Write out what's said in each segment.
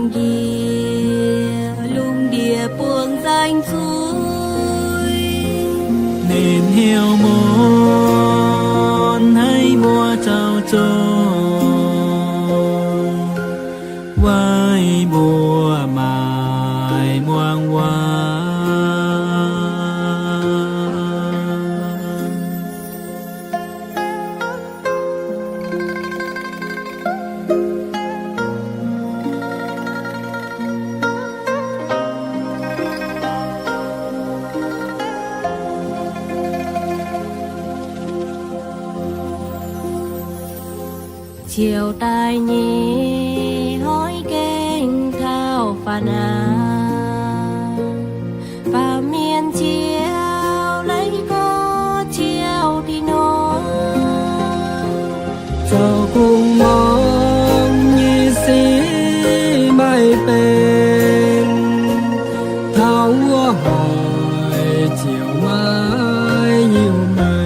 Yie lungh ndiev buangh nzaeng zuiz, ninh hnyouv mun hneiv mbuo zoux zuqc, weic mbuo maaih muangx waac. Ziouc daaih nyei hnoi gaengh taux faaux naaic, baamh mienh ziouc leiz gorx ziouc dingh nor, zoux kungx muangx nyei sic maaih benx, taux wuov hoic ziouc maiv hiuv meih.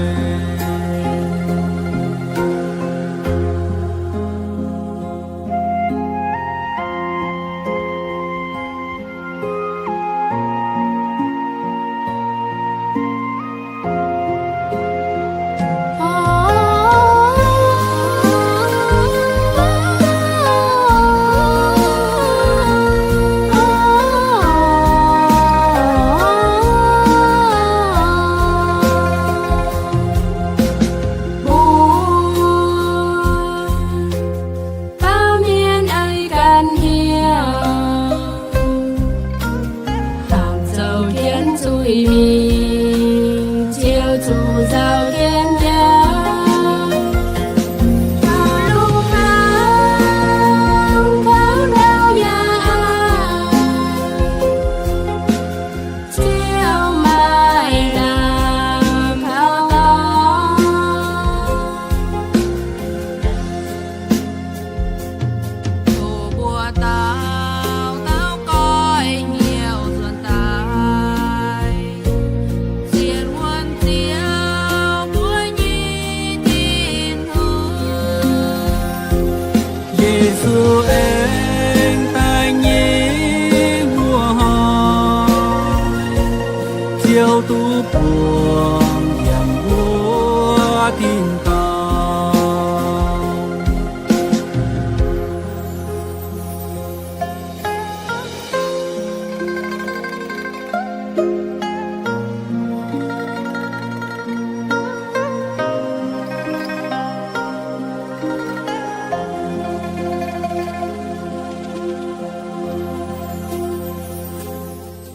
Baamh mienh ei ganh hnyouv, hnamv zoux jienv zuiz mingh, ziouc zuqc nzauh jienv jauv. Taux lungh hnaangx kouv ndau yaac, ziouc maaih ndaamv taux dorngx. Doqc mbuo dauh dauh goiv hnyouv nzuonx daaih, sienx wuonh Ziouv mbuo nyei Tin-Hungh. Yesu aengx daaih nyei wuov hnoi, Ziouv duqv buangh yiem wuov tin-dorngh.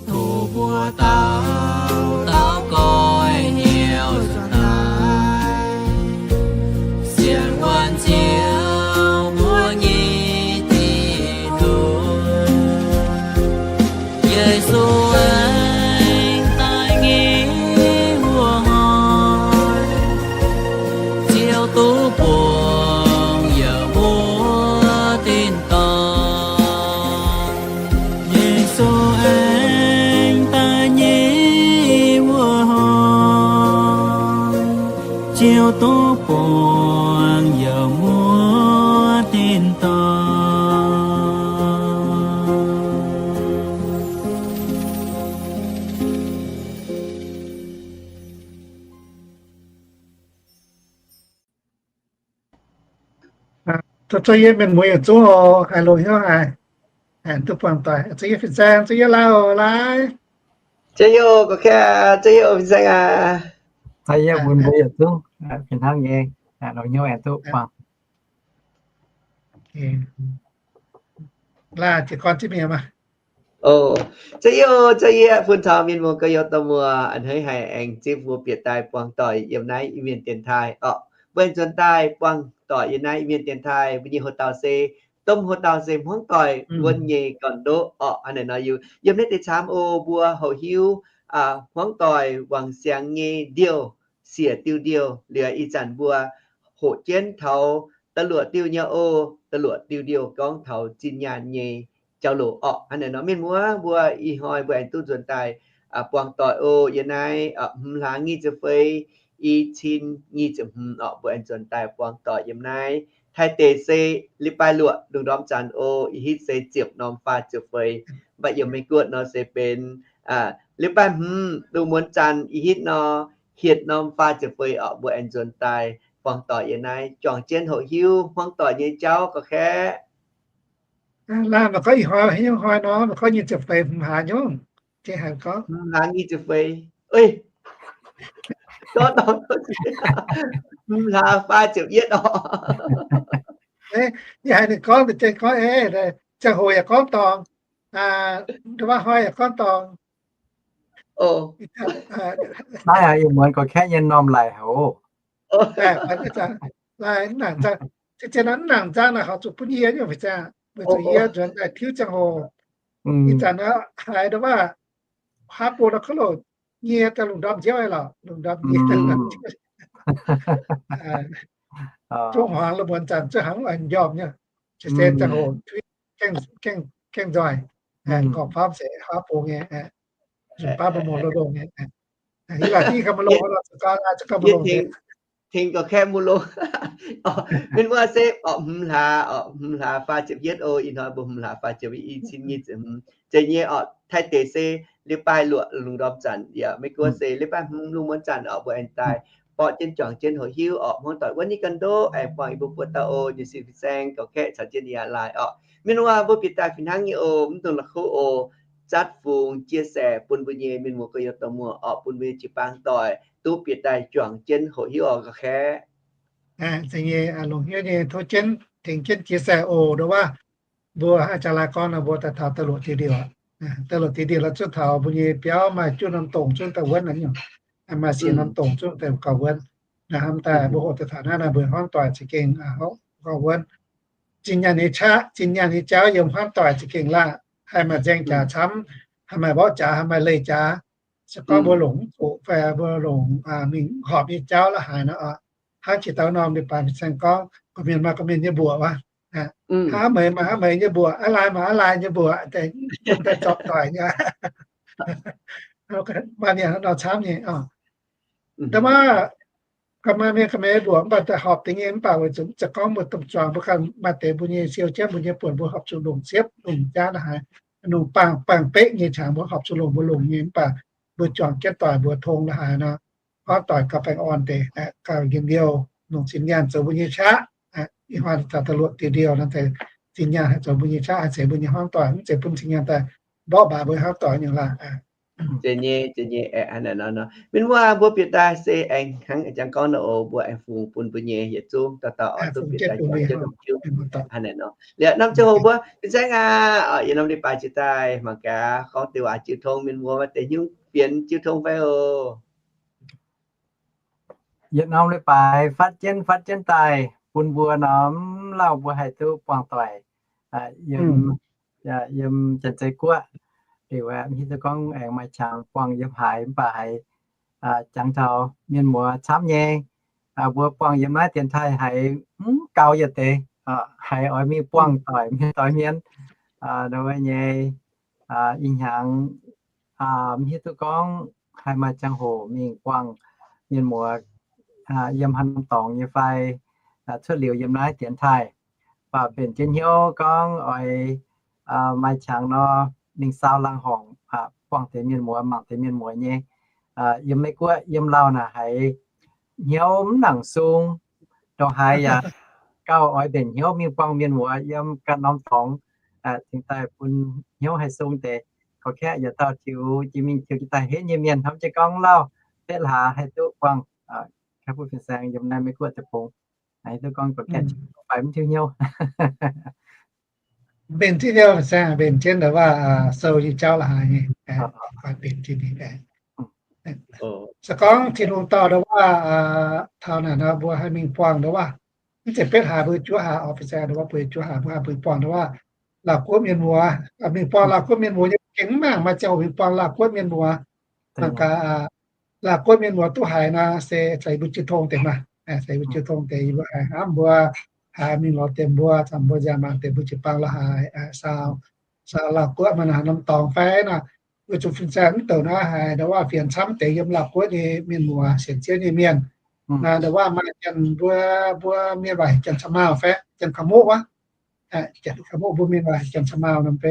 Doqc mbuo dauh dauh goiv hnyouv nzuonx daaih, sienx wuonh Ziouv mbuo nyei Tin-Hungh. Yesu aengx daaih nyei wuov hnoi, Ziouv duqv buangh yiem wuov tin-dorngh. Yesu aengx daaih nyei wuov hnoi, Ziouv duqv buangh yiem wuov tin-dorngh. Zuov yie mienh muoz yietc zungv oc, haiz longx hnyouv haic. Aengx duqv buangh doic, zuov yie fin-saeng, zuov yie lauh laaix. Zuov yie, gorqv-kaeqv, zuov yie fin-saeng aac. Zuov yie mbuo yietc zungv fin-hnangv nyei, longx hnyouv aengx duqv buangh. Laah jiez gorn zipv mienh maah. O, zuov yie, zuov yie fun taux mienh muoz gorx-youz dorh muoz a'hneiv haic aengx zipv mbuo bieqc daaih buangh doic yiem naaiv Iu-Mienh dienx taaih orqc. Mbuo aengx nzuonx daaih buangh doic yiem naaiv Iu-Mienh dienx taaih, mbuo nyei houx-dauh se, domh houx-dauh se hmuangv doic wuonh nyei gorn-ndoqv orqc. Hnangv naaic nor, yiem naaiv deix camv o, mbuo hoqc hiuv hmuangv doic wangc siangx nyei ndiouh, siec diuh ndiouh liuz, ih zanc mbuo hoqc jienv taux da'luoqc diuh nyei o, da'luoqc diuh ndiouh gorngv taux zinh nyaanh nyei jauv-louc orqc. Hnangv naaic nor, mienh muoz, mbuo ih hnoi mbuo aengx duqv nzuonx daaih buangh doic o, yiem naaiv hmz hlaang nyic ziepc feix, i cin nyic ziepc hmz orqc, mbuo aengx nzuonx daaih buangh doic yiem naaiv. Taiv deix se 礼拜六 lungh ndorm zanc oc, ih hitv se ziepc norm faah ziepc feix. Mv baac yiem Meiv Guoqv nor se benx 礼拜五 lungh muonz zanc ih hitv nor, hietc norm faah ziepc feix orqc, mbuo aengx nzuonx daaih buangh doic yiem naaiv juangc jienv hoqc hiuv hmuangv doic nyei jauv gauh kaeqv. Laanh mv gorngv ih hnoi, ih hnoi nor mv gorngv nyic ziepc feix, hmz hlaax nyungc, hmz hlaax nyic ziepc feix, hmz hlaax faah ziepc yietv orqc. Yie haiz ninh gorngv deix gorngv, ziangh hoc yaac gorngv dorngc, nduov hnoi yaac gorngv dorngc. Naaiv ih muonz gorx-kaeqv nyei norm laic haic oc. Lai, mv nangc zangv, zien nangc zangv naaic horpc zuqc bun yie nyei fai zaah, weic zuqc yie nzuonx daaih tiuv ziangh hoc. Ih zanc haiz nduov, haav bung nor kouv loc, nyie daaih lungh ndorm nziouv lorqc, lungh ndorm nyie daaih lungh ndorm nziouv. Zungv hmuangx lungh muonz zanc zuqc hnangv oix njormh nyei, se ziangh hoc gaengh nzoih, gorngv faam se haav bung nyei, nzunc baav mbuo muoz-loz longh nyei. Yie laaic div gauh maiv longx, tengx gorx-kaeqv maiv longx. Mienh muoz se orqc, hmz hlaax, orqc, hmz hlaax faah ziepc yietv oc. Ih hnoi mbuo hmz hlaax faah ziepc, i cin nyic ziepc hmz. Zeiz nyei orqc, Taiv deix se 礼拜六 lungh ndorm zanc, yaac Meiv Guoqv se 礼拜五 lungh muonz zanc orqc, mbuo aengx daaih borqv jienv juangc jienv hoqc hiuv orqc, hmuangv doic wuov nyei ganh ndoqv aengx buangh yie mbuo buoz dauh oc, nyei sin fin-saeng gorx-kaeqv caux jienv yaac laaih orqc. Mienh muoz mbuo bieqc daaih fih hnangv nyei oc, mv dungx la'kuqv oc. Zatv fungx chia sẻ bun mbuo nyei mienh muoz gorx-youz dorh muoz orqc, bun mbuo nyei jiu-baang doic duqv bieqc daaih juangc jienv hoqc hiuv orqc, gorx-kaeqv. Longc hiuv nyei tov jienv tengx jienv chia sẻ oc, nduov waac. Mbuo haaix jaax laaix gorngv nor mbuo daaih taux da'luoqc diuh ndiuc. Da'luoqc diuh ndiuc la'zuqc taux mbuo nyei biauv maaih juqv norm dongc zunv daaih wuonv naaiv nyungc, maaih siec norm dongc zunv daaih gauh wuonv. Naaiv hnamv daaih mbuo hoqc daaih taux naaiv naaic mbuo hmuangv doic za'gengh gauh wuonv. Zinh nyaanh nyei qaqv, zinh nyaanh nyei jauv yiem hmuangv doic za'gengh laanh. Haih maaih nzaeng jaax camv, haih maaih mborqv jaax, haih maaih leih jaax. Se gorngv mbuo longc mv zuqc fai mbuo longc mingh horpc nyei jauv la'haaix nor, hnangv jiex dauh norm leiz-baaix fin-saeng gorngv, gorqv-mienh maaih gorqv-mienh nyei mbuoqc wuov. Hnangv meix maaih hnangv meix nyei mbuoqc, aav laai maaih aav laai nyei mbuoqc, daaih zorpc doic nyei. Maaih mienh nor camv nyei. Da'maah ga'maaih mienh ga'meix mbuoqc mv baac daaih horpc deix nyei, mv baac weic zuqc mv zeiz gorngv mbuo domh zuangx mbuo ganh maaih deix mbuo nyei siou jienv mbuo nyei buonc mbuo horpc zuqc longc siepv longc jaav la'haaix, longc baang baang beqv nyei qangx mbuo horpc zuqc longc mbuo longc nyei, mv baac mbuo juangc jienv doic mbuo tong la'haaix nor, hmuangv doic gauh baengh orn deix, gauh njien-youh, longc zinh nyaanh zoux mbuo nyei qaqv. Ih hnoi taux da'luoqc diuh ndiuh nor, zinh nyaanh haih zoux mbuo nyei qaqv, haih zeix mbuo nyei hmuangv doic, mv zeiz bun zinh nyaanh daaih mborqv mbaaix mbuo hmuangv doic nyei laanh. Zeiz nyei, zeiz nyei. Mienh muoz mbuo bieqc daaih se aengx hnangv jangx gorngv nor oc, mbuo aengx fungx bun mbuo nyei yietc zungv dauh dauh oix duqv bieqc daaih juangc jienv longc jiuv haaix nor. Liuz norm ziangh hoc mbuo fin-saeng aac, yietc norm leiz-baaix jiex daaih mangc gaax gorngv deix waac jiu tong, mienh muoz maaih deix hnyouv fienx jiu tong fai oc. Yietc norm leiz-baaix fatv jienv fatv jienv daaih bun mbuo norm lauh mbuo haih duqv buangh doic yiem Janx-Zei Guoqv. Liuz mv hiuv duqv gorngv aengx maaih qangx buangh yiem haaix, mv baac haiz jangx taux mienh muoz camv nyei. Mbuo buangh yiem naaiv dienx taaih haiz mv gaux yietc deix, haiz oix mingh buangh doic mienh doix mienh. Nduov nyei, ih hnyangx mv hiuv duqv gorngv haih maaih ziangh hoc mingh buangh mienh muoz yiem haaix norm dorngx nyei fai cuotv liuz yiem naaiv dienx taaih. Mv baac mbenc jienv hnyouv gorngv oix maaih qangx nor, mingh saau laangz horngc buangh deix mienh muoz, mangc deix mienh muoz nyei. Yiem Meiv Guoqv yiem Lauh naaic haiz hnyouv mv nangc sung, ndongc haaix yaac gauh oix mbenc hnyouv mingh buangh mienh muoz yiem ganh norm dorngx, cingx daaih bun hnyouv haih sung deix. Gorqv-kaeqv yietc dauh tiux jiex mingh tiux jiex daaih henv nyei mienh hnamv jienv gorngv lauh betv hlaax haih duqv buangh kaeqv bun fin-saeng yiem naaiv Meiv Guoqv deic-bung. Duqv gorngv gorqv-kaeqv fai mv tiuv hnyouv. Mbenc jienv liuz, mbenc jienv ndau waac sou nyei jauv la'haaix nyei, mbenc jienv nyei. Se gorngv Tin-Hungh dorh ndau waac taux naaic nor mbuo haih mingh buangh ndau waac. Mv zeiz betv hlaax mbuo juov hlaax oc, fin-saeng ndau waac mbuo juov hlaax mbuo haih mingh buangh ndau waac. Lauh guoqv mienh muoz, mingh buangh Lauh guoqv mienh muoz nyei gengh mv mangc maaih ziangh hoc mingh buangh Lauh guoqv mienh muoz. Mangc gaax, Lauh guoqv mienh muoz duqv haiz nor se caux yie mbuo jiu tong deix maah, caux yie mbuo jiu tong deix, yie mbuo haiz hnamv mbuo, haiz mingh lorz deix mbuo, caux mbuo nziaauc mangc deix mbuo jiu-baang la'haaix, saau, saau Lauh guoqv maaih naaic norm dorngx fai nor, weic zuqc fin-saeng mv douc naaiv haiz ndau waac fienx camv deix yiem Lauh guoqv nyei mienh muoz, sienx Ziouv nyei mienh. Ndongc waac maaih janx mbuo, mbuo mienh waac heuc janx camau fai janx kaux muqv wuov. Janx kaux muqv, mbuo mienh waac heuc janx camau nor, mv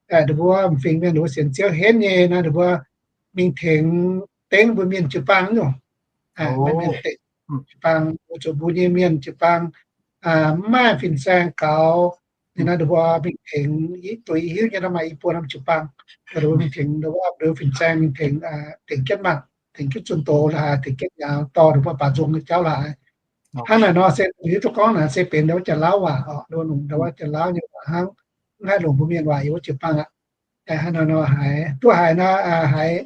baac ndongc mbuo m'fingx mienh wuov sienx Ziouv henv nyei naaiv, ndongc mbuo mingh tengx dengv mbuo mienh jiu-baang nyungc. Maiv mienh dengv jiu-baang, mbuo zuqc mbuo nyei mienh jiu-baang mv maaih fin-saeng gaux. Ninh naaiv ndongc mbuo mingh tengx, duqv hiuv nyei nor maaih i buo norm jiu-baang, ndongc mbuo mingh tengx ndongc wuov fin-saeng mingh tengx, tengx jienv mangc, tengx jienv zunh doz la'haaix, tengx jienv nyaaux dorh ndongc mbuo baaux nzung nyei jauv la'haaix. Hnangv naaic nor se hiuv duqv gorngv naaic se benx ndongc wuov Janx-Lauv waac oc, ndongc wuov Janx-Lauv nyei waac hnangv, mv haih longc mbuo mienh waac yiem wuov jiu-baang aqv. Hnangv naaic nor haiz duqv haiz nor, haiz,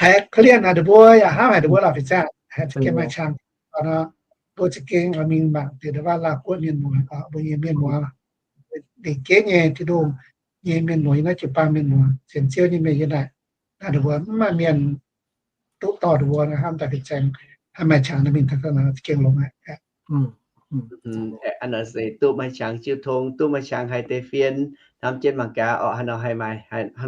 haiz korv-lienh naaic ndongc mbuo yaac hnamv haic ndongc mbuo laaix fin-saeng haiz za'gengh maaih qangx. Nor mbuo za'gengh mingh mangc deix ndongc wuov Laauv Guoqv mienh muoz, mbuo nyei mienh muoz, ndeic jeiv nyei Tin-Hungh nyei mienh muoz, yiem naaiv jiu-baang mienh muoz, sienx Ziouv nyei mienh yiem naaic, naaiv ndongc mbuo mv maaih mienh duqv dorh ndongc mbuo hnamv daaih fin-saeng, haih maaih qangx nor mingh daaih za'gengh longx aqv. Duqv maaih qangx jiu tong, duqv maaih qangx haih deix fien, hnamv jienv mangc gaax orqc, haaix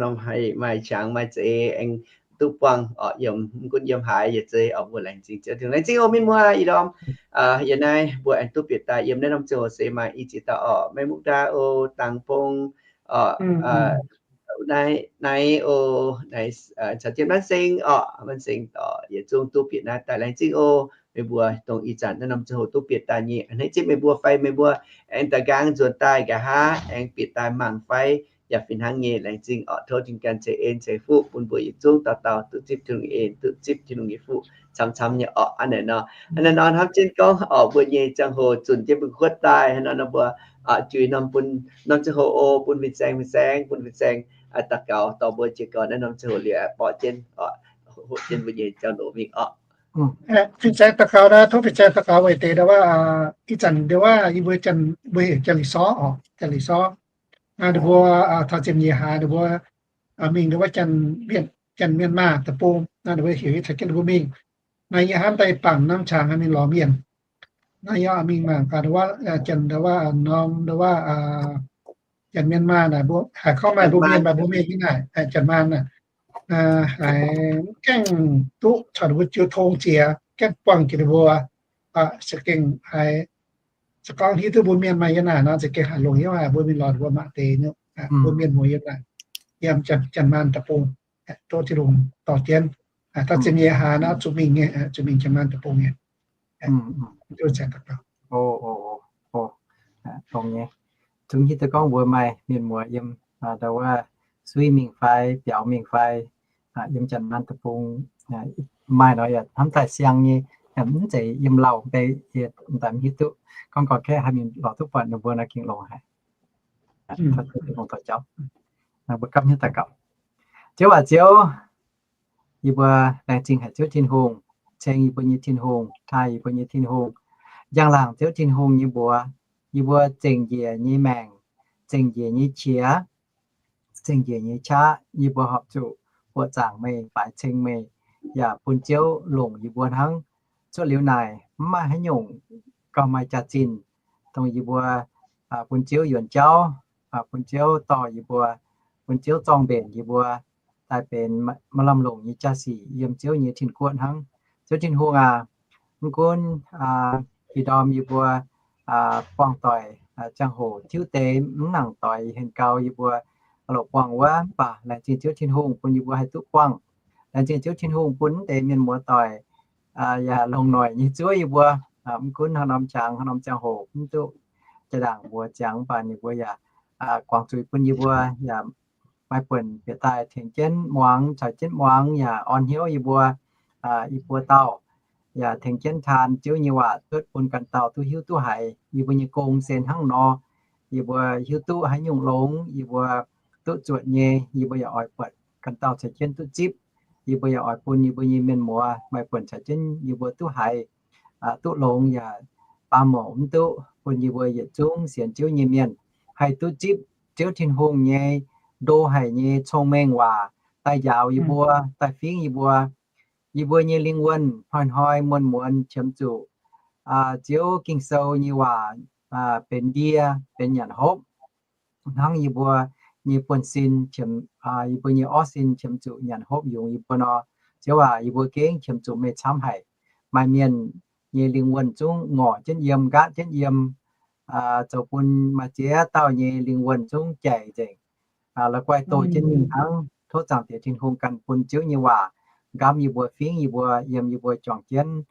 norm haih maaih qangx maaih za'eix aengx duqv buangh orqc, yiem mv gunv yiem haaix yietc zei orqc, mbuo laengz zingh Ziouv Tin-Hungh. Laengz zingh oc mienh muoz, i ndorm yiem naaiv mbuo aengx duqv bieqc daaih yiem naaiv norm ziangh hoc se maaih i ziex dauh orqc, Maiv Mutv Ndaa oc, Dangx Bung orqc, naaiv, naaiv oc, naaiv caux jienv Manv Seng orqc, Manv Seng orqc, yietc zungv duqv bieqc naaiv daaih. Laengz zingh oc meih mbuo dongh ih zanc naaiv norm ziangh hoc duqv bieqc daaih nyei. A'hneiv zipv meih mbuo fai meih mbuo aengx daaih nqaang nzuonx daaih nqa'haav aengx bieqc daaih mangc fai yaac fih hnangv nyei. Laengz zingh orqc, tov Tin-Hungh gan ceix en ceix fuqv bun mbuo yietc zungv dauh dauh duqv zipv Tin-Hungh en, duqv zipv Tin-Hungh nyei fuqv camv-camv nyei orqc. Hnangv naaic nor, hnangv naaiv nor hnamv jienv gorngv orqc, mbuo nyei ziangh hoc zunc jienv mingh kuotv daaih, hnangv naaiv nor mbuo orqc, juix norm bun norm ziangh hoc oc, bun fin-saeng, fin-saeng, bun fin-saeng daux gaux dorh mbuo jiez gorn naaiv norm ziangh hoc liuz borqv jienv orqc, hoqc jienv mbuo nyei jauv-louc mingh orqc. Fin-saeng daux gaux naaiv, tov fin-saeng daux gaux weic deix ndau wuov, ih zanc ndau wuov yie mbuo, mbuo heuc Janx-Lih Sorv orqc, Janx-Lih Sorv. Naaiv ndau mbuo taux ziepc nyeic hlaax ndau mbuo mingh ndau wuov Janx, Janx-Mienh Maah deic-bung, naaiv ndau mbuo heuc yie caux jienv ndau mbuo mingh. Naaiv yie hnamv daaih bangc norm qangx haih mingh lorz mienh. Naaiv yie mingh mangc gaax ndau wuov, janx ndau wuov norm ndau wuov, Janx-Mienh Maah naaic mbuo haiz gorngv maaih mbuo mienh, maaih mbuo mienh nyei naaic, Janx-Maah naaic, haiz mv gaengh duqv caux ninh mbuo jiu tong jiex, gaengh buangh jiex ninh mbuo. Se gengh haiz, se gorngv hiuv duqv mbuo mienh maaih yiem naaic nor, se gengh haiz longc hnyouv haic mbuo mingh lorz ninh mbuo mangc deix nyei, mbuo mienh muoz yiem naaic, yiem Janx-Maah deic-bung, tov Tin-Hungh dorh jienv. Taux ziepc nyeic hlaax nor zuqc mingh nyei, zuqc mingh Janx-Maah deic-bung nyei. Dongh nyei, zungv hiuv duqv gorngv mbuo maaih mienh muoz yiem, ndau wuov, Suiv mingh fai, biaux mingh fai, yiem Janx-Maah deic-bung, maaih nor yaac hnamv daaih siang nyei, mv zeiz yiem lauh bei, daaih mv hiuv duqv. Gorngv gorx-kaeqv haih mingh lorz duqv buatc ninh mbuo nor gengh longx haic. Mbuo gapv hnyouv daux gaux. Ziouv aac Ziouv, yie mbuo laengz zingh haic Ziouv Tin-Hungh, ceng yie mbuo nyei Tin-Hungh, taaih yie mbuo nyei Tin-Hungh, njang-laangc Ziouv Tin-Hungh nyei mbuox, yie mbuo zengc njiec nyei maengc, zengc njiec nyei qiex, zengc njiec nyei qaqv, yie mbuo horpc zuqc buoqc zaangc meih, baaix ceng meih, yaac bun Ziouv longc yie mbuo hnangv. Cuotv liuz naaic mv maaih haaix nyungc gauh maaih jaax-zinh dongh yie mbuo bun Ziouv yuonx jauv, bun Ziouv dorh yie mbuo, bun Ziouv zorng mbenc yie mbuo daaih benx maaih lamh longc nyei jaa-sic yiem Ziouv nyei tin-guoqv hnangv. Ziouv Tin-Hungh aac, mv gunv ih ndorm yie mbuo buangh doic, ziangh hoc tiuv deix mv nangc doix henh gau yie mbuo loc buangh wuov, mv baac laengz zingh Ziouv Tin-Hungh bun yie mbuo haih duqv buangh. Laengz zingh Ziouv Tin-Hungh bun mv deix mienh muoz doic yaac longc noic nyei zuov yie mbuo. Mv gunv haaix norm qangx, haaix norm ziangh hoc mv duqv jaa-ndaangc mbuox ziangx, mv baac ninh mbuo yaac guangc zuiz bun yie mbuo, yaac maaih buonc bieqc daaih tengx jienv muangx, caux jienv muangx yaac orn hnyouv yie mbuo, yie mbuo dauh yaac tengx jienv taan Ziouv nyei waac cuotv bun ganh dauh duqv hiuv duqv haiz. Yie mbuo nyei gong se hnangv nor, yie mbuo hiuv duqv haaix nyungc longx yie mbuo duqv zuotc nyei, yie mbuo yaac oix buatc ganh dauh caux jienv duqv zipv. Yie mbuo yaac oix bun yie mbuo nyei mienh muoz maaih buonc caux jienv yie mbuo duqv haiz, duqv longx, yaac baamh mouc mv duqv bun yie mbuo yietc zungv sienx Ziouv nyei mienh haih duqv zipv Ziouv Tin-Hungh nyei ndo haic nyei cong-mengh waac daaih njaaux yie mbuo, daaih fingx yie mbuo. Yie mbuo nyei lingh wuonh hnoi-hnoi muonz-muonz qiemx zuqc Ziouv Ging-Sou nyei waac benx ndie, benx nyanc hopv. Hnangv yie mbuo nyei buonv-sin, yie mbuo nyei orv-sin qiemx zuqc nyanc hopv yungz yie mbuo nor, Ziouv aac, yie mbuo gengh qiemx zuqc meih camv haic. Maaih mienh nyei lingh wuonh zungv ngorc jienv yiem, nqaatv jienv yiem, zoux bun maaih ziex dauh nyei lingh wuonh zungv jaic nzengc, la'guaih doh jienv mingh hnangv. Tov Zaangc Diex Tin-Hungh ganh bun Ziouv nyei waac nqamv yie mbuo, fingx yie mbuo, yiem yie mbuo juangc jienv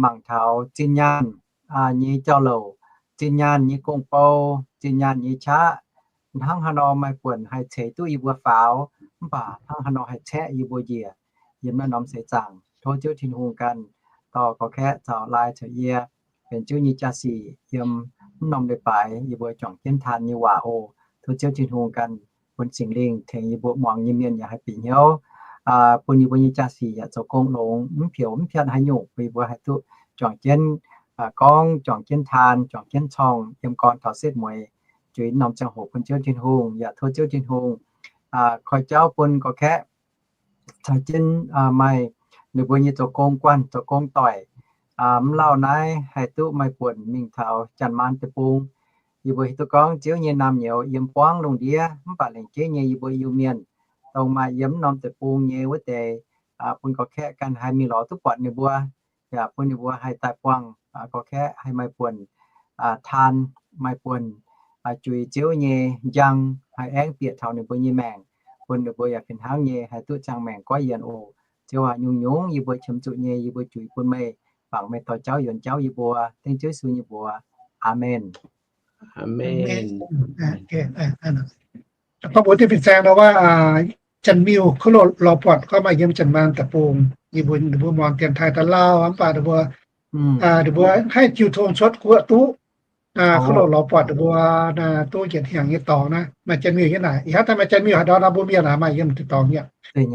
mangc taux zinh nyaanh nyei jauv-louc, zinh nyaanh nyei gong-bou, zinh nyaanh nyei qaqv, hnangv haaix nor maaih buonc haih ceix duqv yie mbuo faaux, mv baac hnangv haaix nor haih caeqv yie mbuo njiec yiem naaiv norm seix zaangc. Tov Ziouv Tin-Hungh ganh dorh gorx-kaeqv caux lai caux yie benx Ziouv nyei jaa-sic yiem mv norm leiz-baaix yie mbuo juangc jienv taan nyei waac oc. Tov Ziouv Tin-Hungh ganh bun Singx Lingh tengx yie mbuo muangx nyei mienh yaac haih bieqc hnyouv, bun yie mbuo nyei jaa-sic yaac zoux gong longx, mv pioux mv piatv haaix nyungc, bun yie mbuo haih duqv juangc jienv gorngv, juangc jienv taan, juangc jienv corng yiem gorn taux setv mueiz, juix norm ziangh hoc bun Ziouv Tin-Hungh. Yaac tov Ziouv Tin-Hungh koi jauv bun gorx-kaeqv caux jienv maaih ninh mbuo nyei zoux gong guanh, zoux gong doic, mv lauh naaiv haih duqv maaih buonc mingh taux Janx-Maanx deic-bung. Yie mbuo hiuv duqv gorngv Ziouv nyei naamh nyouz yiem buangv lungh ndiev, mv baac lengc jeiv nyei yie mbuo Iu-Mienh dongh maaih yiem mv norm deic-bung nyei wuov deix, bun gorx-kaeqv ganh haih mingh lorz duqv buatc ninh mbuo, yaac bun ninh mbuo haih daaih buangh gorx-kaeqv haih maaih buonc taan, maaih buonc juix Ziouv nyei njang, haih aengv bieqc taux ninh mbuo nyei maengc, bun ninh mbuo yaac fih hnangv nyei haih duqv ziangh maengc goiv yienc oc. Ziouv aac, nyungc-nyungc yie mbuo qiemx zuqc nyei yie mbuo juix bun meih, bangc meih dorh jauv yuonx jauv yie mbuo. Dengv Ziouv Yesu nyei mbuox. Aamen. Gorngv mbuox diuh fin-saeng nor wuov, Janx-Miuh kuv loz lorz buatc gorngv maaih yiem Janx-Maanx deic-bung, yie mbuo, ninh mbuo muangx dienx taaih daaih lauh, mv baac ninh mbuo, ninh mbuo haih jiu tong cuotv guoqv duqv. Kuv loz lorz buatc ninh mbuo duqv yietc hnyangx nyei dorngx naaiv. Maaih Janx-Miuh nyei naaic, ih hnangv daaih maaih Janx-Miuh haaix ndau nor mbuo mienh aah maaih yiem deix dorngx nyei. Ninh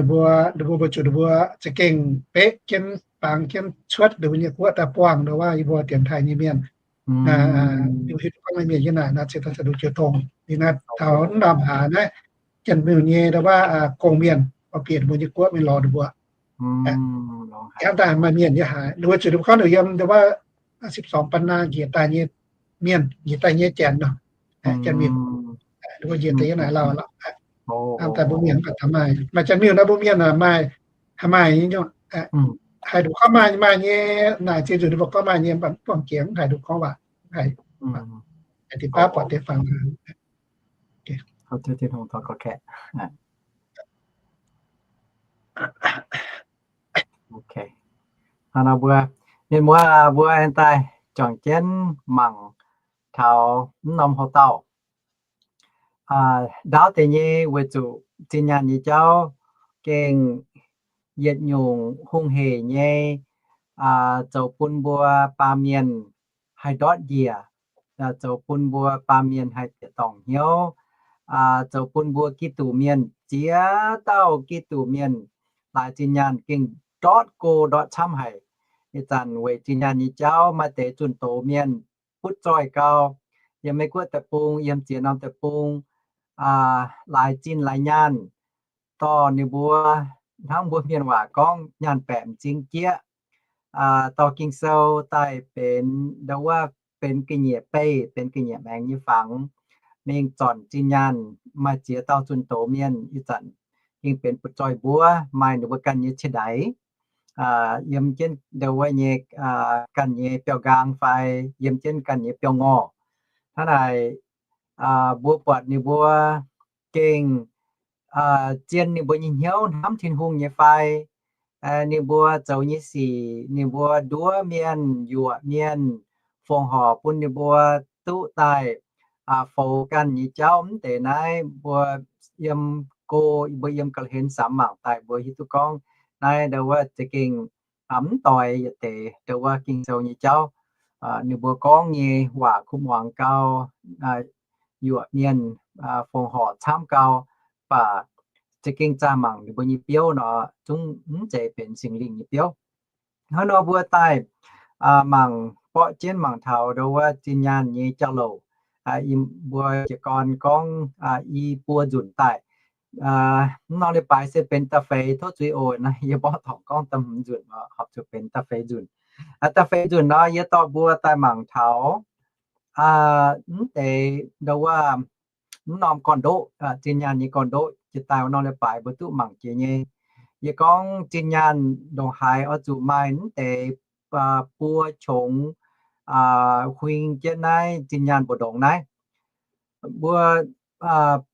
mbuo, ninh mbuo mbuo zuqc ninh mbuo za'gengh beqv jienv, bangx jienv cuotv ninh mbuo nyei guoqv daaih buangh ndau wuov yie mbuo dienx taaih nyei mienh. Ninh mbuo hiuv duqv gorngv maaih mienh yiem naaic nor, cingx daaih caux ninh mbuo jiu tong. Ninh naaiv taux mv norm hlaax naaiv, Janx-Miuh nyei ndau wuov gong-mienh oix bieqc ninh mbuo nyei guoqv mingh lorz ninh mbuo. Hnamv daaih maaih mienh yiem haaix, ninh mbuo zuqc ninh mbuo gorngv ninh yiem ndau wuov สิบสอง ปันนา njiec daaih nyei mienh, njiec daaih nyei Janx nor, Janx-Miuh. Ninh mbuo njiec daaih yiem naaic lauh. Hnamv daaih mbuo mienh mv baac maaih, maaih Janx-Miuh nor mbuo mienh maaih, haih maaih nyei nyungc, haih nduqc gorngv maaih, maaih nyei naaic, zinh nzunc ninh mbuo gorngv maaih nyei, mv baac mv buangh jiex, mv haih nduqc gorngv waac, mv haih. Deix baav buatc deix fangx. Hnangv nor mbuo, mienh muoz, mbuo aengx daaih juangc jienv mangc taux mv norm houc dauh ndaauv deix nyei, weic zuqc zinh nyaanh nyei jauv gengh yietc nyungc hungh heic nyei, zoux bun mbuo baamh mienh haih ndortv njiec, zoux bun mbuo baamh mienh haih bieqc dorngc hnyouv, zoux bun mbuo Giduc mienh, ziex dauh Giduc mienh, laaix zinh nyaanh gengh ndortv go ndortv camv haic. Ih zanc weic zinh nyaanh nyei jauv maaih deix zunh doz mienh butv zoih gau, yiem Meiv Guoqv deic-bung, yiem ziex norm deic-bung, laaix zinh laaix nyaanh, dorh ninh mbuo, hnangv mbuo mienh waac gorngv nyaanh baeqc m'zing jieqv, dorh Ging-Sou daaih benx ndau wuov benx ga'nyiec beih, benx ga'nyiec maengx nyei fangx, mingh zornc zinh nyaanh. Maaih ziex dauh zunh doz mienh ih zanc gengh benx butv zoih mbuov, maaih ninh mbuo ganh nyei ciex ndaix, yiem jienv ndau wuov nyei ganh nyei biauv-nqaang fai yiem jienv ganh nyei biauv-ngorh. Hnangv naaic, mbuo buatc ninh mbuo gengh zien ninh mbuo nyei hnyouv hnamv Tin-Hungh nyei fai, ninh mbuo zoux nyei sic, ninh mbuo nduov mienh, yuoqc mienh, fongc horc bun ninh mbuo duqv daaih foux ganh nyei jauv. Mv deix naaiv mbuo yiem go, mbuo yiem ga'hlen samx mangc daaih mbuo hiuv duqv gorngv naaiv ndau wuov za'gengh mv doix yietc deix ndau wuov Ging-Sou nyei jauv. Ninh mbuo gorngv nyei waac kuv muangx gau, yuoqc mienh, fongc horc camv gau, mv baac za'gengh zaah mangc ninh mbuo nyei biouv nor, zungv mv zeiz benx Singx Lingh nyei biouv. Hnangv nor mbuo daaih mangc, borqv jienv mangc taux ndau wuov zinh nyaanh nyei jauv-louc. Mbuo jiez gorn gorngv i buo nzunc daaih. Mv norm leiz-baaix se benx da'feix, tov zuiz oc. Naaiv yie mborqv tongx gorngv da'hmz nzunc, horpc zuqc benx da'feix nzunc. Da'feix nzunc nor yie dorh mbuo daaih mangc taux mv deix ndau wuov mv norm gorn-ndoqv, zinh nyaanh nyei gorn-ndoqv. Jiex daaih wuov norm leiz-baaix mbuo duqv mangc jiex nyei. Yie gorngv zinh nyaanh ndongc haaix oix zuqc maaih mv deix buo qongx huing jienv naaiv zinh nyaanh mbu'ndongx naaiv. Mbuo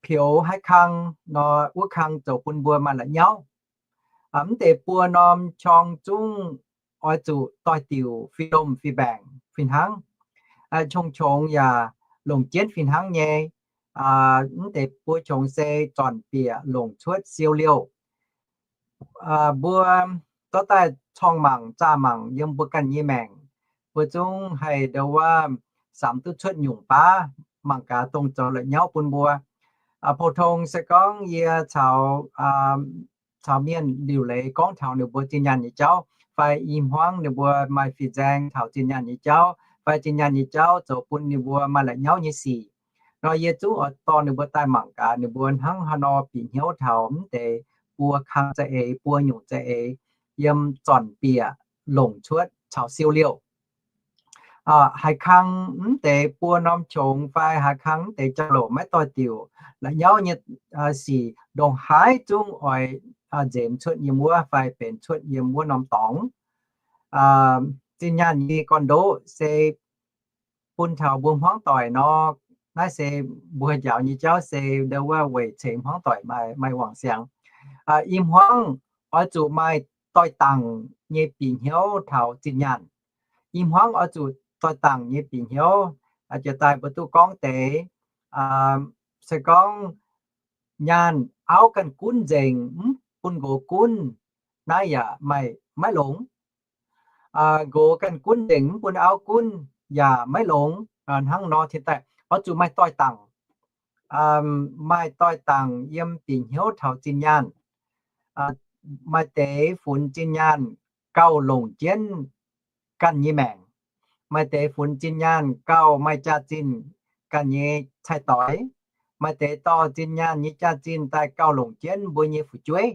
peux haaix kang nor, wuov kang zoux bun mbuo maaih la'nyauv. Mv deix buo norm qorng zungv oix zuqc doix-diuc fih domh fih mbaengc fih hnangv. Qongx-qongx yaac longc jienv fih hnangv nyei. Mv deix buo qongx se zornc bieqc longc cuotv siou liouh. Mbuo dorh daaih corng mangc zaah mangc yiem mbuo ganh nyei maengc, mbuo zungv haih ndo wuov samx duqv cuotv nyungc baav mangc gaax dongh zoux la'nyauv bun mbuo. Pou-tong se gorngv yie caux caux mienh liuc leiz gorngv taux ninh mbuo zinh nyaanh nyei jauv, fai i hmuangv ninh mbuo maaih fih nzaeng taux zinh nyaanh nyei jauv, fai zinh nyaanh nyei jauv zoux bun ninh mbuo maaih la'nyauv nyei sic nor, yie zungv oix dorh ninh mbuo daaih mangc gaax ninh mbuo hnangv haaix nor bieqc hnyouv taux mv deix buo kang za'eix, buo nyungc za'eix, yiem zornc bieqc longc cuotv caux siou liouh. Haaix kang mv deix buo norm qongx fai haaix kang mv deix jauv-louc maiv doix-diuc, la'nyauv nyei sic ndongc haaix zungv oix nzemx cuotv yiem wuov fai benx cuotv yiem wuov norm dorngx. Zinh nyaanh nyei gorn-ndoqv se bun taux mbuo hmuangv doic nor, naaiv se mbuo njaaux nyei jauv se ndo wuov weic ceix hmuangv doic maaih, maaih wangc siangx. I hmuangv oix zuqc maaih doix-dangc nyei bieqc hnyouv taux zinh nyaanh. I hmuangv oix zuqc doix-dangc nyei bieqc hnyouv. Jiex daaih mbuo duqv gorngv deix, se gorngv nyaanh auv ganh gunv nzengc, mv bun nqox gunv, naaiv yaac maiv, maiv longx. Nqox ganh gunv nzengc mv bun auv gunv yaac maiv longx. Hnangv nor cingx daaih oix zuqc maaih doix-dangc, maaih doix-dangc yiem bieqc hnyouv taux zinh nyaanh. Maaih deix funx zinh nyaanh gauh longc jienv ganh nyei maengc. Maaih deix funx zinh nyaanh gauh maaih jaax-zinh ganh nyei cai-doix. Maaih deix dorh zinh nyaanh nyei jaax-zinh daaih gauh longc jienv mbuo nyei fu'jueiv.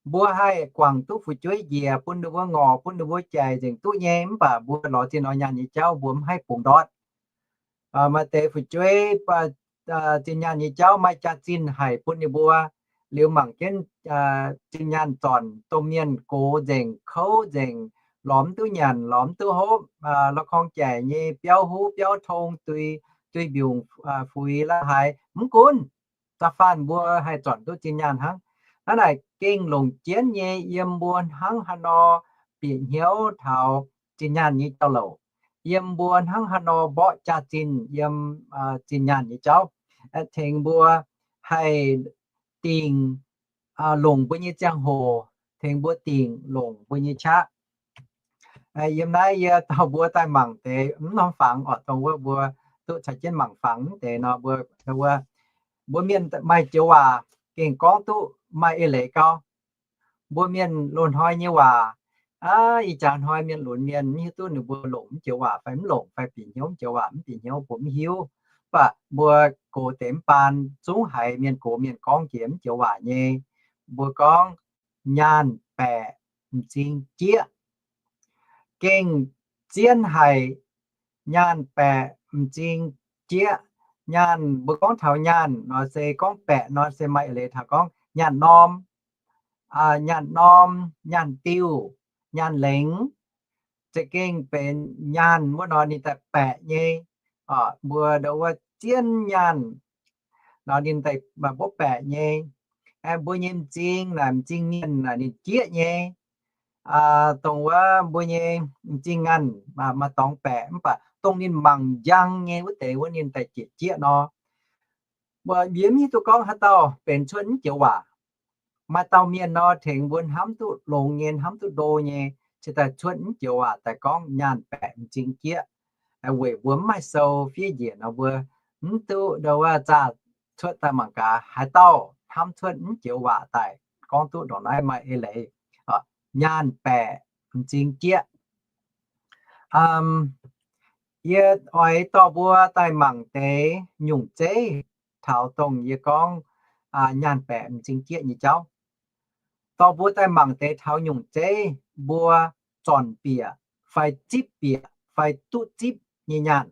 Mbuo haih guangc duqv fu'jueiv njiec bun ninh mbuo ngorc, bun ninh mbuo jaic nzengc duqv nyei, mv baac mbuo lorz zinh lorz nyaanh nyei jauv mbuo mv haih bungx ndortv. Maaih deix fu'jueiv zinh nyaanh nyei jauv maaih jaax-zinh haic bun ninh mbuo. Liuz mangc jienv zinh nyaanh zornc domh mienh gox nzengc, kouv nzengc, lorz mv duqv nyanc, lorz mv duqv hopv, la'korng jaic nyei biauv huv biauv tong, dui, dui mbiungc fuix la'haaix mv gunv, da'faanh mbuo haih zornc duqv zinh nyaanh hnangv. Naaiv naaic gengh longc jienv nyei yiem mbuo hnangv haaix nor bieqc hnyouv taux zinh nyaanh nyei jauv-louc, yiem mbuo hnangv haaix nor mborqv jaax-zinh yiem zinh nyaanh nyei jauv, tengx mbuo haih dingc longc mbuo nyei ziangh hoc, tengx mbuo dingc longc mbuo nyei qaqv. Yiem naaiv yie dorh mbuo daaih mangc deix mv norm fangx oc, dongh wuov mbuo duqv caux jienv mangc fangx mv deix nor, mbuo, mbuo mienh maaih joux waac gengh gorngv duqv maaih eix leiz gau. Mbuo mienh loz-hnoi nyei waac, ih jaax hnoi mienh lunx mienh mv hiuv duqv ninh mbuo longc mv joux waac fai mv longc, fai bieqc hnyouv mv joux waac mv bieqc hnyouv, mbuo mv hiuv. Mv baac mbuo gox deix mv baan zungv haiz mienh gox mienh gorngv jiex mv joux waac nyei. Mbuo gorngv nyaanh baeqc m'zing jieqv. Gengh zien haic, nyaanh baeqc m'zing jieqv. Nyaanh, mbuo gorngv taux nyaanh nor se gorngv baeqc nor se maaih eix leiz taux gorngv nyaanh norm, nyaanh norm, nyaanh diuh, nyaanh lengx. Za'gengh benx nyaanh wuov nor ninh daaih baeqc nyei. Mbuo ndo wuov zien nyaanh nor ninh daaih mbuo baeqc nyei. Mbuo nyei m'zing naaic, m'zing mienh naaic ninh jieqv nyei. Dongh wuov mbuo nyei m'zing nganh maaih dorngx baeqc, mv baac dongh ninh mangc njang nyei wuov deix wuov ninh daaih jieqv jieqv nor. Mbuo mv hiuv duqv gorngv haaix dauh benx cuotv mv joux waac. Maaih dauh mienh nor tengx mbuo hnamv duqv longx nyei, hnamv duqv ndo nyei, cingx daaih cuotv mv joux waac daaih gorngv nyaanh baeqc m'zing jieqv. Weic mbuo mv maaih sou fiev njiec nor mbuo mv duqv ndo wuov zaah cuotv daaih mangc gaax haaix dauh hnamv cuotv mv joux waac daaih gorngv duqv ndongc naaiv maaih eix leiz. Nyaanh baeqc m'zing jieqv. Yie oix dorh mbuo daaih mangc deix nyungc zeiv taux dongh yie gorngv nyaanh baeqc m'zing jieqv nyei jauv. Dorh mbuo daaih mangc deix taux nyungc zeiv mbuo zornc bieqc fai zipv bieqc fai duqv zipv nyei nyaanh.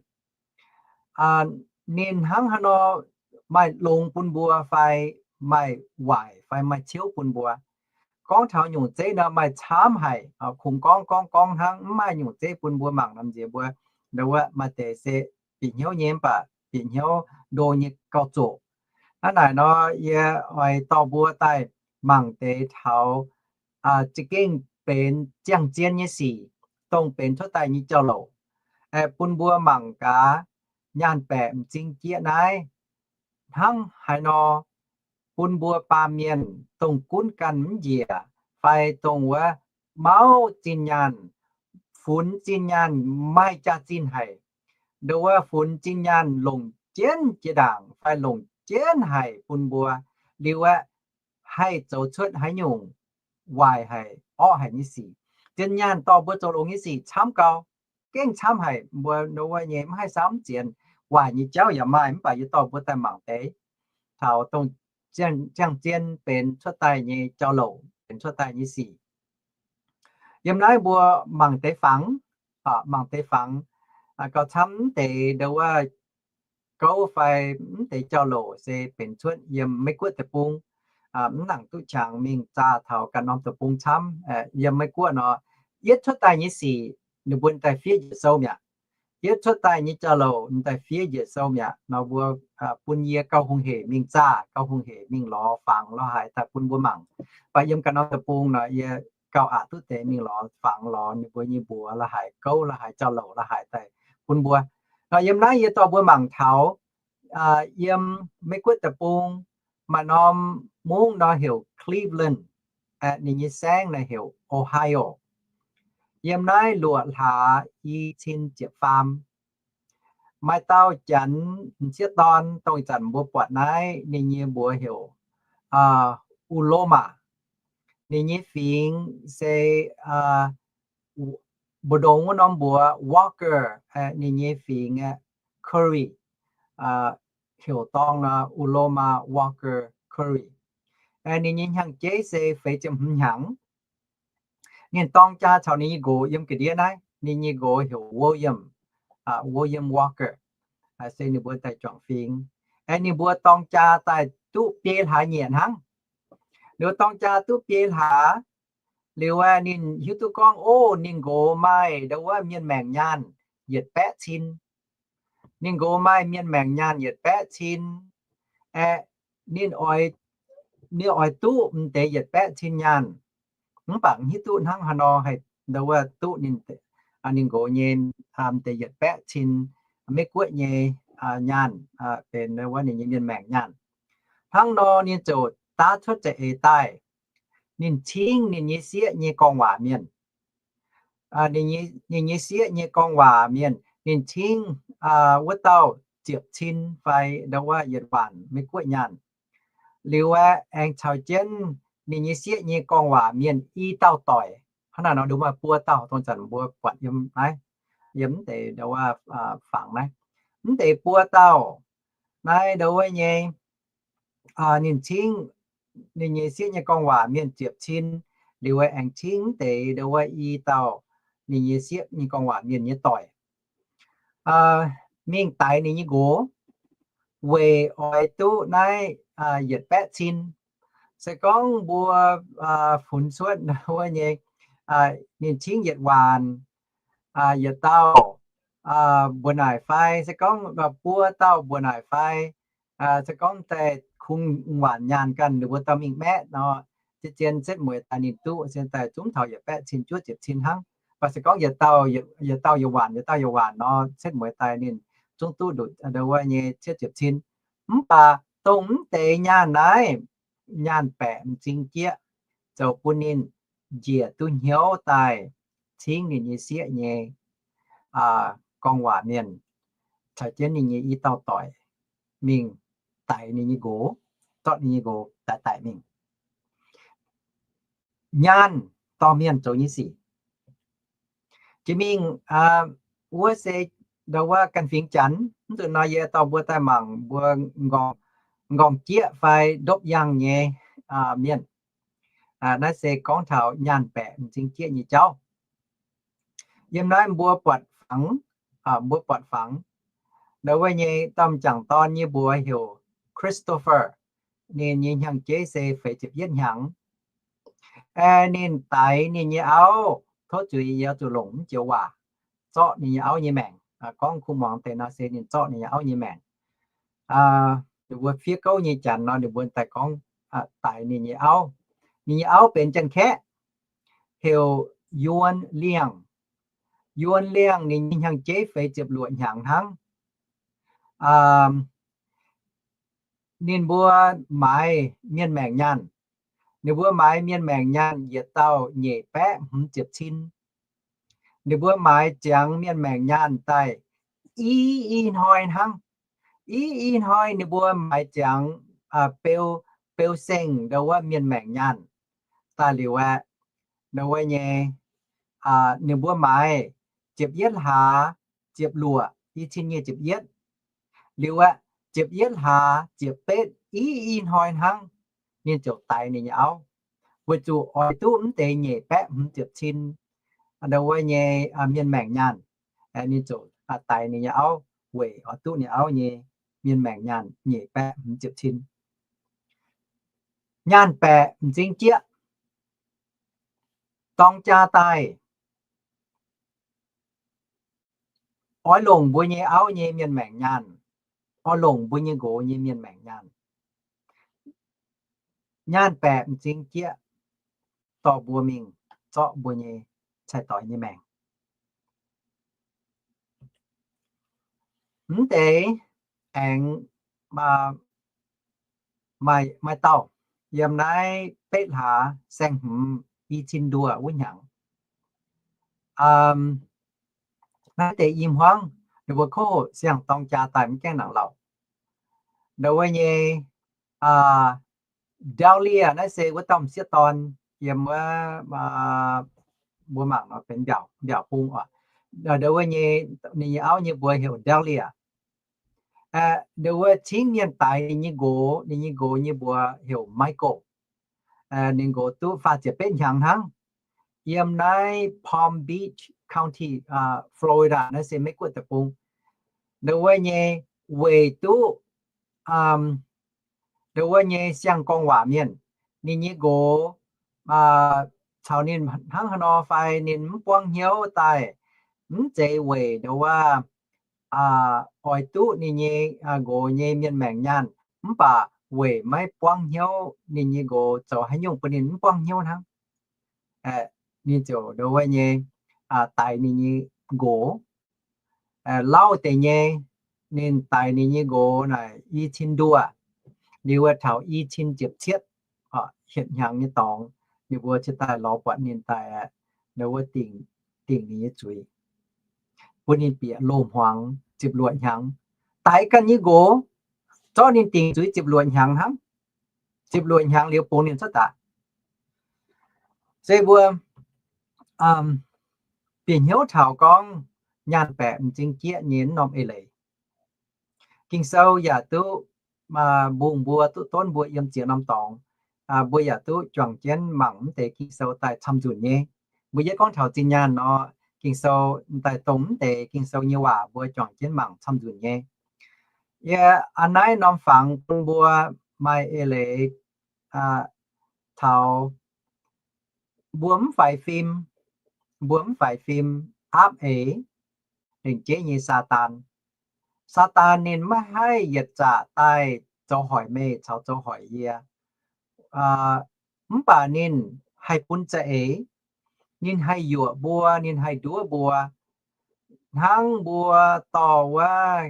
Ninh hnangv haaix nor maaih longx bun mbuo fai maaih waaic fai maaih ciouv bun mbuo. gorngv taux nyungc zeiv nor maaih camv haic, kungx gorngv gorngv gorngv hnangv, mv maaih nyungc zeiv bun mbuo mangc norm nziex mbuo, nduov wuov maaih deix se bieqc hnyouv nyei mv baac bieqc hnyouv ndo nyei gauh zoqc. Hnangv naaic nor yie oix dorh mbuo daaih mangc deix taux za'gengh benx ziangh zien nyei sic, dongh benx cuotv daaih nyei jauv-louc, bun mbuo mangc gaax nyaanh baeqc m'zing jieqv naaiv hnangv haaix nor bun mbuo baamh mienh dongh gunv ganh mv njiec fai dongh wuov mauv zinh nyaanh, funx zinh nyaanh maaih jaax-zinh haic, nduov wuov funx zinh nyaanh longc jienv jiex ndaangc fai longc jienv haic bun mbuo liuz aeqv, haih zoux cuotv haaix nyungc waaic haic orqv haic nyei sic. Zinh nyaanh dorh mbuo zoux longx nyei sic camv gau, gengh camv haic. Mbuo nduov wuov nyei mv haih saamv zienx, waaic nyei jauv yaac maaih, mv baac yie dorh mbuo daaih mangc deix taux dongh ziangh zien benx cuotv daaih nyei jauv-louc, benx cuotv daaih nyei sic. Yiem naaiv mbuo mangc deix fangx, mangc deix fangx gauh camv mv deix nduov wuov gouv fai mv deix jauv-louc se benx cuotv yiem Meiv Guoqv deic-bung, mv nangc duqv qangx mingh zaah taux ganh norm deic-bung camv. Yiem Meiv Guoqv nor, yietv cuotv daaih nyei sic ninh mbuo daaih fiev njiec sou mi'aqv. Yietv cuotv daaih nyei jauv-louc ninh daaih fiev njiec sou mi'aqv nor, mbuo bun yie gauh hungh hec mingh zaah, gauh hungh hec mingh lorz fangx lorz haaix daaih bun mbuo mangc. Mv baac yiem ganh norm deic-bung nor yie gauh aqc duqv deix mingh lorz fangx lorz ninh mbuo nyei mbuox lorz haaix, gouv lorz haaix, jauv-louc lorz haaix daaih bun mbuo. Nor yiem naaiv yie dorh mbuo mangc taux yiem Meiv Guoqv deic-bung maaih norm mungv nor heuc Cleveland, ninh nyei saengv nor heuc Ohio. Yiem naaiv luoqc hlaax i cin ziepc faam, maaih dauh janx m'sieqv dorn dongh ih zanc mbuo buatc naaiv, ninh nyei mbuox heuc Uloma. Ninh nyei fingx se mbu'ndongx wuov norm mbuox Walker, ninh nyei fingx aeqv, Curry, heuc dorng nor Uloma Walker Curry. Ninh nyei hnyangx-jeiv se feix ziepc hmz hnyangx. Ninh dorng jaa caux ninh nyei nqox yiem ga'ndiev naaiv. Ninh nyei nqox heuc William, William Walker, se ninh mbuo daaih juangc fingx. Aeqv, ninh mbuo dorng jaa daaih duqv biei hlaax nyieqc hnangv. Ninh mbuo dorng jaa duqv biei hlaax liuz aeqv, ninh hiuv duqv gorngv, o, ninh nqox maaih nduov wuov mienh maengc nyaanh yietc baeqv cin. Ninh nqox maaih mienh maengc nyaanh yietc baeqv cin. Aeqv, ninh oix, ninh oix duqv m'deix yietc baeqv cin nyaanh. Mv baac hiuv duqv hnangv haaix nor haih nduov wuov duqv ninh, ninh nqox nyei m'deix yietc baeqv cin Meiv Guoqv nyei nyaanh, benx nduov wuov ninh nyei mienh maengc nyaanh. Hnangv nor ninh ziouc daav cuotv za'eix daaih. Ninh cingv ninh nyei sieqv nyei gorngv waac mienh. Ninh nyei sieqv nyei gorngv waac mienh, ninh cingv wuov dauh ziepc cin fai nduov wuov yietc waanc Meiv Guoqv nyaanh. Liuz aeqv, aengx caux jienv ninh nyei sieqv nyei gorngv waac mienh i dauh doic. Hnangv naaiv nor nduov maaih buo dauh, dongh zanc mbuo buatc yiem naaiv, yiem mv deix nduov wuov fangx naaiv, mv deix buo dauh naaiv nduov wuov nyei, ninh cingv ninh nyei sieqv nyei gorngv waac mienh ziepc cin, liuz aengx cingv mv deix nduov wuov i dauh ninh nyei sieqv nyei gorngv waac mienh nyei doic mingh daix ninh nyei nqox, weic oix duqv naaiv yietc baeqv cin. Se gorngv mbuo funx cuotv wuov nyei, ninh cingv yietc waanc, yietc dauh mbuoqc naaic fai, se gorngv buo dauh mbuoqc naaic fai, se gorngv daaih kungx waanc nyaanh ganh, ninh mbuo dauh mingh maeqv nor, zien-zien setv mueiz daaih ninh duqv zien daaih zungv taux yietc baeqv cin juov ziepc cin hnangv. Mv baac se gorngv yietc dauh yietc waanc, yietc dauh yietc waanc nor, setv mueiz daaih ninh zungv duqv nduqc wuov nyei cietv ziepc cin. Mv baac dongh mv deix nyaanh naaiv, nyaanh baeqc m'zing jieqv, zoux bun ninh njiec duqv hnyouv daaih cingv ninh nyei sieqv nyei gorngv waac mienh caux jienv ninh nyei i dauh doic mingh daix ninh nyei nqox, zorqv ninh nyei nqox daix daic mingh. Nyaanh dorh mienh zoux nyei sic. Jiex mingh wuov se nduov wuov ganh fingx Janx. Mv nzunc nor yie dorh mbuo daaih mangc mbuo m'nqorngv jieqv fai ndopv yangh nyei mienh. Naaiv se gorngv taux nyaanh baeqc m'zing jieqv nyei jauv. Yiem naaiv mbuo buatc fangx, mbuo buatc fangx. Nduov wuov nyei domh m'jangc dorn nyei mbuox heuc Christopher. Ninh nyei hnyangx-jeiv se feix ziepc yietv hnyangx. Aeqv, ninh daix ninh nyei auv, tov zuiz, yie zuqc longc mv joux waac, zorqv ninh nyei auv nyei maengc. Gorngv kuv muangx deix nor se ninh zorqv ninh nyei auv nyei maengc. Ninh mbuo fiev gouv nyei janx nor, ninh mbuo daaih gorngv daix ninh nyei auv. Ninh nyei auv benx Janx-Kaeqv, heuc Yuon Liangh. Yuon Liangh ninh nyei hnyangx-jeiv feix ziepc luoqc hnyangx hnangv. Ninh mbuo maaiz mienh maengc nyaanh. Ninh mbuo maaiz mienh maengc nyaanh yietc dauh nyeic baeqv hmz ziepc cin. Ninh mbuo maaiz ziangx mienh maengc nyaanh daaih i i hnoi hnangv. I i hnoi ninh mbuo maaiz ziangx beu, beu seng ndau wuov mienh maengc nyaanh daaih liuz aeqv, ndau wuov nyei, ninh mbuo maaiz ziepc yietv hlaax ziepc luoqc, i cin nyic ziepc yietv. Liuz aeqv, ziepc yietv hlaax ziepc betv i i hnoi hnangv, ninh ziouc daix ninh nyei auv, weic zuqc oix duqv mv deix nyeic baeqv hmz ziepc cin ndau wuov nyei mienh maengc nyaanh. Ninh ziouc daix ninh nyei auv weic oix duqv ninh auv nyei mienh maengc nyaanh nyeic baeqv hmz ziepc cin. Nyaanh baeqc m'zing jieqv, dorng jaa daaih, oix longc mbuo nyei auv nyei mienh maengc nyaanh, oix longc mbuo nyei nqox nyei mienh maengc nyaanh. Nyaanh baeqc m'zing jieqv, dorh mbuo mingh zorqv mbuo nyei cai-doix nyei maengc. Mv deix aengx maaih, maaih dauh yiem naaiv betv hlaax saeng-hmz i cin nduoh wuov hnyangx. Naaiv deix i hmuangv ninh mbuo kov siang-dorng jaa daaih mv gaengh nangc lauh. Ndau wuov nyei Dahlia, naaiv se wuov dauh m'sieqv dorn yiem wuov, mbuo mangc nor benx mbiaauc, mbiaauc bung oc. Ndau wuov nyei, ninh nyei auv nyei mbuox heuc Dahlia. Ndau wuov cingv mienh daix ninh nyei nqox, ninh nyei nqox nyei mbuox heuc Michael. Ninh nqox duqv faah ziepc betv hnyangx hnangv, yiem naaiv Palm Beach County, Florida, naaiv se Meiv Guoqv deic-bung. Ndau wuov nyei weic duqv ndau wuov nyei siang-gorngv waac mienh, ninh nyei nqox caux ninh hnangv haaix nor fai ninh mv buangv hnyouv daaih, mv zeiz weic ndau wuov oix duqv ninh nyei nqox nyei mienh maengc nyaanh, mv baac weic maiv buangv hnyouv ninh nyei nqox zoux haaix nyungc bun ninh mv buangv hnyouv hnangv. Ninh ziouc ndau wuov nyei daix ninh nyei nqox. Lauh deix nyei, ninh daix ninh nyei nqox naaic i cin nduoh, liuz taux i cin ziepc cietv, hietc hnyangx nyei dorngx, ninh mbuo cingx daaih lorz buatc ninh daaih, ndau wuov dingc, dingc ninh nyei zuiz, bun ninh bieqc loz-hmuangx ziepc luoqc hnyangx. Daix ganh nyei nqox, zorqv ninh dingc zuiz ziepc luoqc hnyangx hnangv. Ziepc luoqc hnyangx liuz bungx ninh cuotv daaih. Se mbuo bieqc hnyouv taux gorngv nyaanh baeqc m'zing jieqv nyei norm eix leiz. Ging-Sou yaac duqv mbungh mbuo, duqv donv mbuo yiem ziex norm dorngx. Mbuo yaac duqv juangc jienv mangc mv deix Ging-Sou daaih camv-nzunc nyei. Mbuo yie gorngv taux zinh nyaanh nor, Ging-Sou daaih dongh mv deix Ging-Sou nyei waac mbuo juangc jienv mangc camv-nzunc nyei. Yie aa naaiv norm fangx bun mbuo maaih eix leiz taux mbuo mv faix fim, mbuo mv faix fim aapv eix lengc jeiv nyei Saadaan. Saadaan ninh maiv haih yietc zaqc daaih zoux hoic meih caux zoux hoic yie. Mv baac ninh haih bun za'eix, ninh haih yuoqc mbuo, ninh haih nduov mbuo, hnangv mbuo dorh wuov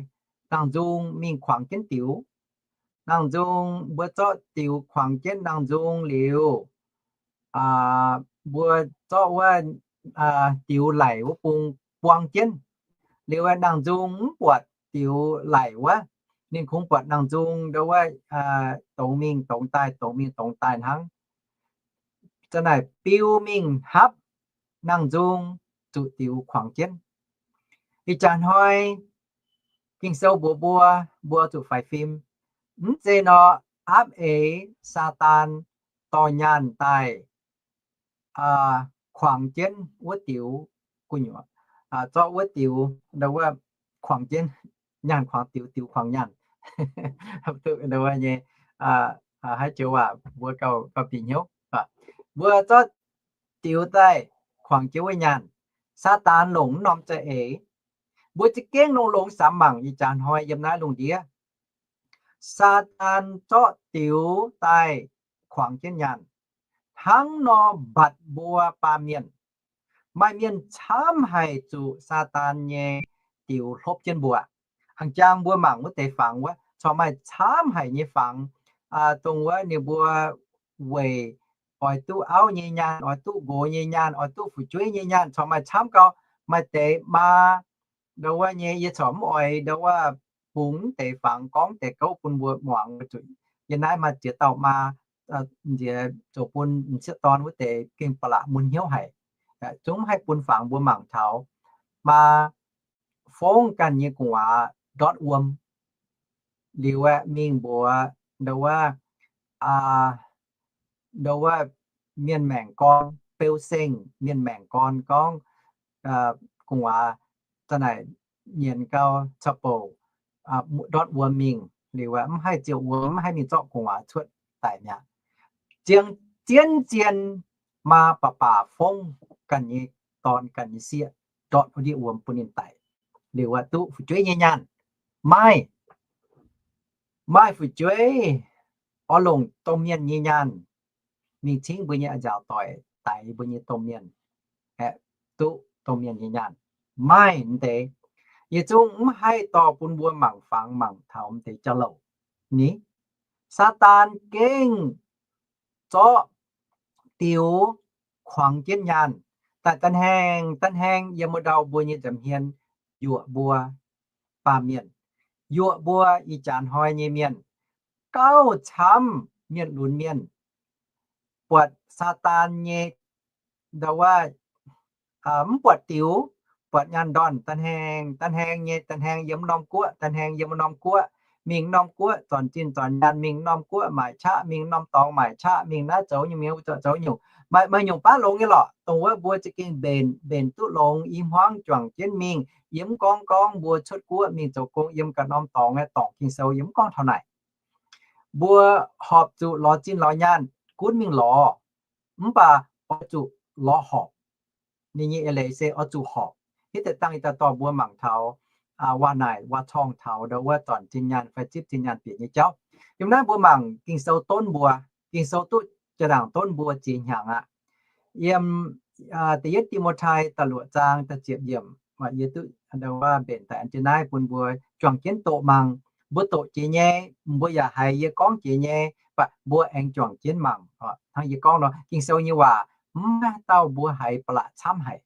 nangh nzung mingh kuangx jienv diux. Nangh nzung mbuo zorqv diux kuangx jienv nangh nzung liuz, mbuo zorqv wuov diux laic wuov bung buang jienv. Liuz nangh nzung mv buatc diux laic wuov, ninh kungx buatc nangh nzung ndau wuov dongz mingh dongz daaih, dongz mingh dongz daaih hnangv. Za'naaic biu mingh hapv nangh nzung zuqc diux kuangx jienv. Ih jaax hnoi Ging-Sou mbuox mbuo, mbuo zuqc faix fim. Mv zeiz nor, aapv eix Saadaan dorh nyaanh daaih kuangx jienv wuov diux gu'nyuoz, zorqv wuov diux, ndau wuov, kuangx jienv, nyaanh kuangx diux, diux kuangx nyaanh. Ndau wuov nyei, haaix joux waac mbuo gauh, gauh bieqc hnyouv. Mbuo zorqv diux daaih kuangx jienv wuov nyaanh. Saadaan longc mv norm za'eix. Mbuo za'gengh longx-longx samx mangc ih jaax hnoi yiem naaiv lungh ndiev. Saadaan zorqv diux daaih kuangx jienv nyaanh hnangv nor mbatc mbuo baamh mienh. Maaih mienh camv haic zuqc Saadaan nyei diux hlopv jienv mbuo. A'jang mbuo mangc wuov deix fangx wuov, corc maaih camv haic nyei fangx, dongh wuov ninh mbuo weic oix duqv auv nyei nyaanh, oix duqv nqox nyei nyaanh, oix duqv fu'jueiv nyei nyaanh, corc maaih camv gau. Maaih deix maa, ndau wuov nyei, yie corc mv oix ndau wuov bungx deix fangx gorngv deix gouv bun mbuo muangx. Yie naaiv maaih ziex dauh maa, nziex zoux bun m'sieqv dorn wuov deix gengh ba'laqc mun hnyouv haic. Zungv haih bun fangx mbuo mangc taux maa fongv ganh nyei gu'nguaaz ndortv wuom. Liuz aeqv, mingh mbuox ndau wuov, ndau wuov mienh maengc gorn, beu seng mienh maengc gorn gorngv, gu'nguaaz za'naaic nyienz gau caux bouc ndortv wuom mingh. Liuz aeqv, mv haih ziouc wuom, mv haih mingh zorqv gu'nguaaz cuotv daic mi'aqv. Ziang zien-zien maa baac baac fongv ganh nyei dorn ganh nyei sieqv ndortv wuov ndiev wuom bun ninh daic. Liuz aeqv, duqv fu'jueiv nyei nyaanh. Maaih, maaih fu'jueiv oix longc domh mienh nyei nyaanh mingh cingv mbuo nyei a'nziaauc doic, daix mbuo nyei domh mienh, aeqv, duqv domh mienh nyei nyaanh. Maaih m'deix. Yietc zungv mv haih dorh bun mbuo mangc fangx mangc taux m'deix jauv-louc ni. Saadaan gengh zorqv diux kuangx jienv nyaanh daaih, da'hnangv da'hnangv yiem wuov ndau mbuo nyei nza'hmien yuoqc mbuo baamh mienh, yuoqc mbuo ih jaax hnoi nyei mienh, gauh camv mienh lunx mienh buatc Saadaan nyei ndau wuov, mv buatc diux, buatc nyaanh ndorn, da'hnangv da'hnangv nyei, da'hnangv yiem norm guoqv, da'hnangv yiem norm guoqv, mingh norm guoqv zornc zinh zornc nyaanh, mingh norm guoqv maaic qaqv, mingh norm dorngx maaic qaqv, mingh naaiv zoux nyungc, mingh wuov zoux nyungc. Maaih nyungc baav longx nyei lorqc, dongh wuov mbuo za'gengh mbenc, mbenc duqv longx, i hmuangv juangc jienv mingh. Yie mv gorngv gorngv mbuo cuotv guoqv mingh zoux gong yiem ganh norm dorngx aeqv, dorngc Ging-Sou, yie mv gorngv taux naaic. Mbuo horpc zuqc lorz zinh lorz nyaanh gunv mingh lorz, mv baac oix zuqc lorz horpc. Ninh nyei eix leiz se oix zuqc horpc. Hitv deix dangh yie daaih dorh mbuo mangc taux waac-naaic waac-torngv taux ndau wuov zornc zinh nyaanh fai zipv zinh nyaanh bieqc nyei jauv. Yiem naaiv mbuo mangc Ging-Sou donv mbuo, Ging-Sou duqv jaa-ndaangc donv mbuo ziex hnyangx aqv. Yiem da'yietv Ti^mo^tai da'luoqc zaang da'ziepc yiemc, yie duqv mbenc daaih an jienv naaiv bun mbuo juangc jienv doqc mangc. Mbuo doqc jiex nyei, mbuo yaac haiz yie gorngv jiex nyei, mv baac mbuo aengx juangc jienv mangc. Hnangv yie gorngv nor, Ging-Sou nyei waac mv maaih haaix dauh mbuo haiz ba'laqc camv haic.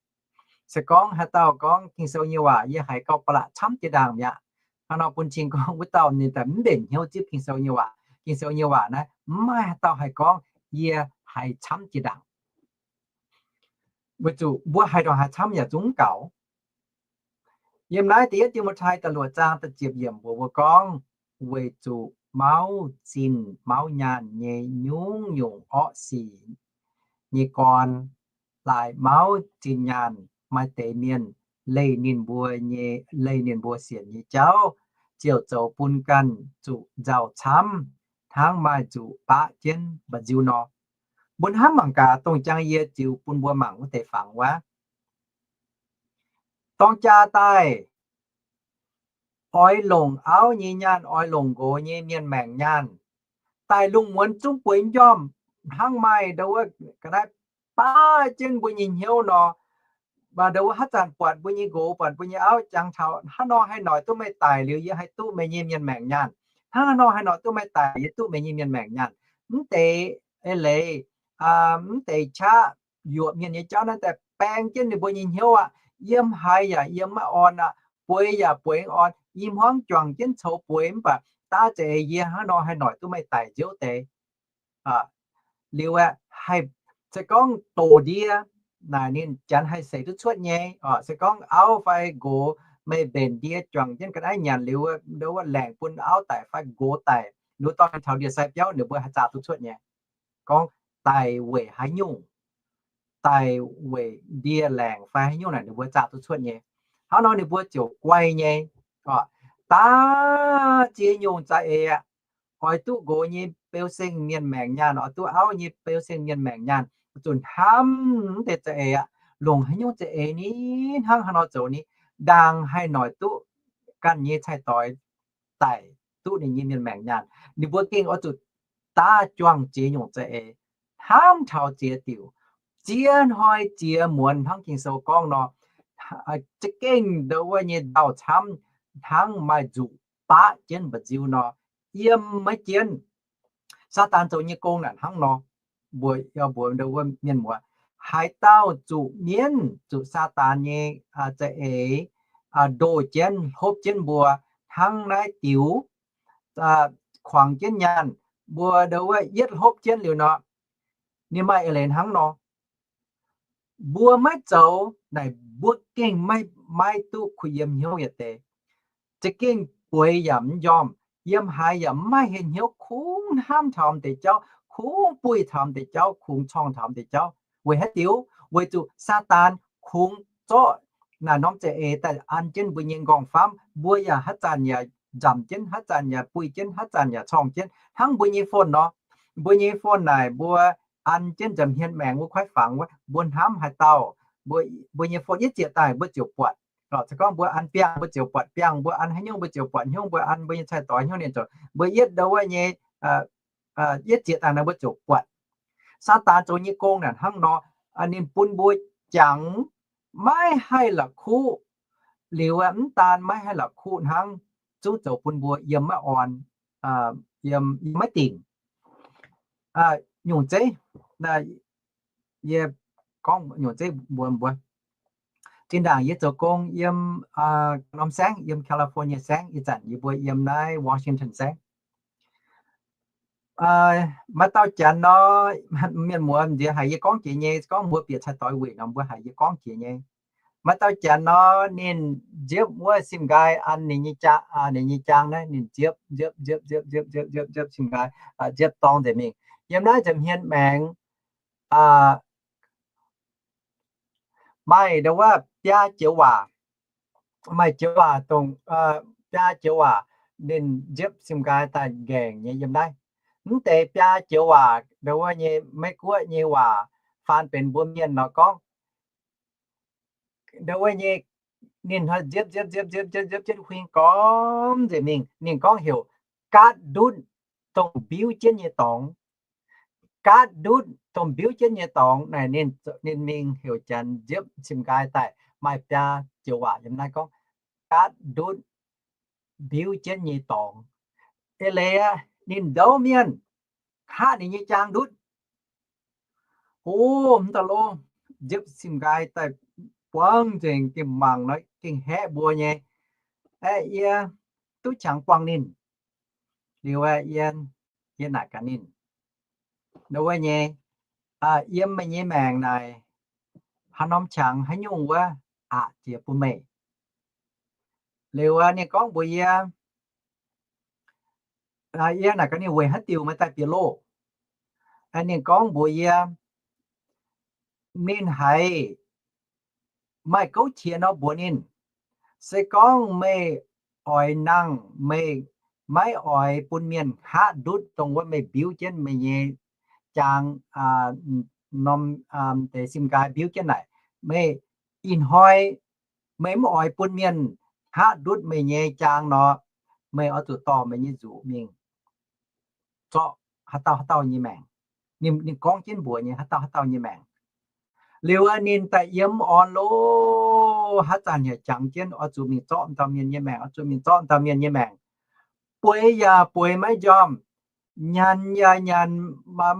Se gorngv haaix dauh gorngv Ging-Sou nyei waac yie haiz gauh ba'laqc camv jiex ndaangc mi'aqv, hnangv nor bun cing gorngv wuov dauh ninh daaih mv mbenc hnyouv zipv Ging-Sou nyei waac. Ging-Sou nyei waac naaiv mv maaih haaix dauh haih gorngv yie haiz camv jiex ndaangc. Weic zuqc mbuo haiz ndongc haaix camv yaac zungv mv gaux. Yiem naaiv da'yietv Ti^mo^tai da'luoqc zaang da'ziepc yiemc mbuox mbuo gorngv, weic zuqc mauv zinh mauv nyaanh nyei nyungc-nyungc orqv sic nyei gorn, laaix mauv zinh nyaanh, maaih deix mienh leih ninh mbuo nyei, leih ninh mbuo sienx nyei jauv, ziouc zoux bun ganh zuqc nzauh camv, hnangv maaih zuqc baqv jienv mba'nziu nor. Mbuo hnamv mangc gaax dongh jang yie ziux bun mbuo mangc wuov deix fangx wuov. Dorng jaa daaih, oix longc auv nyei nyaanh, oix longc nqox nyei mienh maengc nyaanh, daaih lungh muonz zungv bueix njormh hnangv maaih ndau wuov ga'naaiv baav jienv mbuo nyei hnyouv nor. Mv baac ndau wuov haaix zanc buatc mbuo nyei nqox, buatc mbuo nyei auv jangx taux, hnangv nor haih noic duqv meih daic liuz, yie haih duqv meih nyei mienh maengc nyaanh. Hnangv nor haih noic duqv meih daic, yie duqv meih nyei mienh maengc nyaanh. Mv deix eix leiz, mv deix qaqv yuoqc mienh nyei jauv naaiv daaih baeng jienv ninh mbuo nyei hnyouv aqv. Yiem haaix yaac yiem maiv orn aqv, bueix yaac bueix mv orn, i hmuangv juangc jienv coux bueix, mv baac daav za'eix yie hnangv nor haih noic duqv meih daic nziouv deix. Liuz aeqv, haih, se gorngv doqc ndie naaic ninh janx haih seix duqv cuotv nyei. Se gorngv auv fai nqox meih mbenc ndie juangc jienv ga'naaiv nyanc liuz, ndau wuov laengc bun auv daic fai nqox daic, liuz dorh ninh taux ndie-sai biauv, ninh mbuo haih zaah duqv cuotv nyei. Gorngv daic weic haaix nyungc, daic weic ndie laengc fai haaix nyungc naaic, ninh mbuo zaah duqv cuotv nyei. Hnangv nor ninh mbuo ziouc guai nyei. Daav ziex nyungc za'eix aqv. Oix duqv nqox nyei beu seng mienh maengc nyaanh, oix duqv auv nyei beu seng mienh maengc nyaanh, zuqc hnamv deix za'eix aqv. Longc haaix nyungc za'eix ni hnangv haaix nor zoux ni, ndaangc haih noic duqv ganh nyei cai-doix daic duqv ninh nyei mienh maengc nyaanh. Ninh mbuo gengh oix zuqc daav juangc ziex nyungc za'eix, hnamv taux ziex diuc, ziex hnoi ziex muonz hnangv Ging-Sou gorngv nor, za'gengh ndo wuov nyei nzauh camv hnangv maaih nzuqc baqv jienv mba'nziu nor, yiem maiv jienv. Saadaan zoux nyei gong naaic hnangv nor, mbuo, mbuo ndo wuov mienh muoz, haaix dauh zuqc mienv, zuqc Saadaan nyei za'eix ndoh jienv, hlopv jienv mbuo hnangv naaiv diuc, kuangx jienv nyaanh, mbuo ndo wuov yietv hlopv jienv liuz nor, ninh maaih eix leiz hnangv nor. Mbuo maiv zoux naaic mbuo gengh maiv, maiv duqv kuh yiem hnyouv yietc deix. Za'gengh bueix yaac mv njormh, yiem haaix yaac mv maaih henh hnyouv, kungx hnamv taux deix jauv, kungx buih taux deix jauv, kungx corngh taux deix jauv. Weic haaix diuc? Weic zuqc Saadaan kungx zorqv naaic norm za'eix daaih an jienv mbuo nyei nqorngv-famv. Mbuo yaac haaix zanc yaac nzamc jienv, haaix zanc yaac buih jienv, haaix zanc yaac corngh jienv. Hnangv mbuo nyei phone nor, mbuo nyei phone naaic mbuo an jienv nza'hmien maengx wuov kuaaiv fangx wuov, mbuo hnamv haaix dauh, mbuo nyei phone yietv zieqc daaih mbuo ziouc buatc. Se gorngv mbuo an biangh mbuo ziouc buatc biangh, mbuo an haaix nyungc mbuo ziouc buatc haaix nyungc, mbuo an mbuo nyei cai-doix haaix nyungc ninh ziouc, mbuo yietv ndo wuov nyei, yietv zieqc daaih naaic mbuo ziouc buatc. Saadaan zoux nyei gong naaic hnangv nor, ninh bun mbuo jangx maiv haih la'kuqv. Liuz mv daan maiv haih la'kuqv hnangv, zungv zoux bun mbuo yiem maiv orn, yiem maiv dingc. Nyungc zeiv, yie gorngv nyungc zeiv mbuox mbuo. Zinh ndaangc yie zoux gong yiem norm saengv, yiem California saengv, ih zanc yie mbuo yiem naaiv Washington saengv. Maaih dauh janx nor, mienh muoz nziex haiz yie gorngv jiex nyei, gorngv mbuo bieqc cai-doix wuic nor mbuo haiz yie gorngv jiex nyei. Maaih dauh janx nor, ninh nziepv wuov sim-nqaai an ninh nyei jaang, ninh nyei jaang naaiv ninh nziepv, nziepv, nziepv, nziepv, nziepv, nziepv, nziepv sim-nqaai, nziepv dorng nzengc mingh. Yiem naaiv nza'hmien maengx maaih ndo wuov biaa joux waac, maaih joux waac dongh, biaa joux waac ninh nziepv sim-nqaai daaih nqaengc nyei yiem naaiv. Mv deix biaa joux waac ndo wuov nyei Meiv-Guoqv nyei waac faan benx mbuo mienh nor gorngv, ndo wuov nyei, ninh nziepv, nziepv, nziepv, nziepv, nziepv, nziepv jienv huing gormx nzengc mingh. Ninh gorngv heuc gaatv ndutv dongh mbiuv jienv nyei dorngx. Gaatv ndutv dongh mbiuv jienv nyei dorngx naaic, ninh mingh heuc janx nziepv sim-nqaai daaih maaih biaa joux waac yiem naaiv gorngv gaatv ndutv mbiuv jienv nyei dorngx. Eix leiz aqv, ninh ndouv mienh hngaqv ninh nyei jaang ndutv. O, mv dauh lov, nziepv sim-nqaai daaih buangv nzengc, gengh mangc nor gengh haeqv mbuo nyei. Aeqv, yie duqv qangx buangh ninh. Liuz aeqv, yie, yie naaic gaax ninh, ndo wuov nyei, yiem meih nyei maengc naaic, haaix norm qangx haaix nyungc wuov aqc jiex bun meih? Liuz ninh gorngv mbuox yie, yie naaic gaax ninh, weic haaix diuc meih daaih bieqc loh? Ninh gorngv mbuox yie, ninh haiz maaih gouv qiex nor mbuox ninh, se gorngv meih oix nangh, meih maiv oix bun mienh hngaqv ndutv dongh wuov meih mbiuv jienv meih nyei jaang, norm deix sim-nqaai mbiuv jienv naaic, meih ih hnoi meih mv oix bun mienh hngaqv ndutv meih nyei jaang nor, meih oix zuqc dorh meih nyei nzuqc mingh zorqv haaix dauh haaix dauh nyei maengc. Ninh gorngv jienv mbuox nyei haaix dauh haaix dauh nyei maengc. Liuz ninh daaih yiem orn loh, haaix zanc yaac jangx jienv oix zuqc mingh zorqv dauh mienh nyei maengc, oix zuqc mingh zorqv dauh mienh nyei maengc. Bueix yaac bueix maiv njormh, nyanc yaac nyanc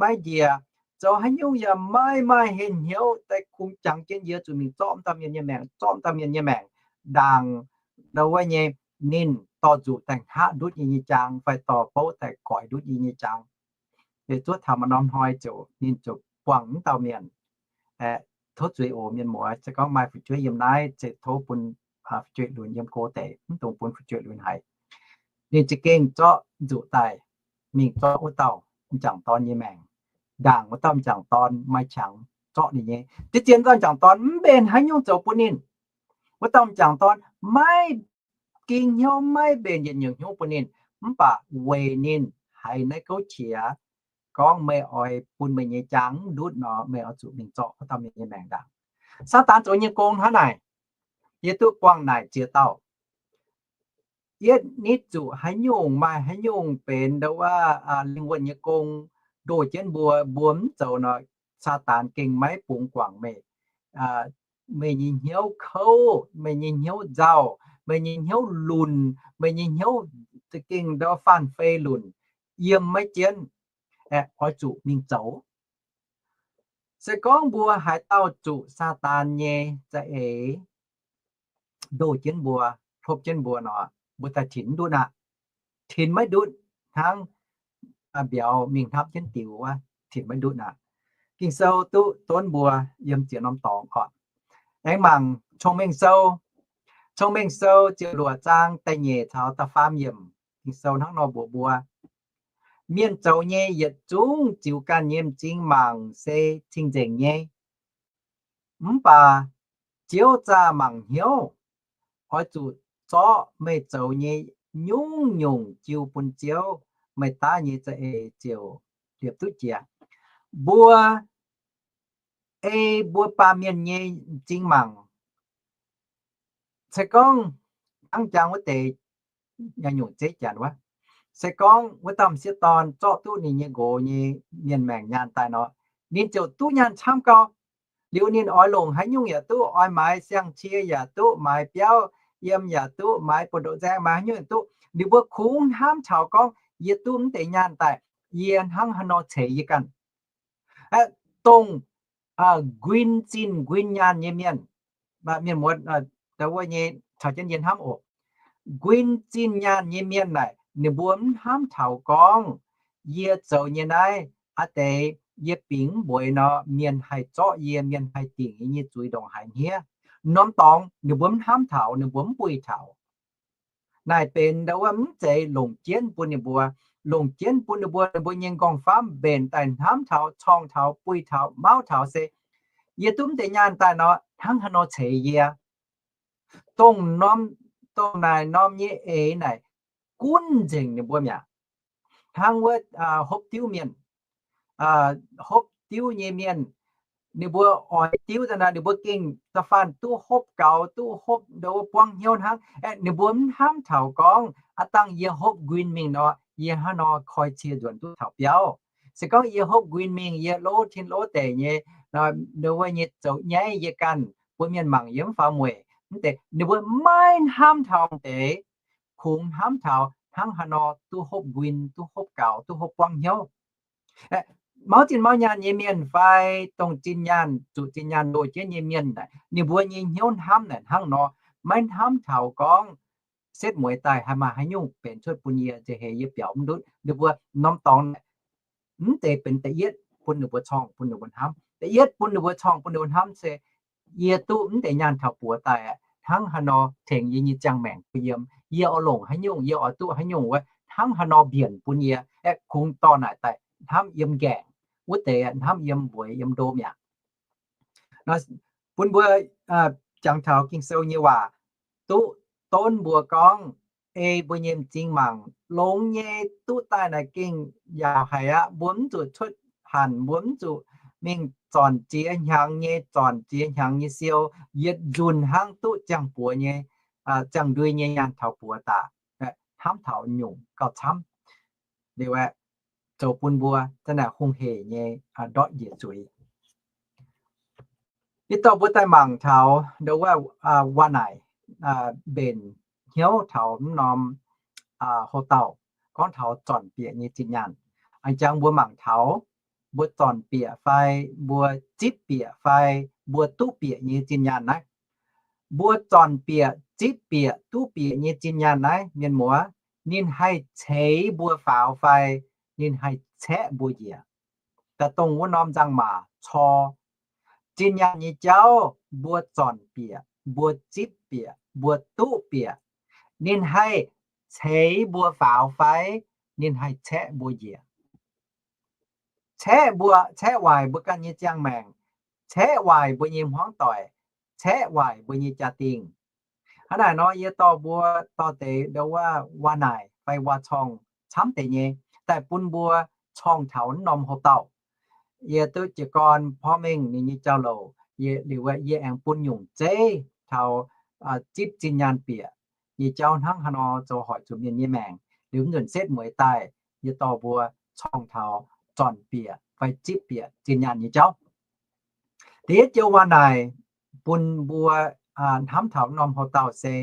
maiv njiec, zoux haaix nyungc yaac maiv maaih henh hnyouv daaih kungx jangx jienv yie zuqc mingh zorqv dauh mienh nyei maengc, zorqv dauh mienh nyei maengc. Ndaangc ndo wuov nyei, ninh dorh nzuqc daaih hngaqv ndutv yie nyei jaang fai dorh bouv daaih goix ndutv yie nyei jaang. Liuz zuov taux maaih norm hnoi ziouc ninh ziouc buangh mv dauh mienh. Aeqv, tov zuiz oc mienh muoz, se gorngv maaih fu'jueiv yiem naaiv, se tov bun fu'jueiv lunx yiem go deix, mv dungx bun fu'jueiv lunx haiz. Ninh za'gengh zorqv nzuqc daaih mingh zorqv wuov dauh m'jangc dorn nyei maengc. Ndaangc wuov dauh m'jangc dorn maaih qangx zorqv ninh nyei. Deix zien dauh m'jangc dorn mv mbenc haaix nyungc zoux bun ninh. Wuov dauh m'jangc dorn maiv ging hnyouv, maiv mbenc yietc nyungc hnyouv bun ninh, mv baac weic ninh haiz naaiv gouv qiex, gorngv meih oix bun meih nyei jaang mv ndutv nor, meih oix zuqc mingh zorqv wuov dauh mienh nyei maengc ndaangc. Saadaan zoux nyei gong hnangv naaic, yie duqv buangh naaic ziex dauh. Yietv nitv zuqc haaix nyungc maaih haaix nyungc benx ndo wuov lingh wuonh nyei gong ndoh jienv mbuo, mbuo mv zoux nor, Saadaan gengh maiv bungx guangc meih, meih nyei hnyouv kouv, meih nyei hnyouv nzauh, meih nyei hnyouv lunc, meih nyei hnyouv za'gengh ndo faanh fei lunc, yiem maiv jienv, aeqv, oix zuqc mingh zoux. Se gorngv mbuo haaix dauh zuqc Saadaan nyei za'eix ndoh jienv mbuo, hlopv jienv mbuo nor, mbuo daaih tinc mv ndutv aqv. Tinc maiv ndutv hnangv mbiauz mingh hnamv jienv diux wuov, tinc maiv ndutv aqv. Ging-Sou duqv donv mbuo yiem ziex norm dorngx oc. Aengx mangc Cong-Mengh Sou. Cong-Mengh Sou ziepc luoqc zaang da'nyeic caux da'faam yiemc. Ging-Sou hnangv nor mbuox mbuo, mienh zoux nyei yietc zungv ziux ganh nyei m'zing mangc se cing-nzengc nyei. Mv baac Ziouv zaah mangc hnyouv. Oix zuqc zorqv meih zoux nyei nyungc-nyungc jiu bun Ziouv, meih daav nyei za'eix ziouc liepc duqv jiex. Mbuo ei mbuo baamh mienh nyei m'zing mangc. Se gorngv hnangv jangx wuov deix nyungc zeiv janx wuov, se gorngv wuov dauh m'sieqv dorn zorqv duqv ninh nyei nqox nyei mienh maengc nyaanh daaih nor, ninh ziouc duqv nyaanh camv gau. Liuz ninh oix longc haaix nyungc yaac duqv, oix maaiz siang-cie yaac duqv, maaiz biauv yiem yaac duqv, maaiz buoz-ndoqv nzaeng, maaiz haaix nyungc yaac duqv. Ninh mbuo kungx hnamv taux gorngv, yie duqv mv deix nyaanh daaih, yie hnangv haaix nor ceix yie ganh. Dongh nquin zinh nquin nyaanh nyei mienh, mienh muoz, wuov nyei caux jienv yie hnamv oc. Nquin zinh nyaanh nyei mienh naaic, ninh mbuo mv hnamv taux gorngv, yie zoux nyei naaiv a'deix, yie bingx mv mbueiz nor, mienh haih zorqv yie, mienh haih dingc yie nyei zuiz ndongc haaix hniev. Norm dorngx ninh mbuo mv hnamv taux, ninh mbuo mv buih taux. Naaic benx ndo wuov mv zeiz longc jienv bun ninh mbuo. Longc jienv bun ninh mbuo, ninh mbuo nyei nqorngv-famv mbenc daaih hnamv taux, corng taux, buih taux, mauv taux se, yie duqv mv deix nyaanh daaih nor, hnangv haaix nor ceix yie. Dongh norm, dongh naaic norm nyei eix naaic gunv nzengc ninh mbuo mi'aqv. Hnangv wuov hopv diuv mienh, hopv diuv nyei mienh, ninh mbuo oix diuv daaih nor, ninh mbuo gengh da'faanh duqv hopv gaux, duqv hopv ndo wuov buangv hnyouv hnangv. Aeqv, ninh mbuo mv hnamv taux gorngv, aav dangh yie hopv nquin mingh nor, yie hnangv nor koi cie nzuonx duqv taux biauv. Se gorngv yie hopv nquin mingh, yie lov tin lov deic nyei, ndo wuov nyei zoux nyaiv yie ganh, mbuo mienh mangc yie mv faaux mueic. Mv deix ninh mbuo maiv hnamv taux deix, kungx hnamv taux hnangv haaix nor duqv hopv nquin, duqv hopv gaux, duqv hopv buangv hnyouv. Mauv zinh mauv nyaanh nyei mienh fai dongh zinh nyaanh, zuqc zinh nyaanh ndoh jienv nyei mienh naaic, ninh mbuo nyei hnyouv hnamv naaic hnangv nor, maiv hnamv taux gorngv setv mueiz daaih haih maaih haaix nyungc benx cuotv bun yie, nziex heix yie biaux mv ndutv. Ninh mbuo norm dorngx naaic mv zeiz benx da'yietv bun ninh mbuo corng bun ninh mbuo hnamv. Da'yietv bun ninh mbuo corng bun ninh mbuo hnamv se, yie duqv mv deix nyaanh taux buoz daaih, hnangv haaix nor tengx yie nyei ziangh maengc bun yiem, yie oix longc haaix nyungc, yie oix duqv haaix nyungc wuov, hnangv haaix nor mbienc bun yie, aeqv, kungx dorh naaic daaih hnamv yiem nqaengc, wuov deix hnamv yiem mbueiz yiem ndo mi'aqv. Bun mbuo jangx taux Ging-Sou nyei waac, duqv donv mbuo gorngv, ei mbuo nyei m'zing mangc, longx nyei duqv daaih naaic gengh yaauc haic aqv. Mbuo mv zuqc cuotv hanc, mbuo mv zuqc mingh zornc ziex hnyangx nyei, zornc ziex hnyangx nyei siou, yietc nzunc hnangv duqv ziangh buoz nyei, ziangh ndui nyei nyaanh taux buoz daaih. Hnamv taux nyungc gauh camv. Liuz aeqv, zoux bun mbuo zanc naaic hungh hec nyei ndortv njiec zuiz. Ih dorh mbuo daaih mangc taux ndo wuov waac naaic mbenc hnyouv taux mv norm houc dauh gorngv taux zornc bieqc nyei zinh nyaanh. A'jangx mbuo mangc taux mbuo zornc bieqc fai mbuo zipv bieqc fai mbuo duqv bieqc nyei zinh nyaanh naaiv. Mbuo zornc bieqc, zipv bieqc, duqv bieqc nyei zinh nyaanh naaiv, mienh muoz, ninh haih ceix mbuo faaux fai ninh haih caeqv mbuo njiec? Daaih dongh wuov norm nzangc-maac cor. Zinh nyaanh nyei jauv mbuo zornc bieqc, mbuo zipv bieqc, mbuo duqv bieqc, ninh haih ceix mbuo faaux fai ninh haih caeqv mbuo njiec? Caeqv mbuo, caeqv waaic mbuo ganh nyei ziangh maengc, caeqv waaic mbuo nyei hmuangv doic, caeqv waaic mbuo nyei jaa-dingh. Hnangv naaic nor yie dorh mbuo dorh deix ndo wuov waac naaic fai waac-corng camv deix nyei daaih bun mbuo corng taux norm houx-dauh. Yie duqv jiez gorn porv mengh ninh nyei jauv-louc, yie liuz yie aengx bun nyungc zeiv taux zipv zinh nyaanh bieqc nyei jauv hnangv haaix nor zoux hoic zuqc mienh nyei maengc. Liuz nzunc setv mueiz daaih yie dorh mbuo corng taux zornc bieqc fai zipv bieqc zinh nyaanh nyei jauv. Da'yietv joux waac naaic bun mbuo hnamv taux norm houx-dauh se,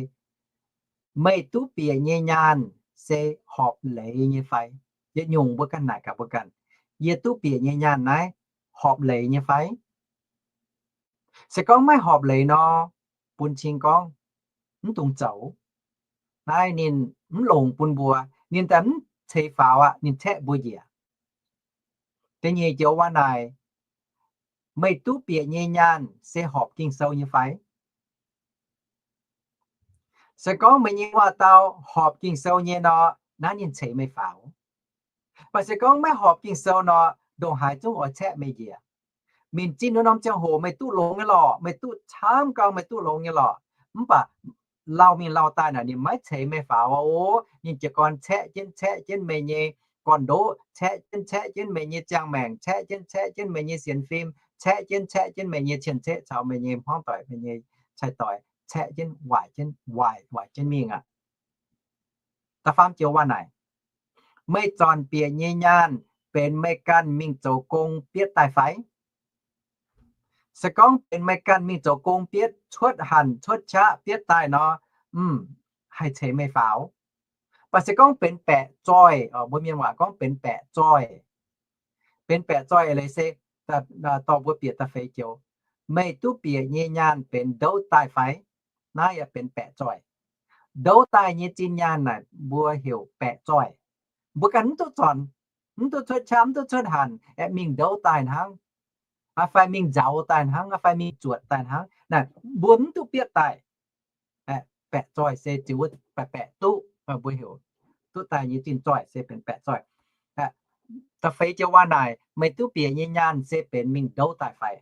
meih duqv bieqc nyei nyaanh se horpc leiz nyei fai? Yietc nyungc mbuo ganh naaic gaax mbuo ganh, yie duqv bieqc nyei nyaanh naaiv horpc leiz nyei fai? Se gorngv maiv horpc leiz nor, bun cing gorngv mv dungx zoux. Naaiv ninh mv longc bun mbuo, ninh daaih mv ceix faaux aqv, ninh caeqv mbuo njiec. Da'nyeic joux waac naaic, meih duqv bieqc nyei nyaanh se horpc Ging-Sou nyei fai? Se gorngv meih nyei waac-dau horpc Ging-Sou nyei nor, naaiv ninh ceix meih faaux. Mv baac se gorngv maiv horpc Ging-Sou nor, ndongc haaix zungv oix caeqv meih njiec. Minc zinh wuov norm ziangh hoc meih duqv longx nyei lorqc, meih duqv camv gau, meih duqv longx nyei lorqc. Mv baac lauh mingh lauh daaih naaic ninh maiv ceix meih faaux aqv. Ninh jiez gorn caeqv jienv caeqv jienv meih nyei gorn-ndoqv, caeqv jienv caeqv jienv meih nyei ziangh maengc, caeqv jienv caeqv jienv meih nyei sienx fim, caeqv jienv caeqv jienv meih nyei cien-ceqv caux meih nyei hmuangv doic, meih nyei cai-doic, caeqv jienv waaic jienv, waaic waaic jienv mingh aqv. Da'faam joux waac naaic, meih zornc bieqc nyei nyaanh benx meih ganh mingh zoux gong bietv daaih fai? Se gorngv benx meih ganh mingh zoux gong bietv, cuotv hanc cuotv qaqv bietv daaih nor, mv, haih ceix meih faaux. Mv baac se gorngv benx baeqc zoih, mbuo mienh waac gorngv benx baeqc zoih. Benx baeqc zoih leiz se dorh mbuo bieqc da'feix joux, meih duqv bieqc nyei nyaanh benx ndouv daaih fai? Naaiv yaac benx baeqc zoih. Ndouv daaih nyei zinh nyaanh naaic mbuo heuc baeqc zoih. Mbuo ganh mv duqv zornc, mv duqv cuotv qaqv, mv duqv cuotv hanc, aeqv, mingh ndouv daaih hnangv, fai mingh nzauz daaih hnangv, fai mingh zuotc daaih hnangv. Naaic mbuo mv duqv bietv daaih. Baeqc zoih se ziux wuov baeqc, baeqc duqv, mbuo heuc duqv daaih nyei zinh zoih se benx baeqc zoih. Da'feix joux waac naaic, meih duqv bieqc nyei nyaanh se benx mingh ndouv daaih fai?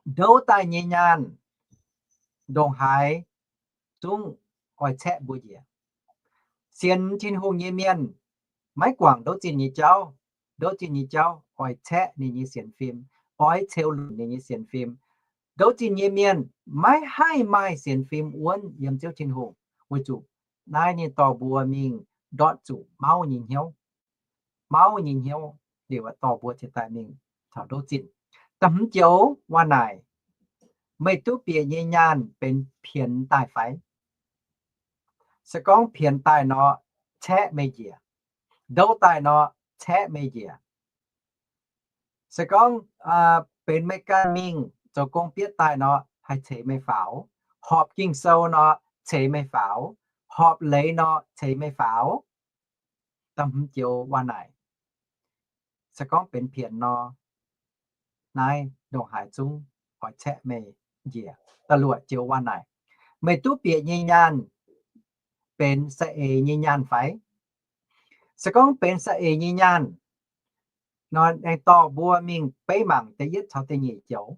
Ndouv daaih nyei nyaanh ndongc haaix zungv oix caeqv mbuo njiec. Sienx Tin-Hungh nyei mienh maiv guangc ndouv zinh nyei jauv. Ndouv zinh nyei jauv oix caeqv ninh nyei sienx fim, oix ceux lunc ninh nyei sienx fim. Ndouv zinh nyei mienh maiv haih maaih sienx fim wuonv yiem Ziouv Tin-Hungh, weic zuqc naaiv ninh dorh mbuo mingh ndortv zuqc mauv nyei hnyouv. Mauv nyei hnyouv liuz dorh mbuo ciex daaih mingh taux ndouv zinh. Da'hmz joux waac naaic, meih duqv bieqc nyei nyaanh benx pienx daaih fai? Se gorngv pienx daaih nor, caeqv meih njiec. Ndouv daaih nor, caeqv meih njiec. Se gorngv benx meih ganh mingh zoux gong bietv daaih nor, haih ceix meih faaux. Horpc Ging-Sou nor, ceix meih faaux. Horpc leiz nor, ceix meih faaux. Da'hmz joux waac naaic, se gorngv benx pienx nor, naaiv ndongc haaix zungv oix caeqv meih njiec. Da'luoqc joux waac naaic, meih duqv bieqc nyei nyaanh benx saeng-eix nyei nyaanh fai? Se gorngv benx saeng-eix nyei nyaanh nor, aengx dorh mbuo mingh beiv mangc da'yietv caux da'nyeic joux.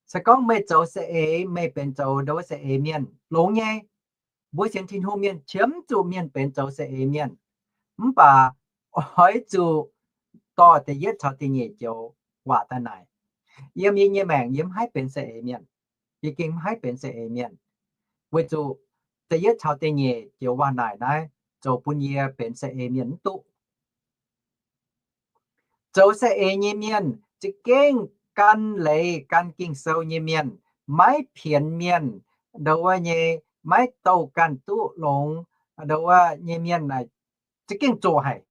Se gorngv meih zoux saeng-eix, meih benx zoux ndau wuov saeng-eix mienh longx nyei. Mbuo sienx Tin-Hungh mienh qiemx zuqc mienh benx zoux saeng-eix mienh. Mv baac oix zuqc dorh da'yietv caux da'nyeic joux waac daaih naaic. Yiem yie nyei maengc yie mv haih benx saeng-eix mienh. Yie gengh mv haih benx saeng-eix mienh, weic zuqc da'yietv caux da'nyeic joux waac naaic naaiv zoux bun yie benx saeng-eix mienh mv duqv. Zoux saeng-eix nyei mienh za'gengh gan leiz gan Ging-Sou nyei mienh, maiv pienx mienh, ndau wuov nyei, maiv douh ganh duqv longx, ndau wuov nyei mienh za'gengh zoqc haic.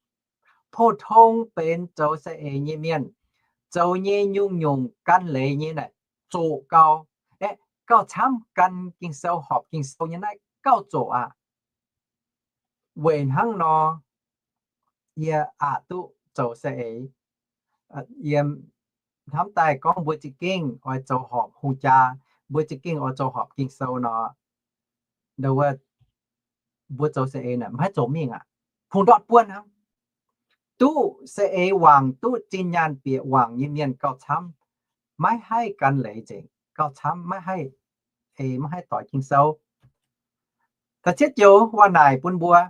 Pou-tong benx zoux saeng-eix nyei mienh, zoux nyei nyungc-nyungc gan leiz nyei naaic zoqc gau. Aeqv, gauh camv gan Ging-Sou, horpc Ging-Sou nyei naaiv gauh zoqc aqv. Weic hnangv nor, yie aqc duqv zoux saeng-eix. Yie hnamv daaih gorngv mbuo za'gengh oix zoux horpc hungh jaa, mbuo za'gengh oix zoux horpc Ging-Sou nor, ndau wuov mbuo zoux saeng-eix naaic maiv zoux mingh aqv. Kungx ndortv buonv hnangv. Duqv saeng-eix wangc, duqv zinh nyaanh bieqc wangc nyei mienh gauh camv. Maiv haih gan leiz nzengc, gauh camv, maiv haih eix, maiv haih doix Ging-Sou. Da'cietv joux waac naaic bun mbuo,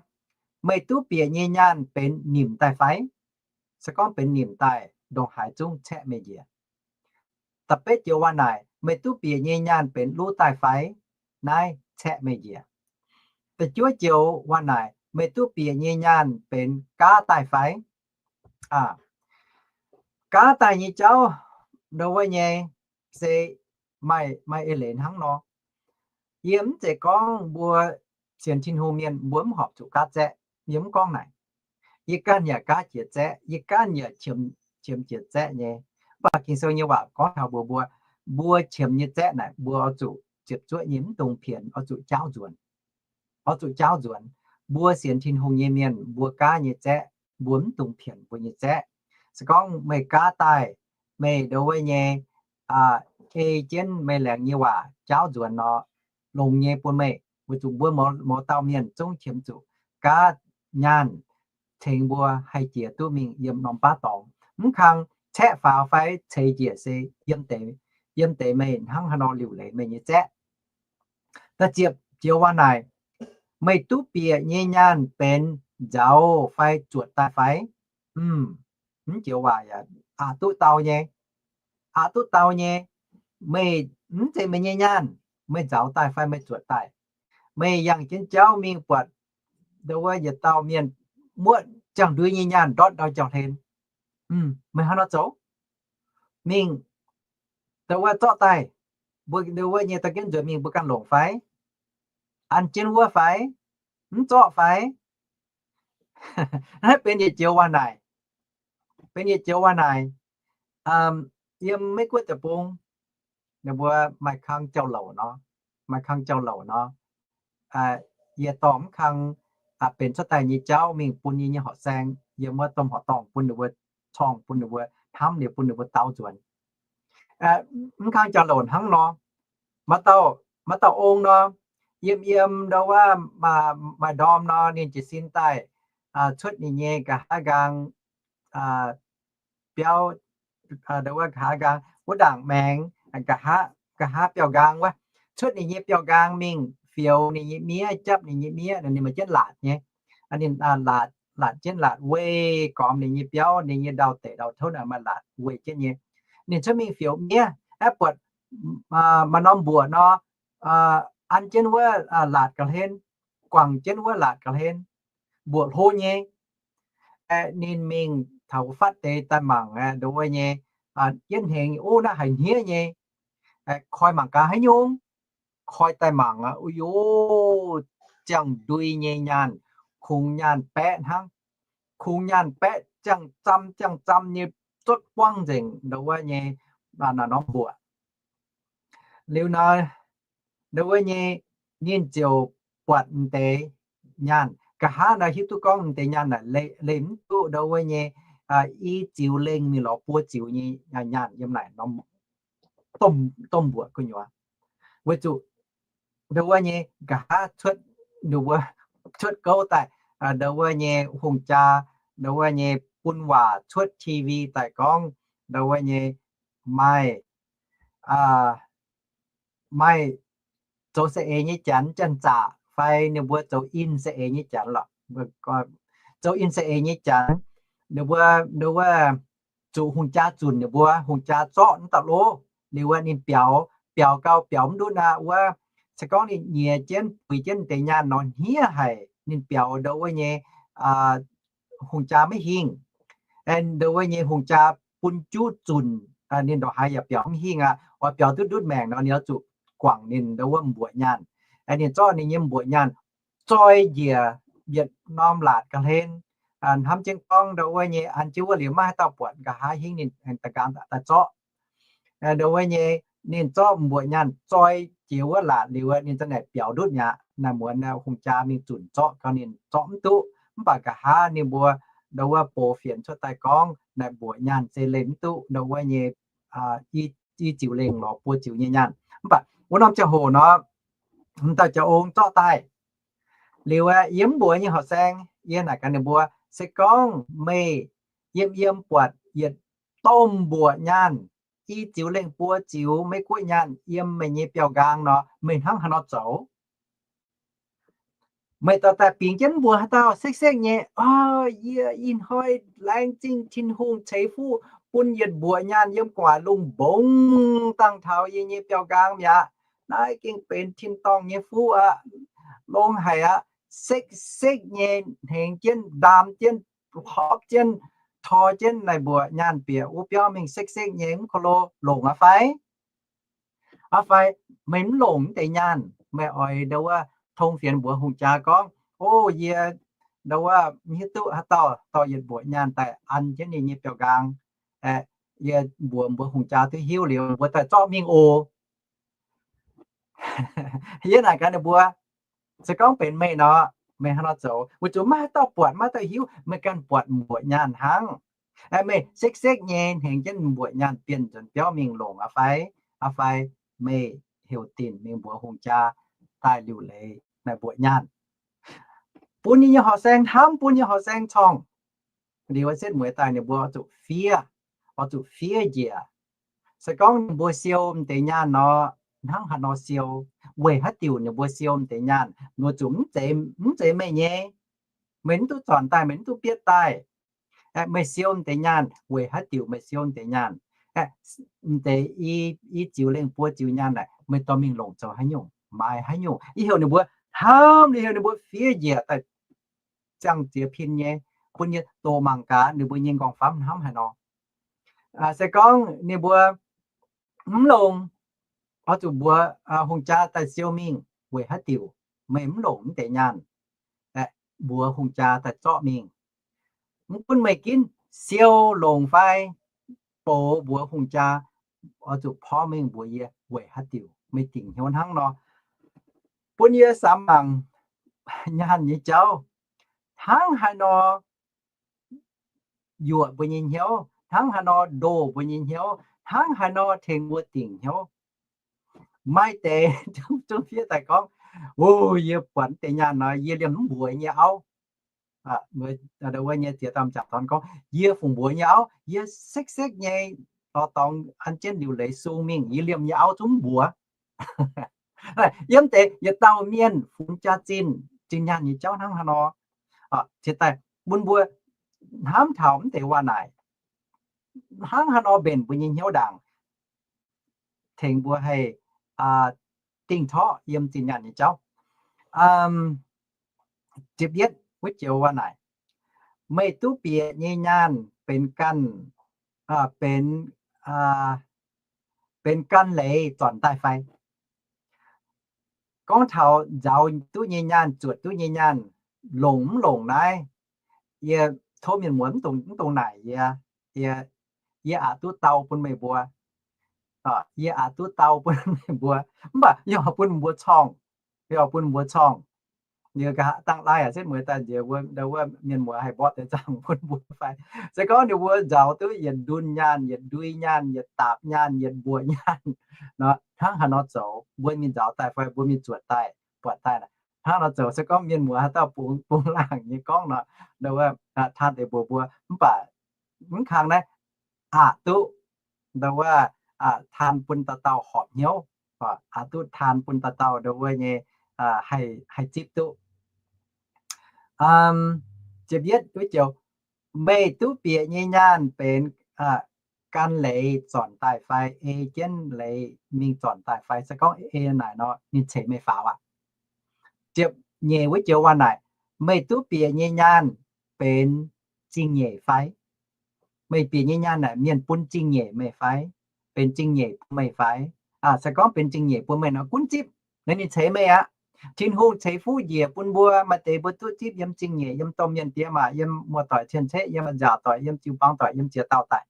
Meih duqv bieqc nyei nyaanh benx nimc daaih fai? Se gorngv benx nimc daaih, ndongc haaix zungv caeqv meih njiec. Da'betv joux waac naaic, meih duqv bieqc nyei nyaanh benx luv daaih fai? Naaiv caeqv meih njiec. Da'juov joux waac naaic, meih duqv bieqc nyei nyaanh benx gaav daaih fai? Gaav daaih nyei jauv, ndo wuov nyei, se maaih, maaih eix leiz hnangv nor. Yie mv zeiz gorngv mbuo sienx Tin-Hungh mienh mbuo mv horpc zuqc gaav zaeqv. Yie mv gorngv naaic. Yie ganh yaac gaav jiex zaeqv, yie ganh yaac qiemx, qiemx jiex zaeqv nyei. Mv baac Ging-Sou nyei waac gorngv taux mbuox mbuo, mbuo qiemx nyei zaeqv naaic mbuo oix zuqc ziepc zuoqv nyei, mv dungx pienx, oix zuqc jaauv nzuonx. Oix zuqc jaauv nzuonx. Mbuo sienx Tin-Hungh nyei mienh mbuo gaav nyei zaeqv, mbuo mv dungx pienx mbuo nyei zaeqv. Se gorngv meih gaav daaih, meih ndo wuov nyei, ei jienv meih laengz nyei waac jaauv nzuonx nor, longx nyei bun meih, weic zuqc mbuo mouz dauh mienh zungv qiemx zuqc gaav nyaanh tengx mbuo haih jiex duqv mingh yiem norm baav dorngx. Mv kang caeqv faaux fai ceix njiec se yiem deix, yiem deix meih hnangv haaix nor liuc leiz meih nyei zaeqv. Da'ziepc joux waac naaic, meih duqv bieqc nyei nyaanh benx nzauz fai zuotc daaih fai? Mv joux waac yaac aqc duqv dau nyei. Aqc duqv dau nyei. Meih mv zeiz meih nyei nyaanh, meih nzauz daaih fai meih zuotc daaih? Meih yangh jienv jauv mingh buatc ndo wuov yietc dauh mienh muoqv ziangh ndui nyei nyaanh ndortv ndau jauv-hlen. Meih hnangv nor zoux? Mingh ndo wuov zorqv daaih, mbuo ndo wuov nyei daaih jienv nzuonx mingh mbuo ganh longc fai? An jienv wuov fai? Mv zorqv fai? Naaiv benx yietc joux waac naaic. Benx yietc joux waac naaic. Yiem Meiv Guoqv deic-bung, ninh mbuo maaih kang jauv-louc nor, maaih kang jauv-louc nor, yie dorh mv kang benx cuotv daaih nyei jauv mingh bun yie nyei horqc saeng yiem wuov domh horqc dorngh bun ninh mbuo corng, bun ninh mbuo hnamv liuz bun ninh mbuo dau nzuonx. Mv kang jauv-louc hnangv nor, maaih dauh, maaih dauh ong nor, yiem yiem ndo wuov maaih ndorm nor, ninh jiez sin daaih cuotv ninh nyei nqa'haav nqaang biauv, ndo wuov nqa'haav nqaang wuov ndaangc maengx, nqa'haav, nqa'haav biauv nqaang wuov, cuotv ninh nyei biauv nqaang mingh fioux ninh nyei miev, japv ninh nyei miev, ninh maaih jienv laatc nyei. Ninh laatc, laatc jienv laatc weih gormx ninh nyei biauv, ninh nyei ndau-deic ndau-touv naaic maaih laatc weih jienv nyei. Ninh cuotv mingh fioux miev, aeqv, buatc maaih norm mbuoqc nor, an jienv wuov laatc ga'hlen, guangc jienv wuov laatc ga'hlen, mbuoqc hlo nyei. Ninh mingh taux fatv deix daaih mangc, ndo wuov nyei, jienv hengx, o, naaiv haiz hniev nyei. Koi mangc gaax haaix nyungc. Koi daaih mangc, o yo, ziangh ndui nyei nyaanh, kungx nyaanh baeqv hnangv. Kungx nyaanh baeqv ziangh zam ziangh zam nyei, zotv buangv nzengc ndo wuov nyei norm mbuoqc. Liuz nor, ndo wuov nyei, ninh ziouc buatc m'deix nyaanh. Nqa'haav nor hiuv duqv gorngv m'deix nyaanh naaic leih mv duqv ndo wuov nyei i ziux lengh mingh lorz buo ziux nyei nyaanh yiem naaic norm domh mbuoqc gu'nyuoz. Weic zuqc ndo wuov nyei nqa'haav cuotv, ndo wuov cuotv gouv daaih, ndo wuov nyei hungh jaa, ndo wuov nyei bun waac cuotv T V daaih gorngv, ndo wuov nyei maaih, maaih zoux saeng-eix nyei janx, janx-zaqc fai ninh mbuo zoux in saeng-eix nyei janx lorqc. Zoux in saeng-eix nyei janx, ninh mbuo, ndo wuov zuqc hungh jaa zunc ninh mbuo, hungh jaa zorqv mv daaih lov. Liuz wuov ninh biaux, biaux gau biaux mv ndutv aqv wuov, se gorngv ninh nyiex jienv puix jienv deix nyaanh nor hniev haic, ninh biaux ndo wuov nyei hungh jaa maiv hingh. Ndo wuov nyei hungh jaa bun juv zunc, ninh ndongc haaix yaac biaux mv hingh aqv. Oix biaux duqv ndutv maengc nor, ninh oix zuqc guangc ninh ndo wuov mbuoqc nyaanh. Ninh zorqv ninh nyei mbuoqc nyaanh zoi njiec yietc norm laatc ga'hlen, hnamv jienv gorngv ndo wuov nyei an jienv wuov liuz maiv haaix dauh buatc nqa'haav hingv ninh da'nqaang daaih zorqv. Ndo wuov nyei ninh zorqv mbuoqc nyaanh zoi jiex wuov laatc liuz, ninh za'naaic biaux ndutv mi'aqv. Naaiv muonz hungh jaa mingh zunc zorqv gau ninh zorqv mv duqv. Mv baac nqa'haav ninh mbuo ndo wuov box fienx cuotv daaih gorngv naaic mbuoqc nyaanh se leih mv duqv ndo wuov nyei i ziux lengh lorz buo ziux nyei nyaanh. Mv baac wuov norm ziangh hoc nor, m'dauh jaax ong zorqv daaih liuz, yie mv mbuox nyei horqc saeng, yie naaic gaax ninh mbuo, se gorngv meih yiem yiem buatc yietc domh mbuoqc nyaanh, i ziux lengh buo ziux Meiv Guoqv nyaanh yiem meih nyei biauv-nqaang nor, meih hnangv haaix nor zoux? Meih dorh daaih bingx jienv mbuox haaix dauh sekv-sekv nyei, o, yie ih hnoi laengz zingh Tin-Hungh ceix fuqv bun yietc mbuoqc nyaanh yiem gu'nguaaic lungh mbongx dangh taux yie nyei biauv-nqaang mi'aqv. Naaiv gengh benx tin-dorngh nyei fuqv aqv. Longx haic aqv. Sekv-sekv nyei hnengx jienv, ndaam jienv, hopv jienv, tor jienv naaiv mbuoqc nyaanh bieqc wuov biauv mingh sekv-sekv nyei mv ko lo longc aqv fai? Aa fai meih mv longc mv deix nyaanh, meih oix ndau wuov tong fienx mbuox hungh jaa gorngv, o, yie ndau wuov mv hiuv duqv haaix dauh dorh yietc mbuoqc nyaanh daaih an jienv ninh nyei biauv-nqaang. Yie mbuox mbuox hungh jaa duqv hiuv liuz, mbuo daaih zorqv mingh oc. Yie naaic gaax ninh mbuo, se gorngv benx meih nor, meih hnangv nor zoux, weic zuqc maiv haaix dauh buatc, maiv haaix dauh hiuv, meih ganh buatc mbuoqc nyaanh hnangv. Meih sekv-sekv nyei hnengx jienv mbuoqc nyaanh bienh nzuonx biauv mingh longc aqv fai? Aa fai meih heuc dinc mingh mbuox hungh jaa daaih liuc leiz naaiv mbuoqc nyaanh, bun ninh nyei horqc saeng hnamv, bun nyei horqc saeng corngh. Liuz setv mueiz daaih ninh mbuo oix zuqc fiev, oix zuqc fiev njiec. Se gorngv ninh mbuo siou m'deix nyaanh nor, hnangv haaix nor siou? Weic haaix diuc ninh mbuo siou m'deix nyaanh? Ninh mbuo zuqc mv zeiz, mv zeiz meih nyei. Meih mv duqv zornc daaih, meih mv duqv bietv daaih. Meih siou m'deix nyaanh weic haaix diuc meih siou m'deix nyaanh? M'deix i, i ziux lengh buo ziux nyaanh naaic, meih dorh mingh longc zoux haaix nyungc, maaiz haaix nyungc? Yie heuc ninh mbuo hnamv, yie heuc ninh mbuo fiev njiec daaih ziangh ziex pin nyei, bun yie doqc mangc gaax ninh mbuo nyei nqorngv-famv hnamv haaix nor. Se gorngv ninh mbuo mv longc, oix zuqc mbuox hungh jaa daaih siou mingh. Weic haaix diuc meih mv longc mv deix nyaanh? Mbuox hungh jaa daaih zorqv mingh. Mv gunv meih ginv siou longc fai, bouc mbuox hungh jaa, oix zuqc porv mengh mbuox yie weic haaix diuc, meih dingc hnyouv hnangv nor. Bun yie samx mangc nyaanh nyei jauv hnangv haaix nor yuoqc mbuo nyei hnyouv, hnangv haaix nor ndoh mbuo nyei hnyouv, hnangv haaix nor tengx mbuo dingc hnyouv. Maaih deix zungv fiev daaih gorngv, o, yie buatc deix nyaanh nor, yie liemh mv mbuox nyei auv. Wuov nyei ziex dauh m'jangc dorn gorngv, yie fungc mbuox nyei auv, yie sekv-sekv nyei lorz dorngx an jienv liuc leiz sung mingh, yie liemh nyei auv zungv mv mbuox. Yiem deix yietc dauh mienh funx jaax-zinh, zinh nyaanh nyei jauv hnangv haaix nor. Ciex daaih bun mbuo hnamv taux mv deix waac naaic, hnangv haaix nor mbenc mbuo nyei hnyouv ndaangc, tengx mbuo haih dingh torqv yiem zinh nyaanh nyei jauv. Ziepc yietv wuov joux waac naaic, meih duqv bieqc nyei nyaanh benx ganh, benx, benx gan leiz zornc daaih fai? Gorngv taux nzaaux duqv nyei nyaanh, zuotc duqv nyei nyaanh, longc mv longc naaiv, yie tov mienh muoz mv dungx, mv dungx naaic yie. Yie, yie aqc duqv dau bun meih mbuo. Yie aqc duqv dau bun meih mbuo, mv baac yie oix bun mbuo corngh. Yie oix bun mbuo corngh. Yie nqa'haav dangh laai aac setv mueiz daaih nziex wuov, wuov mienh muoz haih mborqv deix zaangh bun mbuo fai? Se gorngv ninh mbuo nzaaux duqv yietc ndunh nyaanh, yietc ndui nyaanh, yietc daapc nyaanh, yietc mbuoqc nyaanh nor, hnangv haaix nor zoux? Mbuo mingh nzaaux daaih fai mbuo mingh zuotc daaih, buatc daaih? Hnangv nor zoux, se gorngv mienh muoz haaix dauh bungx, bungx laangc nyei gorngv nor, taan deix mbuox mbuo. Mv baac mv kang naaiv aqc duqv, ndo wuov, taan bun dauh dauh horpc hnyouv, aqc duqv taan bun dauh dauh ndo wuov nyei haih zipv duqv. Ziepc yietv wuov joux, meih duqv bieqc nyei nyaanh benx gan leiz zornc daaih fai, ei jienv leiz mingh zornc daaih fai? Se gorngv ei naaic nor, ninh ceix meih faaux aqv. Ziepc nyeic wuov joux waac naaic, meih duqv bieqc nyei nyaanh benx zingh nyeic fai? Meih bieqc nyei nyaanh naaic mienh bun zingh nyeic meih fai? Benx zingh nyeic bun meih fai? Se gorngv benx zingh nyeic bun meih nor, gunv zipv, naaiv ninh ceix meih aqv. Tin-Hungh ceix fuqv njiec bun mbuo. Maaih deix mbuo duqv zipv yiem zingh nyeic, yiem domh mienh diex maac, yiem muoz-doic cien-ceqv, yiem a'nziaauc doic, yiem jiu-baang doic, yiem ziex dauh daic.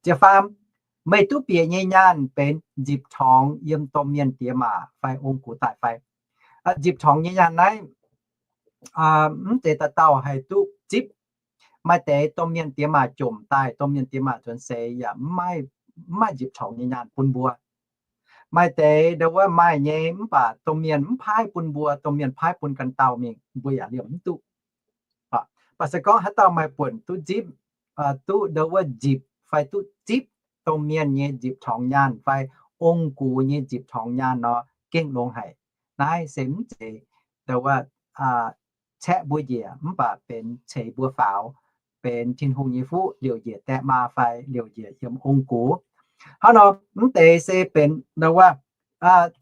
Ziepc faam, meih duqv bieqc nyei nyaanh benx nzipc torngx yiem domh mienh diex maac fai ong-gux daaih fai? Nzipc torngx nyei nyaanh naaiv mv zeiz dauh dauh haih duqv zipv. Maaih deix domh mienh diex maac jomc daaih, domh mienh diex maac nzuonx seix yaac mv maaih nzipc torngx nyei nyaanh bun mbuo. Maaih deix ndo wuov maaih nyei, mv baac domh mienh mv paaiv bun mbuo, domh mienh paaiv bun ganh dauh mingh, mbuo yaac liemh mv duqv. Mv baac se gorngv haaix dauh maaih buonc duqv nzipv, duqv ndo wuov nzipc fai duqv zipv domh mienh nyei nzipc torngx nyaanh fai ong-gux nyei nzipc torngx nyaanh nor, gengh longx haic. Naaiv se mv zeiz ndo wuov caeqv mbuo njiec mv baac benx ceix mbuo faaux, benx Tin-Hungh nyei fuqv liouc njiec die maa fai liouc njiec yiem ong-gux. Hnangv nor mv deix se benx nor wuov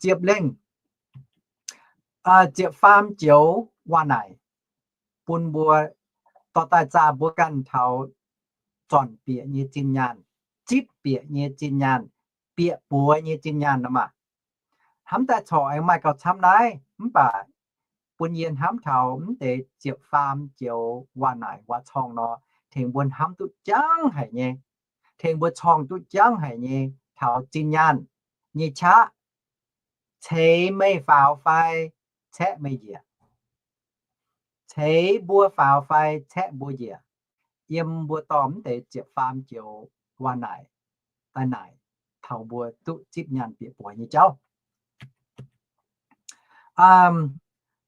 ziepc lengh, ziepc faam joux waac-naaic bun mbuo dorh daaih zaah mbuo ganh taux zornc bieqc nyei zinh nyaanh, zipv bieqc nyei zinh nyaanh, bieqc buoz nyei zinh nyaanh nor maah. Hnamv daaih corc aengx maaih gauh camv naaiv, mv baac bun yie hnamv taux mv deix ziepc faam joux waac-naaic waac-corng nor, tengx mbuo hnamv duqv jangv haic nyei, tengx mbuo corng duqv jangv haic nyei taux zinh nyaanh nyei qaqv, ceix meih faaux fai caeqv meih njiec, ceix mbuo faaux fai caeqv mbuo njiec, yiem mbuo dorh mv deix ziepc faam joux waac-naaic daaih naaic taux mbuo duqv zipv nyaanh bieqc buoz nyei jauv.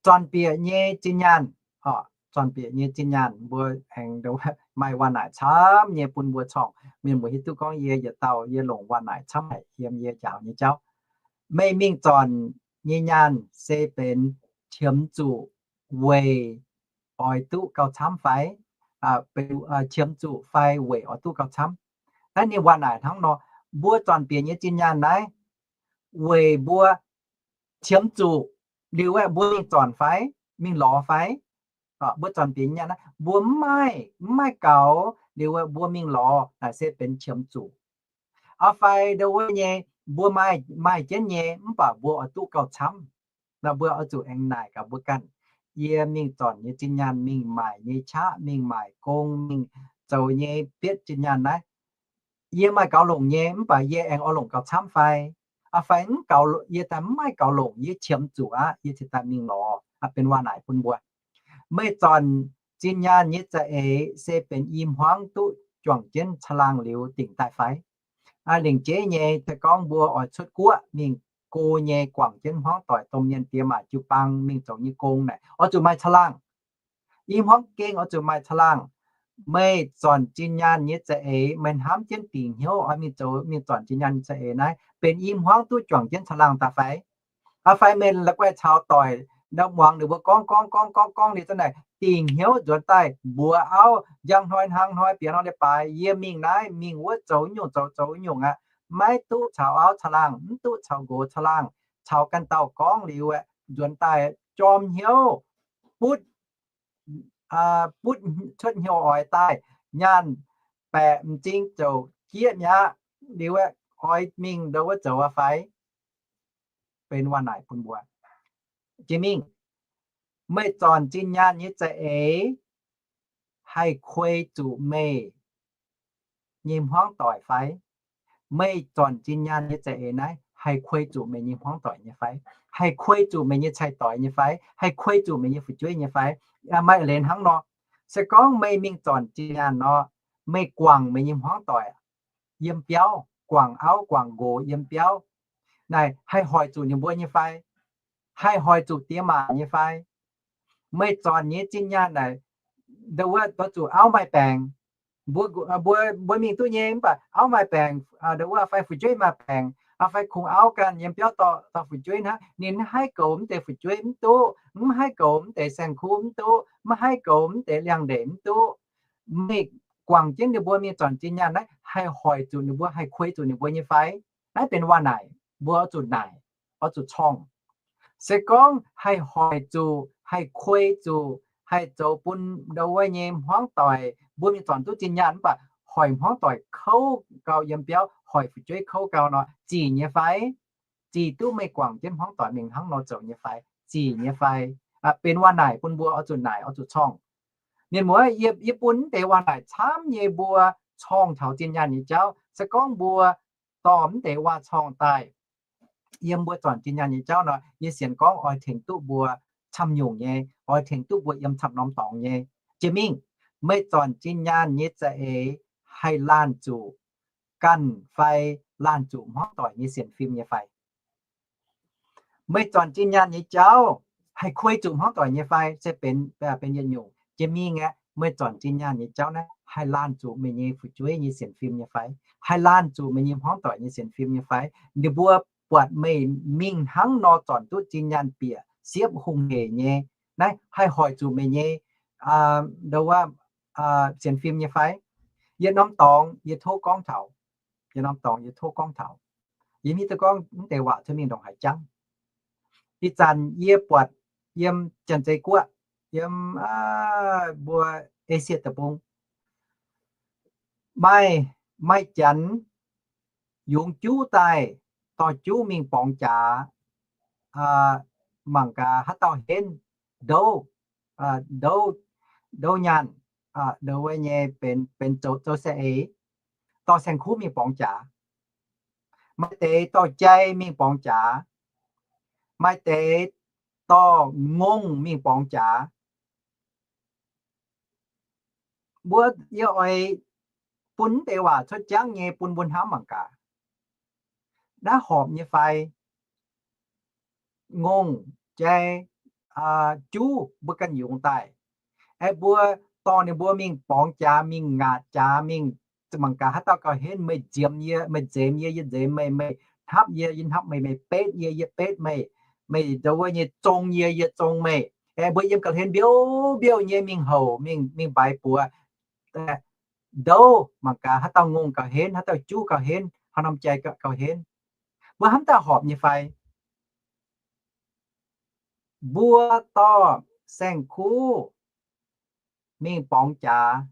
Zornc bieqc nyei zinh nyaanh, zornc bieqc nyei zinh nyaanh mbuo aengx maaih waac-naaic camv nyei bun mbuo corng. Mienh muoz hiuv duqv gorngv yie yietc dauh yie longc waac-naaic camv haic yiem yie njaaux nyei jauv. Meih mingh zornc nyei nyaanh se benx qiemx zuqc weic oix duqv gauh camv fai, qiemx zuqc fai weic oix duqv gauh camv. Naaiv ninh waac-naaic hnangv nor, mbuo zornc bieqc nyei zinh nyaanh naaiv weic mbuo qiemx zuqc liuz aeqv, mbuo mingh zornc fai mingh lorz fai? Mbuo zornc bieqc nyei nyaanh naaiv mbuo mv maaih, mv maaih gaux liuz aeqv, mbuo mingh lorz naaic se benx qiemx zuqc. Aa fai ndo wuov nyei, mbuo maaih, maaih jienv nyei mv baac mbuo oix duqv gauh camv. Nor mbuo oix zuqc aengx naaic gaax mbuo ganh, yie mingh zornc nyei zinh nyaanh, mingh maaic nyei qaqv, mingh maaic gong, mingh zoux nyei bietv zinh nyaanh naaiv, yie maaih gaux longc nyei mv baac yie aengx oix longc gauh camv fai? Aa fai mv gaux, yie daaih mv maaih gaux longc, yie qiemx zuqc aqv, yie cingx daaih mingh lorz. Benx waac-naaic bun mbuo. Meih zornc zinh nyaanh nyei za'eix se benx i hmuangv duqv juangc jienv caangh laangh liuz dingc daaih fai? Lengc jeiv nyei se gorngv mbuo oix cuotv guoqv mingh go nyei, guangc jienv hmuangv doic, domh mienh diex maac jiu-baang mingh zoux nyei gong naaic, oix zuqc maaih caangh laangh. I hmuangv gengh oix zuqc maaih caangh laangh. Meih zornc zinh nyaanh nyei za'eix, meih hnamv jienv dingc hnyouv oix mingh zoux, mingh zornc zinh nyaanh nyei za'eix naaiv benx i hmuangv duqv juangc jienv caangh laangh daaih fai? Aa fai meih la'guaih caux doic ndau muangx ninh mbuo gorngv gorngv gorngv gorngv gorngv liuz zanc naaic dingc hnyouv nzuonx daaih mbuox auv, njang hnoi hnangv hnoi bieqc hnoi leiz-baaix yie mingh naaiv mingh wuov zoux nyungc zoux zoux nyungc aqv. Maiv duqv caux auv caangh laangh, mv duqv caux nqox caangh laangh, caux ganh dauh gorngv liuz aeqv, nzuonx daaih jorm hnyouv, butv, butv cuotv hnyouv oix daaih, nyaanh baeqc m'zing ziouc jieqv mi'aqv, liuz aeqv, oix mingh ndo wuov zoux aqv fai? Benx waac-naaic bun mbuo. Jiex mingh, meih zornc zinh nyaanh nyei za'eix haih kuei zuqc meih nyei hmuangv doic fai? Meih zornc zinh nyaanh nyei za'eix naaiv haih kuei zuqc meih nyei hmuangv doic nyei fai? Haih kuei zuqc meih nyei cai-doix nyei fai? Haih kuei zuqc meih nyei fu'jueiv nyei fai? Maaih leiz hnangv nor. Se gorngv meih mingh zornc zinh nyaanh nor, meih guangc meih nyei hmuangv doic yiem biauv, guangc auv guangc nqox yiem biauv, naaic haih hoic zuqc ninh mbuo nyei fai? Haih hoic zuqc diex maac nyei fai? Meih zornc nyei zinh nyaanh naaic, ndo wuov, ndo zuqc auv maaih baengc, mbuo, mbuo, mbuo mingh duqv nyei, mv baac auv maaih baengc, ndo wuov, fai fu'jueiv maaih baengc, fai kungx auv ganh yiem biauv dorh, dorh fu'jueiv hnangv, ninh mv haih goux mv deix fu'jueiv mv duqv, mv haih goux mv deix saeng-kuv mv duqv, mv haih goux mv deix liangx-ndeic mv duqv. Meih guangc jienv ninh mbuo mingh zornc zinh nyaanh naaiv haih hoic zuqc ninh mbuo, haih kuei zuqc ninh mbuo nyei fai? Naaiv benx waac-naaic, mbuo oix zuqc naaic, oix zuqc corng. Se gorngv haih hoic zuqc, haih kuei zuqc, haih zoux bun ndo wuov nyei hmuangv doic, mbuo mingh zornc duqv zinh nyaanh mv baac hoic hmuangv doic kouv gau yiem biauv, hoic fu'jueiv kouv gau nor, zic nyei fai? Zic duqv meih guangc jienv hmuangv doic mingh hnangv nor zoux nyei fai? Zic nyei fai? Benx waac-naaic bun mbuo oix zuqc naaic, oix zuqc corng. Mienh muoz, yie, yie bun mv deix waac-naaic camv nyei mbuo corng taux zinh nyaanh nyei jauv. Se gorngv mbuo dorh mv deix waac-corng daaih yiem mbuo zornc zinh nyaanh nyei jauv nor, yie sienx gorngv oix tengx duqv mbuo camv nyungc nyei, oix tengx duqv mbuo yiem camv norm dorngx nyei. Jiex mingh, meih zornc zinh nyaanh nyei za'eix haih laanh zuqc ganh fai laanh zuqc hmuangv doic nyei sienx fim nyei fai? Meih zornc zinh nyaanh nyei jauv haih kuei zuqc hmuangv doic nyei fai? Se benx, benx yietc nyungc. Jiex mingh aeqv, meih zornc zinh nyaanh nyei jauv naaiv haih laanh zuqc meih nyei fu'jueiv nyei sienx fim nyei fai? Haih laanh zuqc meih nyei hmuangv doic nyei sienx fim nyei fai? Ninh mbuo buatc meih mingh hnangv nor zornc duqv zinh nyaanh bieqc siepv hungh hec nyei, Naaiv haih hoic zuqc meih nyei, aa, ndo wuov, aa, sienx fim nyei fai? Yietc norm dorngx yie tov gorngv taux, yietc norm dorngx yie tov gorngv taux. Yie mv hiuv duqv gorngv mv deix waac cuotv mingh ndongc haaix jangv. Ih zanc yie buatc yiem Janx-Zei Guoqv, yiem, aa, mbuo Esie Deic-Bung, maaih, maaih Janx yungz juv daaih, dorh juv mingh borngz jaax, aa, mangc gaax haaix dauh henv ndouv, aa, ndouv, ndouv nyaanh, aa, ndouv wuov nyei benx, benx zoux, zoux saeng-eix, dorh saeng-kuv mingh borngz jaax. Maaih deix dorh jai mingh borngz jaax. Maaih deix dorh ngongh mingh borngz jaax. Mbuo yie oix bun mv deix waac cuotv jangv nyei bun mbuo hnamv mangc gaax. Naaiv horpc nyei fai? Ngongh, jai, aa, juv mbuo ganh yungz daaih. Aeqv, mbuo dorh ninh mbuo mingh borngz jaax, mingh ngaatc jaax, mingh mangc gaax haaix dauh gauh henv. Meih nziemx yie, meih nzemx yie, yie nzemx meih, meih hnapv yie, yie hnapv meih, meih betv yie, yie betv meih, meih ndo wuov nyei zong yie, yie zong meih. Aeqv, mbuo yiem ga'hlen mbiouv mbiouv nyei mingh houc, mingh, mingh mbaix buoz, ndouv mangc gaax haaix dauh ngongh gauh henv, haaix dauh juv gauh henv, haaix norm jai gauh henv. Mbuo hnamv daaih horpc nyei fai? Mbuo dorh saeng-kuv mingh borngz jaax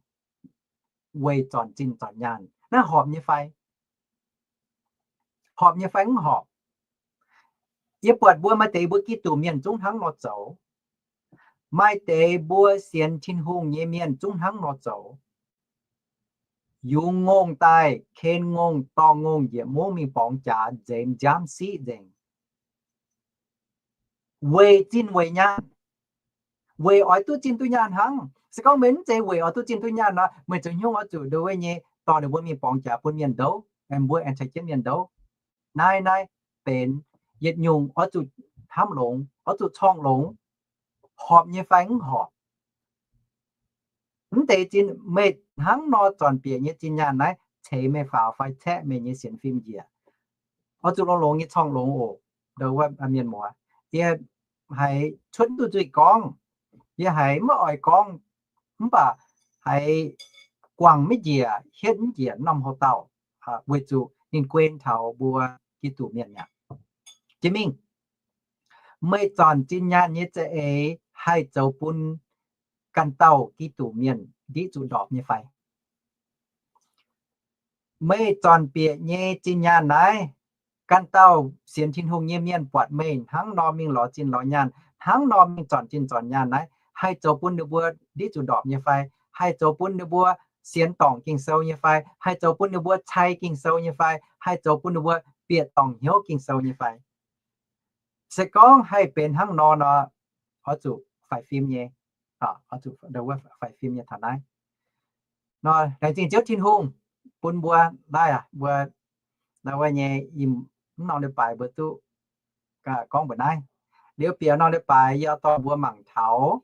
weic zornc zinh zornc nyaanh, naaiv horpc nyei fai? Horpc nyei fai mv horpc? Yie buatc mbuo maaih deix mbuo Giduc mienh zungv hnangv nor zoux. Maaih deix mbuo sienx Tin-Hungh nyei mienh zungv hnangv nor zoux. Yungz ngongh daaih, ken ngongh, dorh ngongh njiec mungv mingh borngz jaax, nzemx nziaamv siqv nzengc. Weic zinh weic nyaanh. Weic oix duqv zinh duqv nyaanh hnangv. Se gorngv meih mv zeiz weic oix duqv zinh duqv nyaanh nor, meih zoux hnyouv oix zuqc ndo wuov nyei dorh ninh mbuo mingh borngz jaax bun mienh ndouv, mbuo aengx caux jienv mienh ndouv. Naaiv, naaiv benx yietc nyungc oix zuqc hnamv longx, oix zuqc corngh longx. Horpc nyei fai mv horpc? Mv deix zinh, meih hnangv nor zornc bieqc nyei zinh nyaanh naaiv ceix meih faaux fai caeqv meih nyei sienx fim njiec? Oix zuqc longx-longx nyei corngh longx oc. Ndo wuov mienh muoz, yie haiz cuotv duqv nzuih gorngv, yie haiz maiv oix gorngv, mv baac haiz guangc maiv njiec, hietv mv njiec norm houx-dauh, weic zuqc ninh guen taux mbuo Giduc mienh mi'aqv. Jiex mingh, meih zornc zinh nyaanh nyei za'eix haih zoux bun ganh dauh Giduc mienh ndiqv zuqc ndorpc nyei fai? Meih zornc bieqc nyei zinh nyaanh naaiv, ganh dauh sienx Tin-Hungh nyei mienh buatc meih hnangv nor mingh lorz zinh lorz nyaanh, hnangv nor mingh zornc zinh zornc nyaanh naaiv, haih zoux bun ninh mbuo ndiqv zuqc ndorpc nyei fai? Haih zoux bun ninh mbuo sienx dorngc Ging-Sou nyei fai? Haih zoux bun ninh mbuo cai Ging-Sou nyei fai? Haih zoux bun ninh mbuo bieqc dorngc hnyouv Ging-Sou nyei fai? Se gorngv haih benx hnangv nor nor, oix zuqc faix fim nyei, oix zuqc faix fim nyei taux naaiv. Nor laengz zingh Ziouv Tin-Hungh bun mbuo naaiv aac, mbuo naaiv wuov nyei, mv norm leiz-baaix mbuo duqv gorngv mbuox naaiv. Liuz bieqc norm leiz-baaix yie dorh mbuo mangc taux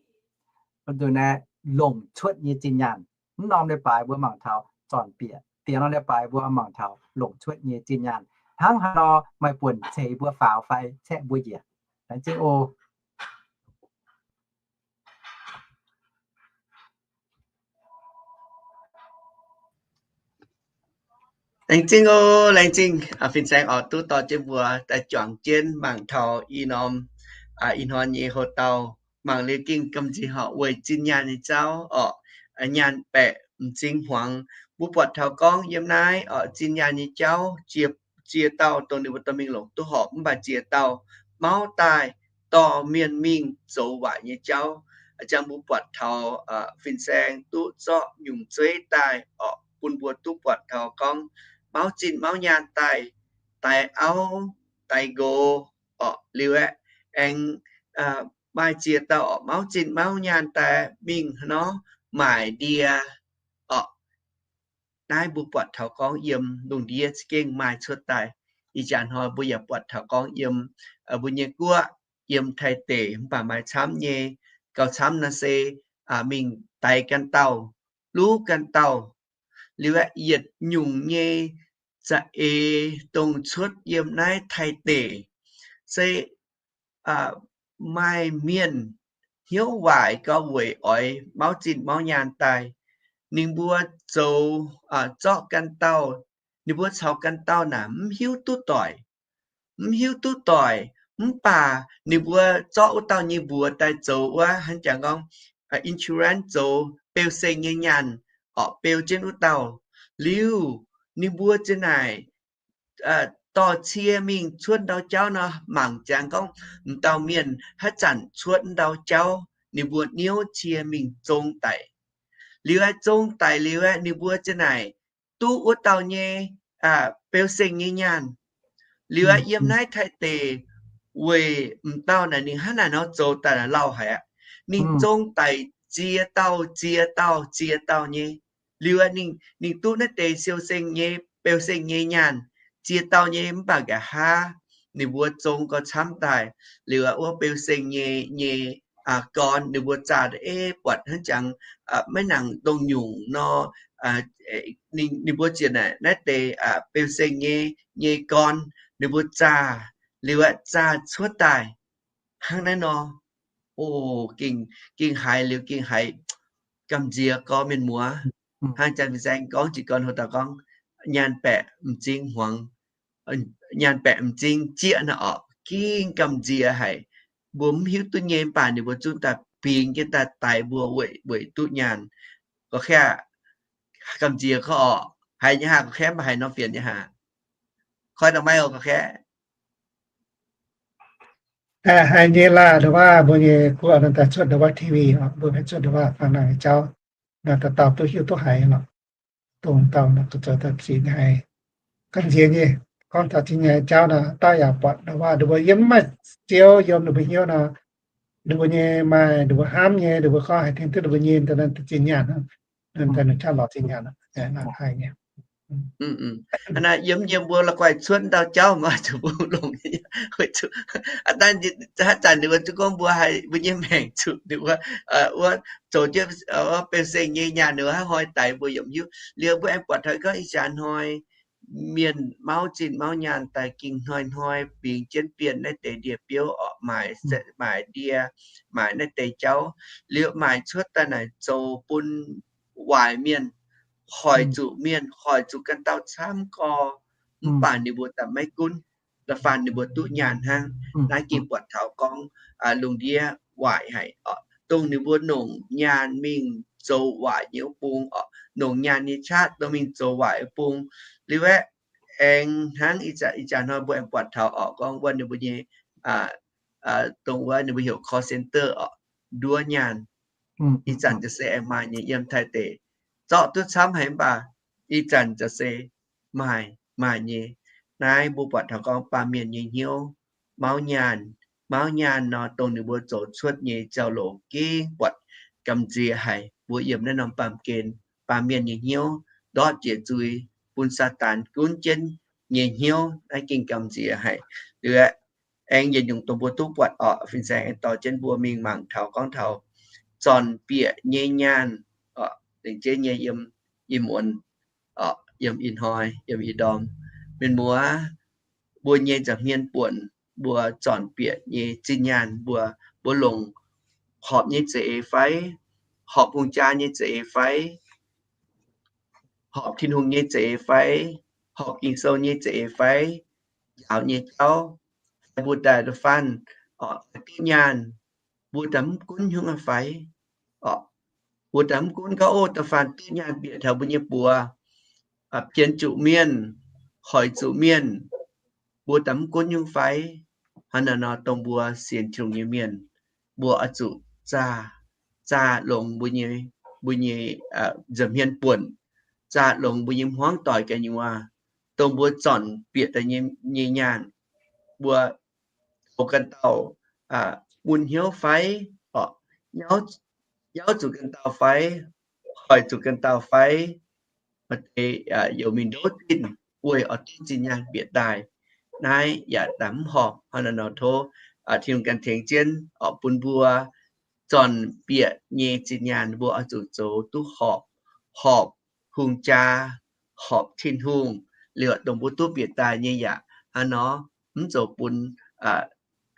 nzunc naaiv longc cuotv nyei zinh nyaanh. Mv norm leiz-baaix mbuo mangc taux zornc bieqc, bieqc norm leiz-baaix mbuo mangc taux longc cuotv nyei zinh nyaanh. Hnangv haaix nor maaih buonc ceix mbuo faaux fai caeqv mbuo njiec. Laengz zingh oc. Laengz zingh oc, laengz zingh. Fin-saeng oix duqv dorh jienv mbuo daaih juangc jienv mangc taux ih norm, ih hnoi nyei houx-dauh, mangc liuz gengh gamh nziex horpc weic zinh nyaanh nyei jauv orqc. Nyaanh baeqc m'zing hmuangx. Mbuo buatc taux gorngv yiem naaiv orqc, zinh nyaanh nyei jauv, ziex dauh dongh ninh mbuo dorh mingh longc duqv horpc, mv baac ziex dauh mauv daaih dorh mienh mingh zoux waaic nyei jauv. A'jang mbuo buatc taux fin-saeng duqv zorqv nyungc zeiv daaih orqc, bun mbuo duqv buatc taux gorngv mauv zinh mauv nyaanh daaih, daix auv, daix nqox orqc. Liuz aeqv, aengx maaih ziex dauh orqc, mauv zinh mauv nyaanh daaih mingh haaix nor, maaic ndie orqc. Naaiv mbuo buatc taux gorngv yiem lungh ndiev za'gengh maaih cuotv daaih. Ih jaax hnoi mbuo yaac buatc taux gorngv yiem mbuo nyei guoqv, yiem Taiv deic, mv baac maaih camv nyei. Gauh camv naaiv se mingh daix ganh dauh, luv ganh dauh. Liuz aeqv, yietc nyungc nyei za'eix dongh cuotv yiem naaiv Taiv deic se maaih mienh hnyouv waaic gau weic oix mauv zinh mauv nyaanh daaih. Ninh mbuo zoux, zorqv ganh dauh, ninh mbuo caux ganh dauh naaic mv hiuv duqv doic, mv hiuv duqv doic, mv baac ninh mbuo zorqv wuov dauh nyei mbuox daaih zoux wuov, hnangv jangx gorngv, insurance, zoux beu-seng nyei nyaanh, orqc, beu jienv wuov dauh. Liuz, ninh mbuo ziouc naaic dorh cie mingh cuotv ndau jauv nor, mangc ziangx gorngv m'dauh mienh haaix zanc cuotv ndau jauv, ninh mbuo niouv cie mingh zong daic. Liuz aeqv, zong daic liuz aeqv, ninh mbuo ziouc naaic duqv wuov dauh nyei beu-seng nyei nyaanh. Liuz aeqv, yiem naaiv Taiv deic weic m'dauh naaic ninh hnangv naaic nor zoux daaih lauh haic aqv. Ninh zong daic ziex dauh, ziex dauh, ziex dauh nyei. Liuz aeqv, ninh duqv naaiv deix siou-seng nyei, beu-seng nyei nyaanh ziex dauh nyei, mv baac nqa'haav ninh mbuo zong gau camv daaih. Liuz aeqv, wuov beu-seng nyei, nyei gorn ninh mbuo zaah, ei, buatc hnangv jangx maiv nangc dongh nyungc nor, ninh mbuo ziouc naaic naaiv deix beu-seng nyei, nyei gorn ninh mbuo zaah, liuz aeqv, zaah cuotv daaih hnangv naaiv nor. O, gengh, gengh haiz liuz gengh haiz gamh nziex gorx mienh muoz. Hnangv Janx-Fin-Saeng gorngv jiez gorn hoc dauh gorngv, nyaanh baeqc m'zing hmuangx, nyaanh baeqc m'zing jieqv naaic orqc, gengh gamh nziex haic. Mbuo mv hiuv duqv nyei, mv baac ninh mbuo zungv daaih bingx jienv daaih daix mbuo weic, weic duqv nyaanh. Gorqv-kaeqv, gamh nziex gorx orqc. Haiz nyei haah gorqv-kaeqv, mv baac haiz norm fienx nyei haah? Koi da'maiv oc gorqv-kaeqv. Haiz nyei laah, ndongc wuov mbuo nyei guoqv nor daaih cuotv ndongc wuov T V oc, mbuo haih cuotv ndongc wuov faang nangh nyei jauv, nor dauh dauh duqv hiuv duqv haiz lorqc. Dongh dauh nor zoux daaih zinh haiz gamh nziex nyei. Gorngv taux zinh nyaanh jauv nor, dauh yaac buatc ndongc wuov ninh mbuo yiem mv maaih Ziouv yiem ninh mbuo hnyouv nor, ninh mbuo nyei maaih ninh mbuo hnamv nyei, ninh mbuo gorngv haih tengx duqv ninh mbuo nyei zinh nyaanh, daaih ninh qaqv lorz zinh nyaanh, haiz nyei. Hnangv naaic yiem, yiem mbuo la'guaih cuotv ndau jauv maiv zuqc mbuo longc. Aa, haaix zanc ninh mbuo zuqc gorngv mbuo haih mbuo nyei maengc zuqc ninh mbuo wuov zoux jienv wuov beu-seng nyei nyaanh ninh mbuo hnangv hnoi daix mbuo yaac mv hiuv. Liuz mbuo aengx buatc taux gorngv ih jaax hnoi mienh mauv zinh mauv nyaanh daaih gengh hnoi-hnoi bingx jienv bienh naaiv deix ndie-biouv orqc, maaic, maaic ndie, maaic naaiv deix jauv. Liuz maaic cuotv daaih naaic zoux bun waaic mienh, hoic zuqc mienh, hoic zuqc ganh dauh camv gorx, mv baac ninh mbuo daaih maiv gunv, la'faanh ninh mbuo duqv nyaanh hnangv. Naaiv gengh buatc taux gorngv lungh ndiev waaic haic oc, dongh ninh mbuo nongc nyaanh mingh zoux waaic nyei wuov bung oc, nongc nyaanh nyei qaqv dongh mingh zoux waaic wuov bung. Liuz aeqv, aengx hnangv ih zanc, ih zanc hnoi mbuo aengx buatc taux oc, gorngv wuov ninh mbuo nyei, dongh wuov ninh mbuo heuc call center oc, nduov nyaanh. Ih zanc za'gengh se aengx maaih nyei yiem Taiv deic, zorqv duqv camv haic mv baac ih zanc za'gengh se maaih, maaih nyei. Naaiv mbuo buatc taux gorngv baamh mienh nyei hnyouv mauv nyaanh, mauv nyaanh nor, dongh ninh mbuo zoux cuotv nyei jauv-louc gengh buatc gamh nziex haic. Mbuo yiem naaiv norm baamh gen, baamh mienh nyei hnyouv ndortv jiex zuiz, bun Saadaan gunv jienv nyei hnyouv, naaiv gengh gamh nziex haic. Liuz aengx yietc nyungc dongh mbuo duqv buatc oc, fin-saeng aengx dorh jienv mbuo mingh mangc taux gorngv taux zornc bieqc nyei nyaanh oc, lengc jeiv nyei yiem ih muonz oc, yiem ih hnoi, yiem ih ndorm. Mienh muoz, mbuo nyei nza'hmien buonc, mbuo zornc bieqc nyei zinh nyaanh mbuo, mbuo longc horpc nyei za'eix fai, horpc hungh jaa nyei za'eix fai, horpc Tin-Hungh nyei za'eix fai, horpc Ging-Sou nyei za'eix fai, njaaux nyei jauv, fai mbuo daaih da'faanh duqv nyaanh, mbuo daaih mv gunv hnyouv fai? Mbuo daaih mv gunv gorngv, o, da'faanh duqv nyaanh bieqc taux mbuo nyei buoz, pienx zuqc mienh, hoic zuqc mienh, mbuo daaih mv gunv hnyouv fai? Hnangv naaiv nor, dongh mbuo sienx Tin-Hungh nyei mienh, mbuo oix zuqc zaah, zaah longx mbuo nyei, mbuo nyei nza'hmien buonc, zaah longx mbuo nyei hmuangv doic gu'nyuoz, dongh mbuo zornc bieqc daaih nyei nyaanh, mbuo zoux ganh dauh mun hnyouv fai, nyauv zuqc ganh dauh fai, hoic zuqc ganh dauh fai, maaih deix youc mingh ndouv zinh weic oix duqv zinh nyaanh bieqc daaih. Naaiv yaac daaih mv horpc. Hnangv naaiv nor tov Tin-Hungh ganh tengx jienv oc, bun mbuo zornc bieqc nyei zinh nyaanh mbuo oix zuqc zoux duqv horpc, horpc hungh jaa, horpc Tin-Hungh, liuz dongh mbuo duqv bieqc daaih nyei yaac hnangv nor, mv zoux bun,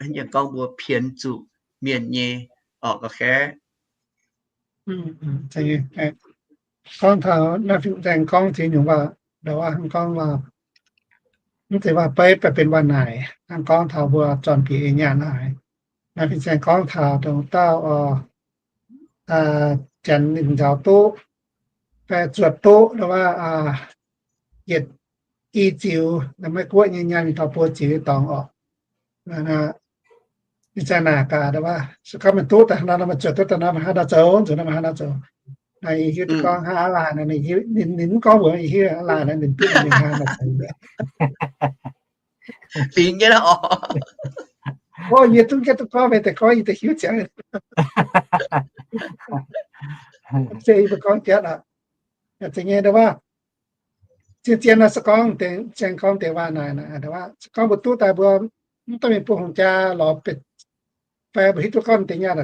hnangv gorngv mbuo pienx zuqc mienh nyei Orqc, gorngv taux naaiv fin-saeng gorngv ziex nyungc waac, gorngv waac, mv zeiz waac beiv, beiv benx waac naaic. Hnangv gorngv taux mbuo zornc bieqc nyei nyaanh haic. Naaiv fin-saeng gorngv taux dongh dauh oc, janx ninh nzaaux duqv, fai zuotc duqv, yietc i ziux, maiv guoqv nyei nyaanh ninh taux buo ziux nyei dorngx orqc. Fin-saeng naaic gaax, se gorngv meih duqv daaih hnangv nor, meih zuotc duqv daaih nor, meih hnangv nor zoux, zuotc nor meih hnangv nor zoux. Naaiv yie hiuv duqv gorngv hnangv aav laanh, ninh mv gorngv mbuox yie hiuv aav laanh, ninh duqv ninh hnangv nor zoux. Fingx nyei lorqc. O, yie zungv jienv duqv gorngv, meih deix gorngv yie deix hiuv ziangx. Se yie mbuo gorngv jienv aqv. Zeiz nyei ndau wuov, zien-zien nor se gorngv deix, zien gorngv deix waac naaic, se gorngv mbuo duqv daaih mbuo mv dungx mingh bun hungh jaa lorz, fai mbuo hiuv duqv gorngv deix nyaanh,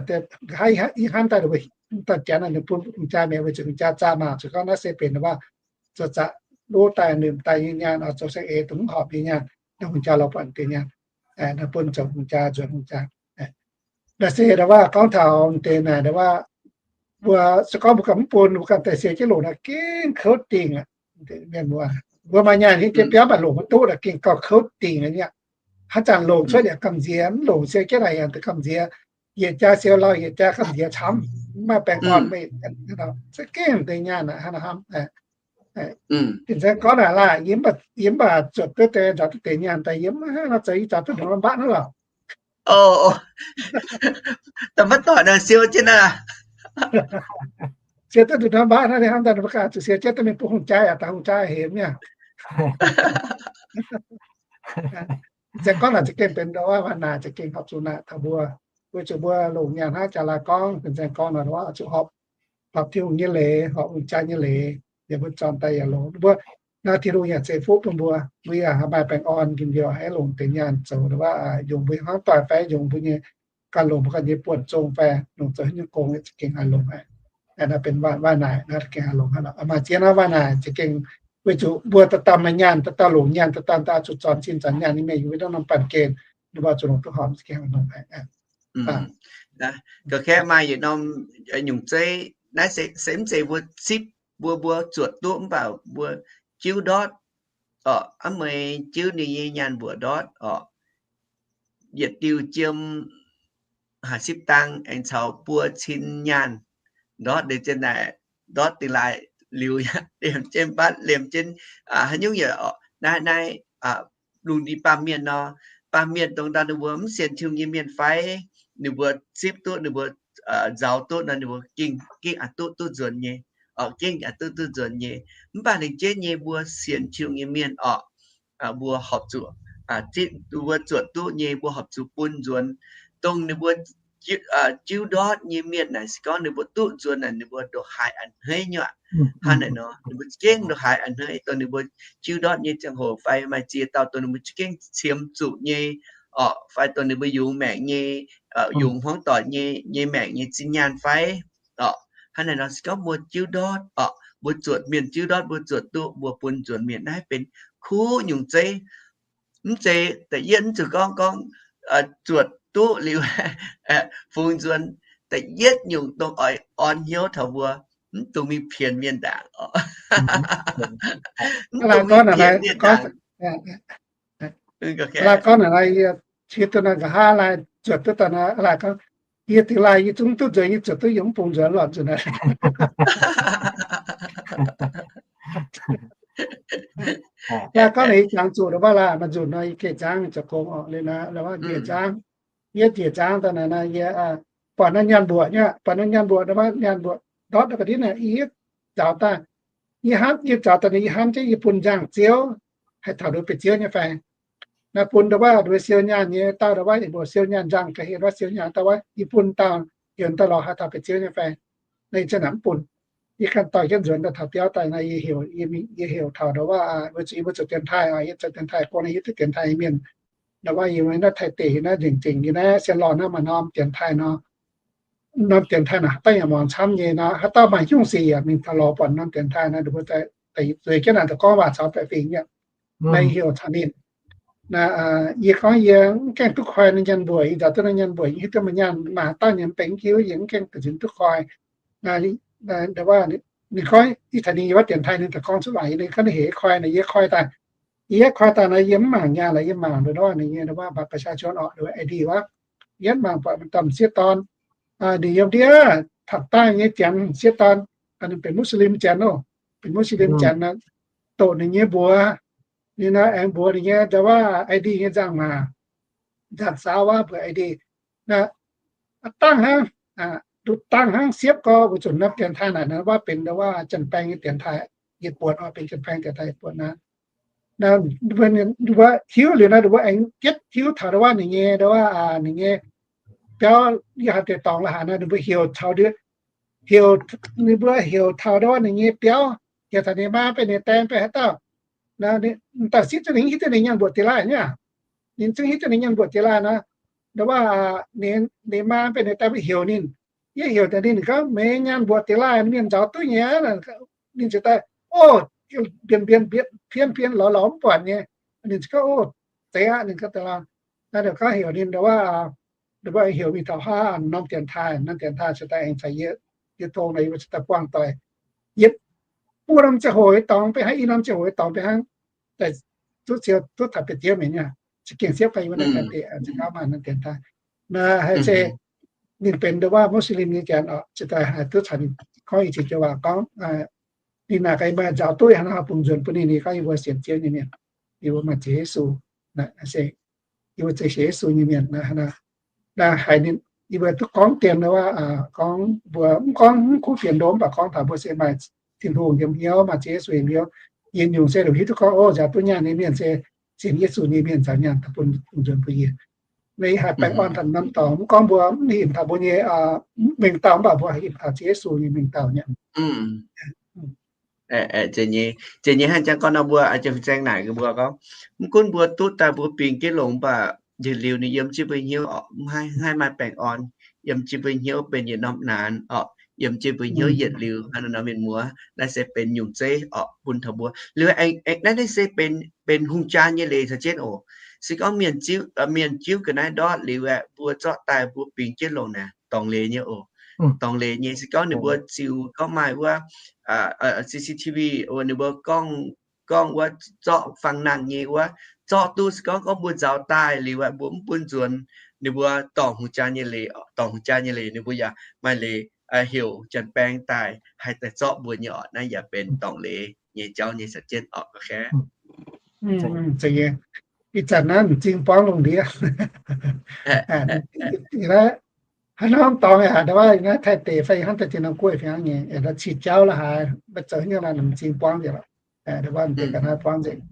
nqa'haav ih hnamv daaih mbuo daaih janx ninh bun hungh jaa mi'aqv, weic zuqc hungh jaa zaah maah, zuqc gorngv naaiv se benx ndau wuov, zoux zaqc luv daaih nimc daaih nyei nyaanh, zoux saeng-eix dongh mv horpc nyei nyaanh, naaiv hungh jaa lorz buatc deix nyaanh, naaiv bun zoux hungh jaa, nzuonx hungh jaa. Naaiv se ndau wuov gorngv taux deix naaic ndau wuov, mbuo se gorngv mbuo ganh mv bun, mbuo ganh daaih siou jienv longc naaic gengh kouv dingc aqv. Mienh mbuo, mbuo maaih nyaanh hiuv jienv biauv maaih longc maiv duqv naaic gengh gauh kouv dingc aqv. Haaix zanc longc cuotv yaac gamh nziex, mv longc siou jienv naaic yaac gamh nziex. Yietc jaa siou lauh, yietc jaa gamh nziex camv, mv maaih baengh orn meih. Za'gengh deix nyaanh aqv, hnangv nor hnamv. Fin-saeng gorngv naaic laah, yie mv baac zuotc duqv deix, nzaaux duqv deix nyaanh daaih, yie mv hnangv nor zoux, yie nzaaux duqv nduqc nor mbatv hnangv lorqc. Da'faanh doic naaic siou jienv naaic, siou duqv nduqc nor mbatv hnangv, hnamv daaih ninh mbuo ganh zuqc siou jienv daaih mingh bun hungh jaa yaac daaih hungh jaa hemx mi'aqv. Fin-saeng gorngv naaic za'gengh benx ndau wuov waac naaic za'gengh horpc zuqc naaic taux mbuo, weic zuqc mbuo longc nyaanh hnangv jaax laaix gorngv, fin-saeng gorngv naaic wuov zuqc horpc, horpc Tin-Hungh nyei leiz, horpc hungh jaa nyei leiz, yaac mbuo zornc daaih yaac longx. Mbuo naaiv Tin-Hungh yaac ceix fuqv bun mbuo, mbuo yaac haih maaih baengh orn njien nziouv, haih longc deix nyaanh zoux ndau wuov, yungz mbuo nyei hmuangv doic fai yungz mbuo nyei ganh longc mbuo ganh nyei buonv zong fai longc zoux haaix nyungc gong za'gengh haih longx aqv. Naaiv benx waac naaic, naaiv za'gengh haih longx hnangv. Maaih ziex norm waac naaic za'gengh weic zuqc mbuo daaih daaih maaih nyaanh, daaih daaih longc nyaanh, daaih daaih daaih zuqc zornc cin zornc nyaanh nyei mienh yiem wuov norm baamh gen, ninh mbuo zuqc longc duqv horpc za'gengh haih longx aqv. Gorngv maaih yietc norm nyungc zeiv, naaiv se mv zeiz mbuo zipv, mbuo mbuo zuotc duqv mv baac mbuo jiuv ndortv, orqc, aav mueiz jiuv ninh nyei nyaanh mbuoqc ndortv, orqc, yietc diuh jiem haaix sipv dang aengx caux buo cin nyaanh ndortv, ndortv dingh laaih liuz, liemh jienv mbatv, liemh jienv haaix nyungc yaac, orqc, naaiv naaiv lungh ndiev baamh mienh nor, baamh mienh dongh ndau ninh mbuo mv sienx Tin-Hungh nyei mienh fai, ninh mbuo zipv duqv ninh mbuo nzaaux duqv nor ninh mbuo gengh, gengh a'duqv duqv nzuonx nyei, orqc, gengh a'duqv duqv nzuonx nyei. Mv baac lengc jeiv nyei mbuo sienx Tin-Hungh nyei mienh orqc, mbuo horpc zuqc zipv, mbuo zuotc duqv nyei mbuo horpc zuqc bun nzuonx. Dongh ninh mbuo jiuv ndortv nyei mienh naaic se gorngv ninh mbuo duqv nzuonx naaic ninh mbuo ndongc haaix a'hneiv nyuoqc. Hnangv naaic nor ninh mbuo za'gengh ndongc haaix a'hneiv, dongh ninh mbuo jiuv ndortv nyei ziangh hoc fai maaih ziex dauh dongh ninh mbuo za'gengh qiemx zuqc nyei, orqc, fai dongh ninh mbuo yungz maengc nyei, yungz hmuangv doic nyei, nyei maengc nyei zinh nyaanh fai, orqc, hnangv naaic nor se gorngv mbuo jiuv ndortv, orqc, mbuo zuotc, mienh jiuv ndortv mbuo zuotc duqv mbuo bun nzuonx mienh, naaiv benx kuv nyungc zeiv. Mv zeiz da'yietv mv zuqc gorngv, gorngv zuotc duqv liuz fungx nzuonx, da'yietv nyungc dongh oix orn hnyouv taux mbuo mv dungx mingh pienx mienh ndaangc, orqc, mv dungx mingh pienx mienh ndaangc. Aav gorngv naaic, yie qiex duqv naaic nqa'haav laai zuotc duqv daaih naaic, aav gorngv, yie dingx laaih yie zungv duqv nzuonx, yie zuotc duqv yie mv bungx nzuonx lorqc nzunc naaic. Aav gorngv naaic yie jangx zuqc ndongc wuov laai, maaih nzunc nor yie geh nzangv zoux gong orqc, liuz naaic wuov njiec nzangv, yie njiec nzangv daaih naaic naaic yie buatc naaiv nyaanh mbuoqc nyei, buatc naaiv nyaanh mbuoqc, ndongc wuov nyaanh mbuoqc ndortv daaih ga'ndiev naaic, yie hiuv nzaaux daaih, yie hnamv, yie nzaaux daaih naaic yie hnamv jienv yie bun nzangh-ziouv, haih taux nduov bieqc ziouv nyei fai. Naaiv bun ndongc wuov nduov siou nyaanh nyei dauh, ndongc wuov yie mbuo siou nyaanh nzangh ga'hlen wuov siou nyaanh dauh wuov, yie bun dauh heuc daaih lorz haih taux bieqc ziouv nyei fai. Naaiv yie ziouc naaic mv bun. Yie ganh dorh jienv nzuonx daaih taux biauv daaih naaic, yie heuc, yie heuc taux ndongc wuov, weic zuqc yie mbuo zoux dienx taaih, yie zoux dienx taaih gorngv naaic yie duqv dienx taaih nyei mienh. Ndongc wuov yie mbuo naaiv Taiv deic naaiv nzengc nzengc yie naaiv Sien Lorh naaiv maaih norm dienx taaih nor, norm dienx taaih naaic haaix dauh yaac muangx camv nyei nor, haaix dauh maaih hnyungv sic yaac mingh taux lorz buatc norm dienx taaih nor, ninh mbuo zueiz jienv naaic daaih gorngv waac caux baeqc fingx nyei. Naaiv yie heuc caux ninh, Yie gorngv yie mv gaengh duqv koi ninh nyaanh mbuoqc, yie nzaaux duqv ninh nyaanh mbuoqc, yie hiuv duqv maaih nyaanh, maaih haaix dauh ninh mv benx hiuv, yie mv gaengh duqv nzunc duqv koi. Ninh gorngv ih zanc ninh yiem wuov dienx taaih ninh daaih gorngv cuotv waac, ninh gorngv ninh heuc yie koi nor, yie koi daaih. Yie koi daaih nor yie mv mangc nyaanh lorqc, yie mangc nduqc nor ninh nyei nduqc wuov บัตรประชาชน orqc, nduqc wuov I D wuov. Yie mangc buatc domh sieqv dorn, ninh yiem ndiev taux daaih nyei janx sieqv dorn, ninh benx Muslim janx oc, benx Muslim janx, doqc ninh nyei mbuox, ninh nor aengx mbuox ninh nyei nduqc wuov I D nyei nzangc-maac, nzangc-saauv wuov mbuox I D. Dangh hnangv, duqv dangh hnangv siepv gorx mbuo zuqc norm dienx taaih naaic nor wuov benx nduqc wuov janx-baeng nyei dienx taaih yietc buonc oc, benx janx-baeng dienx taaih yietc buonc naaic. Mbuo hiuv liuz nor, mbuo aengx jietv hiuv taux nduqc wuov ninh nyei, nduqc wuov ninh nyei biauv, yie haiz deix dorngx la'haaix nor ninh mbuo heuc taux, heuc, ninh mbuo heuc taux nduqc wuov ninh nyei biauv, heuc taux ninh maa beiv ninh daeng beiv haaix dauh. Dauh sipv duqv ninh, hiuv duqv ninh nyaanh mbuoqc diex laaih nyei aqv. Ninh zungv hiuv duqv ninh nyaanh mbuoqc diex laaih nor, nduqc wuov ninh maa beiv ninh daeng beiv heuc ninh. Yie heuc daaih ninh gorngv, meih nyaanh mbuoqc diex laaih mienh nzaaux duqv nyei aqv. Ninh ziouc daaih, o, mbienx mbienx, fien fien, lorz lorz mv buatc nyei. Ninh ziouc gorngv, o, zeiz aqv. Ninh gorngv daaih, naaiv ninh gorngv heuc ninh nduqc wuov, nduqc wuov heuc mingh taux haav norm dienx taaih, norm dienx taaih ziouc daaih aengx caux yie, yie tong nor yie ziouc daaih buangh doic. Yietc buo norm ziangh hoc nyei dorngx beiv hnangv, i norm ziangh hoc nyei dorngx beiv hnangv, daaih duqv ziouc duqv taux biauv-ziex mi'aqv, za'gengh siepv fai yie mbuo naaiv ganh deix za'gengh maaih norm dienx taaih. Naaiv haiz se ninh benx nduqc wuov Muslim nyei janx oc, ziouc daaih haih duqv caux ninh gorngv i cingx joux waac gorngv, ninh naaic gaax yie mbuo nzaaux duqv haaix nor bungx nzuonx bun ninh, ninh gorngv yie mbuo sienx Ziouv nyei mienh, yie mbuo maaih Ziouv Yesu, naaiv se yie mbuo zeiz sienx Yesu nyei mienh. Naaiv haiz ninh, yie mbuo duqv gorngv dien wuov, gorngv mbuo mv gorngv mv kuv fienx ndo mv baac gorngv taux mbuo se maaih Tin-Hungh yiem hnyouv, maaih Ziouv Yesu yiem hnyouv. Yie nyungc se longc hiuv duqv gorngv, o, nzaaux duqv nyaanh nyei mienh se sienx Yesu nyei mienh nzaaux nyaanh daaih bun bungx nzuonx bun yie. Naaiv yie haih baengh orn taux norm dorngx, mv gorngv mbuo mv hinc taux mbuo nyei mengh dauh mv baac mbuo hinc taux Ziouv Yesu nyei mengh dauh nyei. Zeiz nyei, zeiz nyei. Hnangv jangx gorngv nor mbuo, aa, Janx-Fin-Saeng naaic mbuo gorngv, mv gunv mbuo duqv daaih mbuo bingx jienv longx mv baac yietc liuz ninh yiem jienv mbuo hnyouv oc, mv haih, mv haih maaih baengh orn, yiem jienv mbuo hnyouv benx yietc norm naanx oc, yiem jienv mbuo hnyouv yietc liuz hnangv nor mienh muoz. Naaiv se benx nyungc zeiv oc bun taux mbuo. Liuz aengx, aengx naaiv, naaiv se benx, benx hungh jaa nyei leiz caux jienv oc. Se gorngv mienh jiuv, mienh jiuv ga'naaiv ndortv liuz aeqv, mbuo zorqv daaih mbuo bingx jienv longx naaic, dorngx leiz nyei oc. Dorngx leiz nyei. Se gorngv ninh mbuo ziux gorngv maaih wuov C C T V, ninh mbuo gorngv, gorngv wuov zorqv fangx nangh nyei wuov, zorqv duqv se gorngv, gorngv mbuo nzaaux daaih liuz aeqv, mbuo mv bun nzuonx, ninh mbuo dorngc hungh jaa nyei leiz, dorngc hungh jaa nyei leiz, ninh mbuo yaac maaih leiz heuc janx-baeng daaih haih daaih zorqv mbuo nyei oc. Naaiv yaac benx dorngx leiz nyei jauv nyei caux jienv oc. Ih zanc naaiv m'zing buangv lungh ndiev. Haaix norm dorngx yaac, naaiv Taiv deic fai hnangv daaih Tin-Hungh guoqv fih hnangv nyei, ci jauv la'haaix, maiv zoux hnyouv la'haaix, m'zing buangv nzengc lorqc. Ga'naaiv buangv nzengc.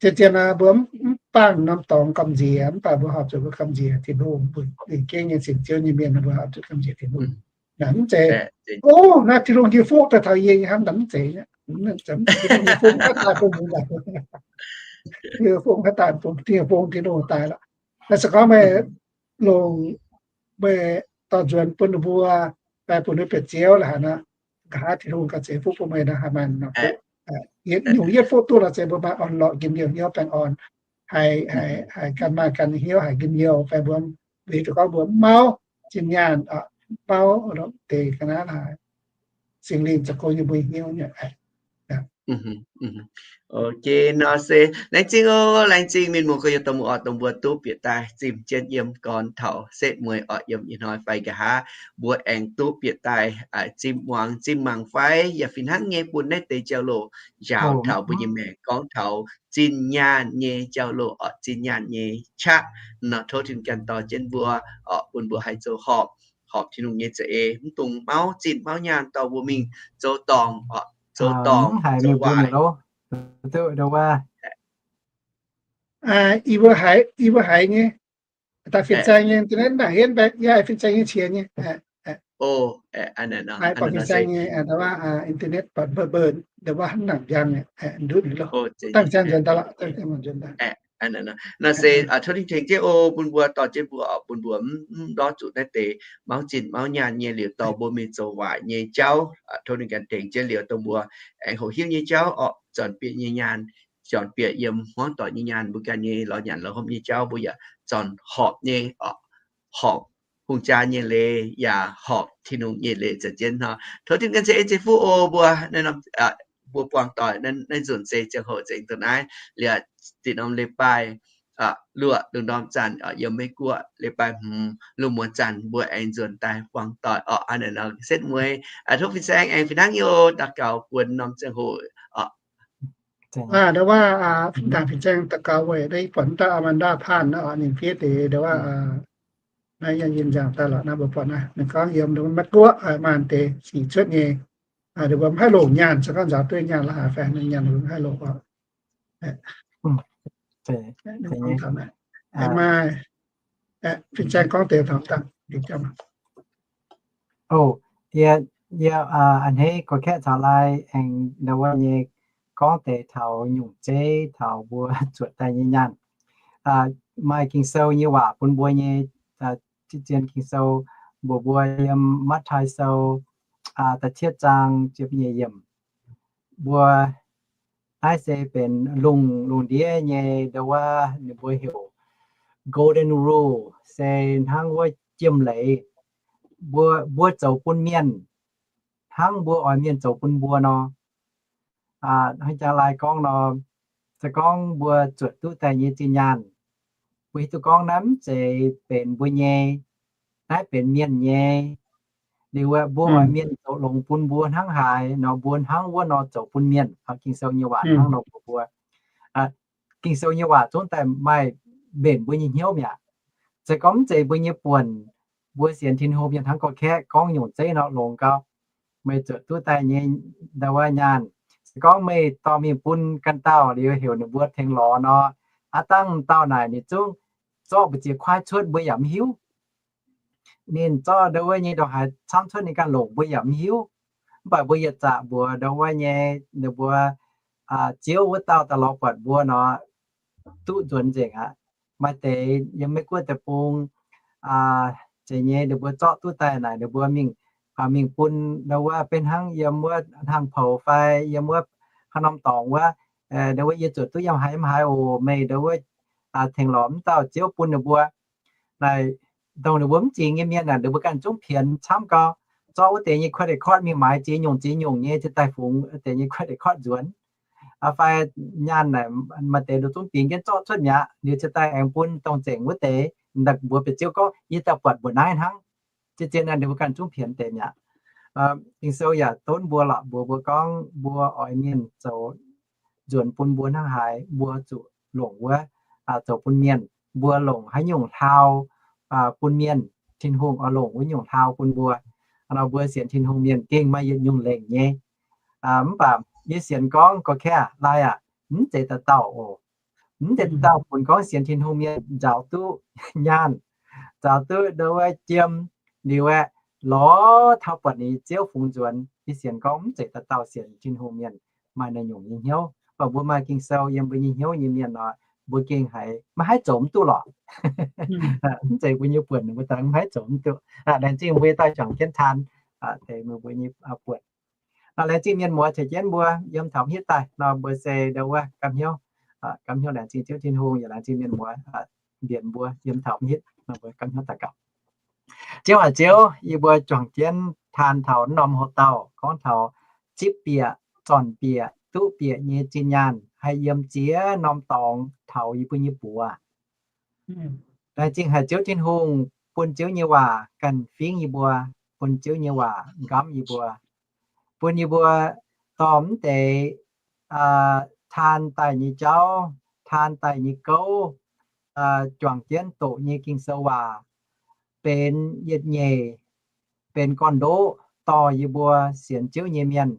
Zien-zien mbuo mv bangc norm dorngx gamh nziex, mv baac mbuo horpc zuqc mbuo gamh nziex Tin-Hungh, mbuo gengh nyei sienx Ziouv nyei mienh, mbuo horpc zuqc gamh nziex Tin-Hungh. Mv zeiz, o, naaiv Tin-Hungh nyei fuqv daaih taux yie nyei hnangv, mv zeiz. Tin-Hungh nyei fuqv mv haih daaih bun mbuo, Tin-Hungh haih daaih bun, Tin-Hungh, Tin-Hungh daaih lorqc. Naaiv se gorngv meih longc meih dorh nzuonx bun ninh mbuo, fai bun ninh mbuo bieqc Ziouv la'haaix nor, nqa'haav Tin-Hungh ganh zeix fuqv bun meih nor, haih maaih norm fuqv. Yietc nyungc yietc fuqv duqv lorqc, se mbuo maaih orn-lorqc njien-youh hnyouv baengh orn, haih, haih ganh maaih ganh hnyouv haic njien-youh fai mbuo, mbuo hiuv duqv gorngv mbuo mv mauv zinh nyaanh, mv mauv deix ga'naaiv la'haaix, Singx Lingh zoux gong yiem mbuo hnyouv nyei. Ok, nor se laengz zingh oc, laengz zingh mienh muoz gorx-youz dongh mbuo oc, dongh mbuo duqv bieqc daaih zimh jienv yiem gorn taux setv mueiz oc, yiem ih hnoi fai nqa'haav mbuo aengx duqv bieqc daaih zimh muangx zimh mangc fai yaac fih hnangv nyei bun naaiv deix jauv-louc njaaux taux mbuo nyei maengc gorngv taux zinh nyaanh nyei jauv-louc oc, zinh nyaanh nyei qaqv nor, tov Tin-Hungh ganh dorh jienv mbuo oc, bun mbuo haih zoux horpc, horpc Tin-Hungh nyei za'eix, mv dungx mauv zinh mauv nyaanh dorh mbuo mingh zoux dorngc oc, zoux dorngc zoux waaic. Yie mbuo haiz, yie mbuo haiz nyei, daaih fin-saeng nyei internet mv baac henv baeqc, yie haiz fin-saeng nyei qiex nyei. Internet baac mba'mba'nz, hnangv nangc njang, ndutv nyei loh. Dangh ziangh nzuonx daaih lorqc. Naaiv se tov Tin-Hungh tengx jienv oc, bun mbuo dorh jienv mbuo oc, bun mbuo mv ndortv zuqc naaiv deix mauv zinh mauh nyaanh nyei liuz dorh mbuo mingh zoux waaic nyei jauv. Tov ninh ganh tengx jienv liuz dongh mbuo aengx hoqc hiuv nyei jauv oc, zornc bieqc nyei nyaanh, juangc bieqc yiem hmuangv doic nyei nyaanh, mbuo ganh nyei lorz nyanc lorz hopv nyei jauv mbuo yaac zornc horpc nyei, horpc hungh jaa nyei leiz yaac horpc Tin-Hungh nyei leiz za'jienv hnoi. Tov Tin-Hungh ganh ceix en ceix fuqv oc mbuo, mbuo buangh doic naaiv nzunc se ziangh hoc nzengc dongh naaiv liuz, dinh norm leiz-baaix luoqc lungh ndorm zanc yiem Meiv-Guoqv, leiz-baaix hmz lungh muonz zanc mbuo aengx nzuonx daaih buangh doic orqc. Hnangv naaic nor setv mueiz, tov fin-saeng aengx fih hnangv nyei oc, daux gaux buonc norm ziangh hoc orqc. Ndau wuov, fin-saeng daux gaux weic naaiv buatc daaih Amanda Pan, ninh fiev deix ndau wuov, naaiv yie nziaauc daaih lorqc naaiv mbuo buatc naaiv ninh gorngv yiem Meiv-Guoqv maaih deix sic cuotv nyei, mbuo mv haih longc nyaanh, se gorngv nzaaux duqv nyaanh la'haaix fai nyaanh mv haih longc orqc. Maaih, fin-saeng gorngv deix taux dangh. Yie, yie a'hneiv gorx-kaeqv caux lai aengx ndau wuov nyei gorngv deix taux nyungc zeiv taux mbuo zuotc daaih nyei nyaanh. Maaih Ging-Sou nyei waac bun mbuo nyei, zien Ging-Sou mbuox mbuo yiem Matv^taai Sou da'cietv zaang ziepc nyeic yiemc. Mbuo naaiv se benx lungh, lungh ndiev nyei ndau wuov ninh mbuo heuc golden rule, se hnangv wuov jiem leiz, mbuo, mbuo zoux bun mienh hnangv mbuo oix mienh zoux bun mbuo nor. Hnangv jaa lai gorngv nor, se gorngv mbuo zuotc duqv daaih nyei zinh nyaanh, mbuo hiuv duqv gorngv naaiv mv zeiz benx mbuo nyei, naaiv benx mienh nyei. Liuz aeqv, mbuo oix mienh zoux longx bun mbuo hnangv haaix nor, mbuo hnangv wuov nor zoux bun mienh. Ging-Sou nyei waac hnangv nor mbuox mbuo. Ging-Sou nyei waac zungv daaih maaih mbenc mbuo nyei hnyouv mi'aqv. Se gorngv mv zeiz mbuo nyei buonc, mbuo sienx Tin-Hungh mienh hnangv gorx-kaeqv gorngv nyungc zeiv nor longx gau. Meih zuotc duqv daaih nyei ndau wuov nyaanh, se gorngv meih dorh mingh bun ganh dauh liuz heuc ninh mbuo tengx lorz nor, aav dangh dauh naaic ninh zungv zorqv mbu'ziex kuaaiv cuotv mbuo yaac mv hiuv. Ninh zorqv ndau wuov nyei ndongc haaix camv cuotv ninh ganh longc mbuo yaac mv hiuv. Mv baac mbuo yietc zaqc mbuox ndau wuov nyei ninh mbuo, Ziouv wuov dauh daaih lorz buatc mbuo nor, duqv nzuonx nzengc aqv. Maaih deix yiem Meiv-Guoqv deic-bung, zeiz nyei ninh mbuo zorqv duqv daaih naaic ninh mbuo mingh, mingh bun ndau wuov benx hnangv yiem wuov hnaangx-poux fai yiem wuov haaix norm dorngx wuov, ndau wuov yie zuotc duqv yiem haaix yiem haaix oc, meih ndau wuov tengx lorz mv dauh Ziouv bun ninh mbuo. Naaic dongh ninh mbuo mv zingx nyei mienh aeqv, ninh mbuo ganh zungv pienx camv gau. Zorqv wuov deix nyei credit card mingh maaiz ziex nyungc ziex nyungc nyei cingx daaih fungx deix nyei credit card nzuonx. Fai nyaanh naaic maaih deix ninh zungv bingx jienv zorqv cuotv mi'aqv, liuz cingx daaih aengx bun dongh zengc wuov deix. Mbuox bieqc Ziouv gorngv, yie daaih buatc mbuo naaiv hnangv. Zien-zien naaic ninh mbuo ganh zungv pienx deix mi'aqv. Ging-Sou yaac donv mbuo lorqc, mbuox mbuo gorngv mbuo oix mienh zoux nzuonx bun mbuo hnangv haaix, mbuo zuqc longc wuov zoux bun mienh. Mbuo longc haaix nyungc hlaau bun mienh, Tin-Hungh oix longc wuov nyungc hlaau bun mbuo. Nor mbuo sienx Tin-Hungh mienh gengh maaih yietc nyungc lengc nyei. Mv baac yie sienx gorngv gorx-kaeqv lai aac, mv zeiz dauh dauh oc. Mv zeiz dauh dauh funx gorngv sienx Tin-Hungh mienh nzaaux duqv nyaanh, nzaaux duqv ndau wuov jiem, liuz aeqv, lorz taux buatc ninh Ziouv fungx nzuonx. Yie sienx gorngv mv zeiz dauh dauh sienx Tin-Hungh mienh maaih naaiv nyungc nyei hnyouv. Mv baac mbuo maaih Ging-Sou yiem mbuo nyei hnyouv nyei mienh nor, mbuo gengh haiz maiv haih zoux mv duqv lorqc. Mv zeiz mbuo nyei buonc, mbuo daaih maiv haih zoux mv duqv. Laengz zingh mbuo daaih juangc jienv taan deix meih mbuo nyei buonc. Laengz zingh mienh muoz caux jienv mbuo yiem taux mv hitv daaih nor, mbuo se ndau wuov gapv hnyouv, gapv hnyouv laengz zingh Ziouv Tin-Hungh, yaac laengz zingh mienh muoz mbienc mbuo yiem taux mv hitv nor, mbuo gapv hnyouv daux gaux. Ziouv aac Ziouv, yie mbuo juangc jienv taan taux norm hoc-dauh gorngv taux zipv bieqc, zornc bieqc, duqv bieqc nyei zinh nyaanh haih yiem ziex norm dorngx taux yie mbuo nyei buoz. Laengz zingh haic Ziouv Tin-Hungh bun Ziouv nyei waac ganh fingv yie mbuo, bun Ziouv nyei waac nqamv yie mbuo, bun yie mbuo dorh mv deix taan daaih nyei jauv, taan daaih nyei gouv, juangc jienv doqc nyei Ging-Sou waac benx yietc nyeic, benx gorn-ndoqv dorh yie mbuo sienx Ziouv nyei mienh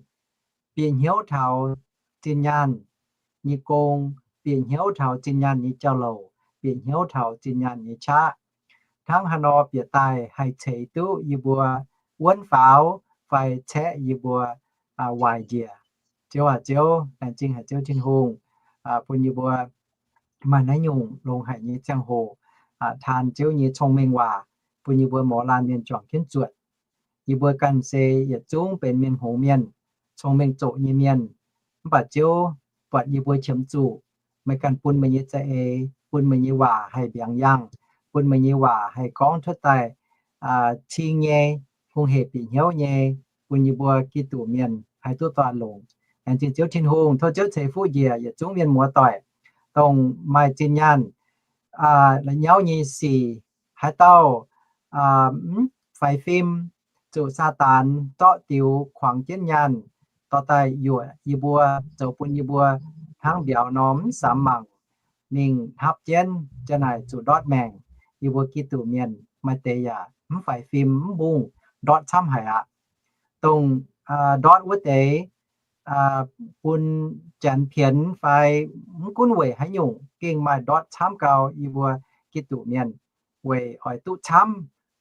bieqc hnyouv taux zinh nyaanh nyei gong, bieqc hnyouv taux zinh nyaanh nyei jauv-louc, bieqc hnyouv taux zinh nyaanh nyei qaqv. Hnangv haaix nor bieqc daaih haih ceix duqv yie mbuo wuonv faaux fai caeqv yie mbuo waaic njiec. Ziouv aac Ziouv, laengz zingh haic Ziouv Tin-Hungh bun yie mbuo maaih naaiv nyungc longx haic nyei ziangh hoc taan Ziouv nyei cong-mengh waac bun yie mbuo mouz laanh mienh juangc jienv zuotc. Yie mbuo ganh se yietc zungv benx mienh hngongx mienh, cong-mengh zoqc nyei mienh. Mv baac Ziouv, buatc yie mbuo qiemx zuqc. Meih ganh bun meih nyei za'eix, bun meih nyei waac haih mbiaangx yangh, bun meih nyei waac haih gorngv cuotv daaih cing nyei, hungh hec bieqc hnyouv nyei, bun yie mbuo Giduc mienh haih duqv doix longc. Laengz zingh Ziouv Tin-Hungh. Tov Ziouv ceix fuqv njiec yietc zungv mienh muoz doic, dongh maaih zinh nyaanh la'nyauv nyei sic, haaix dauh mv faix fim, zuqc Saadaan zorqv diux kuangx jienv nyaanh, dorh daaih yuoqc yie mbuo, zoux bun yie mbuo hnangv mbiauz nor mv samx mangc, mingh hnapv jienv, janx naaic zuqc ndortv maengc. Yie mbuo Giduc mienh maaih deix yaac mv faix fim, mv mbungh, ndortv camv haic aqv. Dongh ndortv wuov deix bun janx pienx fai mv gunv weic haaix nyungc, gengh maaih ndortv camv gau. Yie mbuo Giduc mienh weic oix duqv camv,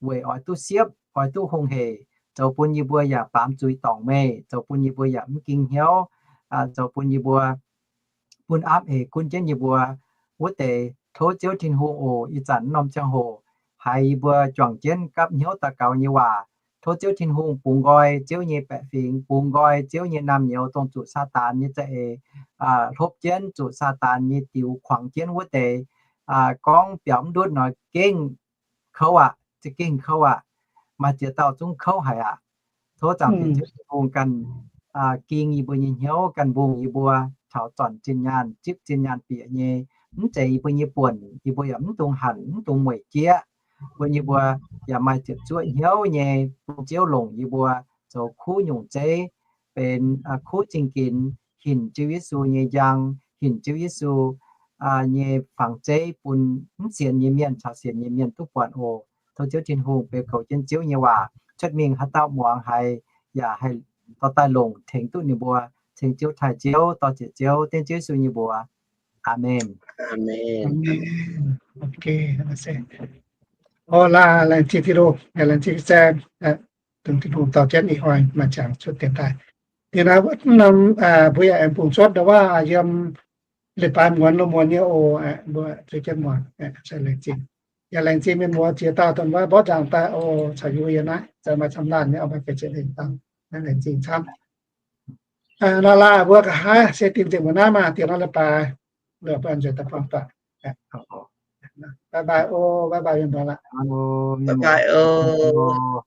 weic oix duqv siepv, oix duqv hungh hec, zoux bun yie mbuo yaac baamz zuiz dorngc meih, zoux bun yie mbuo yaac mv ging hnyouv, zoux bun yie mbuo, bun aapv eix gunv jienv yie mbuo wuov deix. Tov Ziouv Tin-Hungh oc, ih zanc norm ziangh hoc haiz yie mbuo juangc jienv gapv hnyouv daux gaux nyei waac, tov Ziouv Tin-Hungh bungx nqoi Ziouv nyei baeqc fingx, bungx nqoi Ziouv nyei naamh nyouz, dongh zuqc Saadaan nyei za'eix hlopv jienv, zuqc Saadaan nyei diux kuangx jienv wuov deix, gorngv biaux mv ndutv nor gengh kouv aqv, za'gengh kouv aqv. Maaih ziex dauh zungv kouv haic aqv. Tov Zaangc Diex Ziouv Tin-Hungh ganh ging yie mbuo nyei hnyouv, ganh mbungh yie mbuo taux zornc zinh nyaanh, zipv zinh nyaanh bieqc nyei. Mv zeiz yie mbuo nyei buonc, yie mbuo yaac mv dungx hanc, mv dungx mueic jieqv. Bun yie mbuo yaac maaih ziepc zuoqv hnyouv nyei, bun Ziouv longc yie mbuo zoux kuv nyungc zeiv, benx kuv zingh ginx, hinc Ziouv Yesu nyei njang, hinc Ziouv Yesu nyei fangx zeiv bun mv sienx nyei mienh caux sienx nyei mienh duqv buatc oc. Tov Ziouv Tin-Hungh beu goux jienv Ziouv nyei waac cuotv mingh, haaix dauh muangx haiz yaac haih dorh daaih longc tengx duqv ninh mbuo. Ceng Ziouv taaih Ziouv, dorh ziec Ziouv, dengv Ziouv Yesu nyei mbuox. Aamen. Ov, laengz zingh Tin-Hungh, laengz zingh Saeng, dongh Tin-Hungh dorh jienv ih hnoi maaih qangx cuotv dienx daaih. Diex naaiv norm mbuo yaac aengx bungx cuotv ndau wuov yiem leiz-baaix muonz lo muonz nyei oc. Mbuo zueiz jienv muangx, laengz zingh. Yaac laengz zingh mienh muoz ziex dauh dongh wuov mborqv nzangc daaih oc, caux yie mbuo yiem naaiv, za'gengh maaih camv laanh nyei, oix maaih ga'ziex lengh dangh, laengz zingh camv. Nor laaix mbuo nqa'haav se dingh nzengc mbuo naaiv maah, diex norm leiz-baaix, bye bye oc, bye bye mienh muoz aqv.